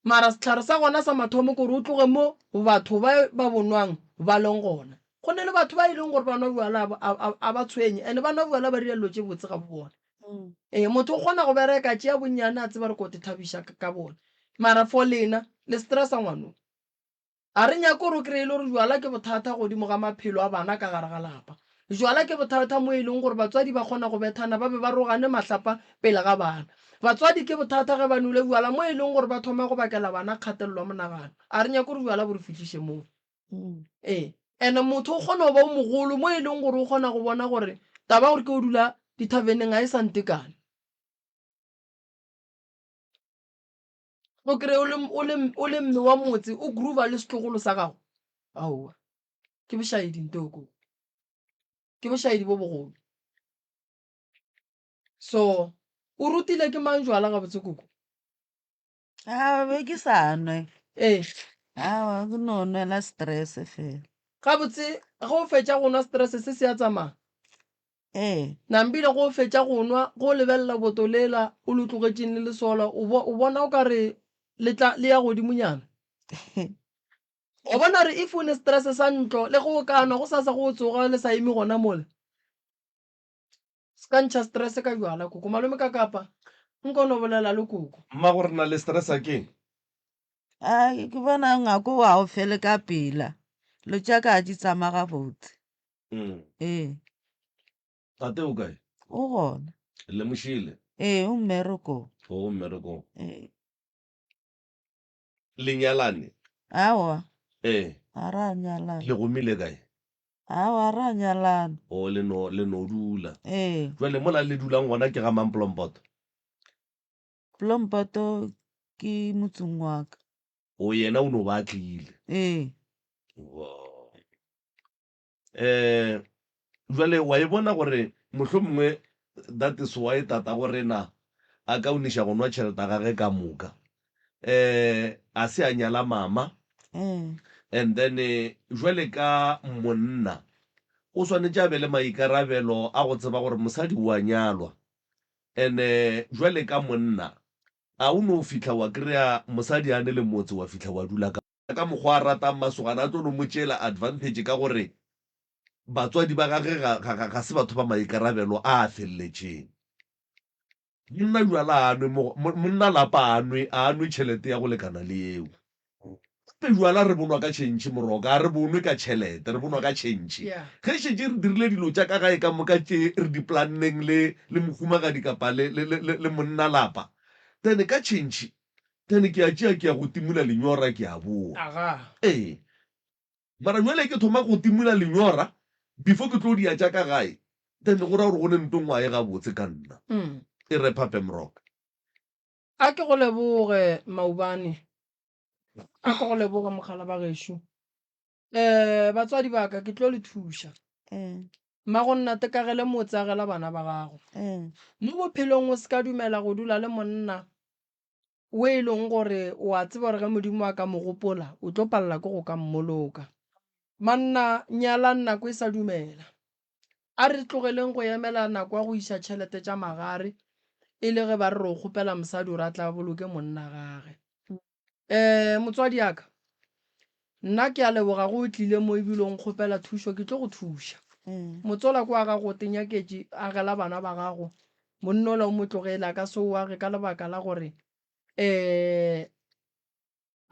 Mara sehlare sa gona sa mathomo ke gore o tloge mo batho ba ba bo nwang ba leng gona. Go na le batho ba e leng gore ba nwa bjala a ba tshwenye and ba nwa bjala ba dira dilo tše botse ga bo bona. Ee, motho o kgona go bereka a tšea bonnyane a tseba gore ko te thabiša ka bona. Mara for lena le stressa ngwano. A re nyake gore o kreye e le gore jwala ke bothata godimo ga maphelo a bana ka gare ga lapa. Jwala ke bothata mo e leng gore batswadi ba kgona go bethana ba be ba rogane mahlapa pele ga bana. Batswadi ke bothata ge ba nwele bjala mo e leng gore ba thoma go bakela bana kgatelelo ya monagano. A re nyake gore bjala bo re fihliše moo. Ee, and motho o kgona go ba o mogolo mo e leng gore o kgona go bona gore taba ya gore ke yo dula dithaveneng ga e sa ntekane. O kry-e o le, o le, o le mme wa motse o groova le setlogolo sa gago. Aowa, ke bošaedi ntoko. Ke bošaedi bo bogolo. So, o rutile ke mang jwala gabotse koko? A be ke sa nwe. Ee. Aowa, ke no nwela stress fela. Gabotse ge o fetša go nwa stress se se a tsamaya? Ee. Nambile ge o fetša go nwa, ge o lebelela boto lela o le tlogetšeng le le sola, o bo, o bona o ka re le tla, le ya godimonyana. O bona re if o ne stress sa ntlo, le ge o ka nwa gosasa ge o tsoga le sa eme gona mola. Se ka ntšha stress ka bjala koko. Malome ka kapa nko no bolela le koko. Mmago re na le stress a keng? Ai, ke bona ngwako wa o fele ka pela. Lo tša ka di tsamaya gabotse. Ee. Tate o kae? O gona. Le mošele? Ee, o mmerekong. O mmerekong. Ee. Le nyalane? Aowa. Ee. Ga ra nyalana. Le gomile kae? Aowa, ga ra nyalana. O, le no, le no dula. Ee. Jwale mola le dulang gona ke ga mang Plompoto? Blompoto ke motseng wa ka. O yena o no ba a tlile. Ee. Wow. Eh, jwale wa e bona gore mohlomongwe that is why tatago rena a kaoniša go nwa tšhelete ya gage ka moka. Eh, a se a nyala mama. Ee. And then jwale ka monna o swanetše a be le maikarabelo a go tseba gore mosadi o a nyalwa. And-e jwale ka monna a o no fihla wa kry-a mosadi a ne le motse wa fihla wa dula ka. Ka mokgwa a ratang masogana a tlo no mo tšeela advantage ka gore batswadi ba gage ga, ga, ga, ga se batho ba maikarabelo a a feleletšeng. Monna jwala a nwe, mo, monna lapa a nwe, a nwe tšhelete ya go lekana le yeo. Gape jwala re bonwa ka tšhentšhi moroka, ga re bonwe ka tšhelete, re bonwa ka tšhentšhi. Yeah. Ge šetše re dirile dilo tša ka gae ka moka tše re di planneng le, le mohumagadi kapa le, le, le, le, le monna lapa, then ka tšhentšhi, then ke a tšea ke ya go timola lenyora ke a boa. Aga. Ee. Mara bjale ke thoma go timola lenyora before ke tlo dia tša ka gae, then go ra gore go ne nto ngwae gabotse ka nna. E re phape moroka. A ke go leboge Maubane. A ke go leboge mogala ba gešo. Um batswadi ba ka ke tlo le thuša. Mmago nna tekagele motse agela bana ba gago. Mo bophelong o se ka dumela go dula le monna o e leng gore o a tseba gore ge Modimo a ka mo gopola o tlo palela ke go ka mmoloka. Manna nyalang nako e sa dumela. A re tlogeleng go emela nako ya go iša tšhelete tša magare e le ge ba re re o kgopela mosadi gore a tle a boloke monna gage. Um motswadi ya ka, nna ke a leboga ge o tlile mo ebile o nkgopela thušo, ke tlo go thuša. Motsola ke wa gago o tenyaketše, agela bana ba gago, monna ola o mo tlogele a ka se o age ka lebaka la gore um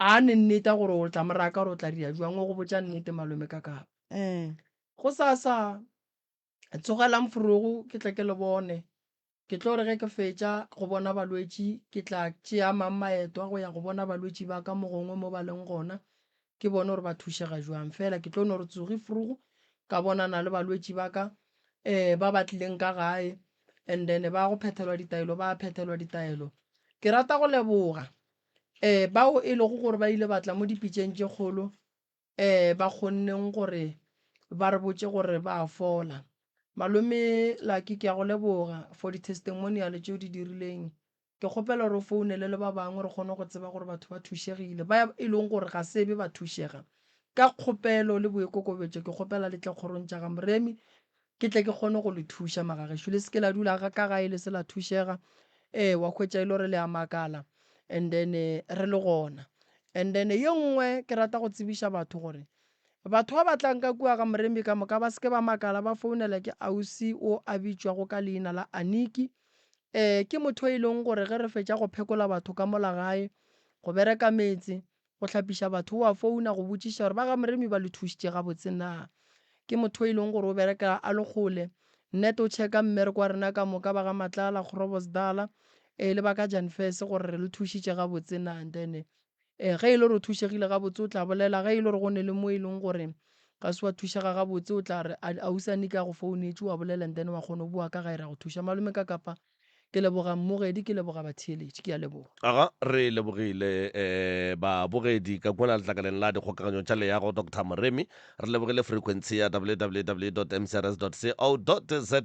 A ne nneta gore o tla mo raka gore o tla dira jwang o go botša nnete malome ka kapa. Gosasa tsogelang forogo ke tle ke le bone. Ke tlo re ge ke fetša go bona balwetši ke tla tšea mang maeto a go ya go bona balwetši ba ka mo gongwe mo ba leng gona ke bone gore ba thušega jwang. Fela ke tlo no re tsogi forogo ka bonana le balwetši ba ka um ba ba tlileng ka gae and then ba go phethelwa ditaelo ba phethelwa ditaelo. Ke rata go leboga um bao e lego gore ba ile ba tla mo dipitšeng tše kgolo um ba kgonneng gore ba re botše gore ba a fola. Malome Lucky ke a go leboga for di-testimonial tšeo di dirileng. Ke kgopela gore o founele le ba bangwe re kgone go tseba gore batho ba thušegile, ba e leng gore ga se be ba thušega. Ka kgopelo le boikokobetšo ke kgopela le tle kgorong tša ga Moremi ke tle ke kgone go le thuša magagešo. Le se ke la dula ka gae le se la thušega, ee wa hwetša e le gore le a makala and then re le gona. And then ye nngwe ke rata go tsebiša batho gore batho ba ba tlang ka kua ga Moremi ka moka ba se ke ba makala ba founela ke ausi o a bitšwago ka leina la Aniki. Ee ke motho e leng gore ge re fetša go phekola batho ka mola gae, go bereka metse, Go hlapiša batho o a founa go botšiša gore ba ga Moremi ba le thušitše gabotse na. Ke motho e leng gore o bereka a le kgole. Nnete o checka mmereko wa rena ka moka ba ga Matlala, Grobosdala eh le ba ka Janfes gore re le thušitše gabotse na. And then eh ge e le gore o thušegile gabotse o tla bolela, ge e le gore go ne le mo e leng gore ga se wa thušega gabotse o tla re ausi Anika a go founetše wa bolela and then wa kgona go boa ka gae ra go thuša. Malome ka kapa Ke leboga mmogedi, ke leboga batheeletši. Ke a leboga. Aga, re lebogile eh, babogedi ka kua letlakaleng la dikgokaganyo tša leago Doctor Moremi. Re lebogile frequency ya www dot mcrs dot co dot za.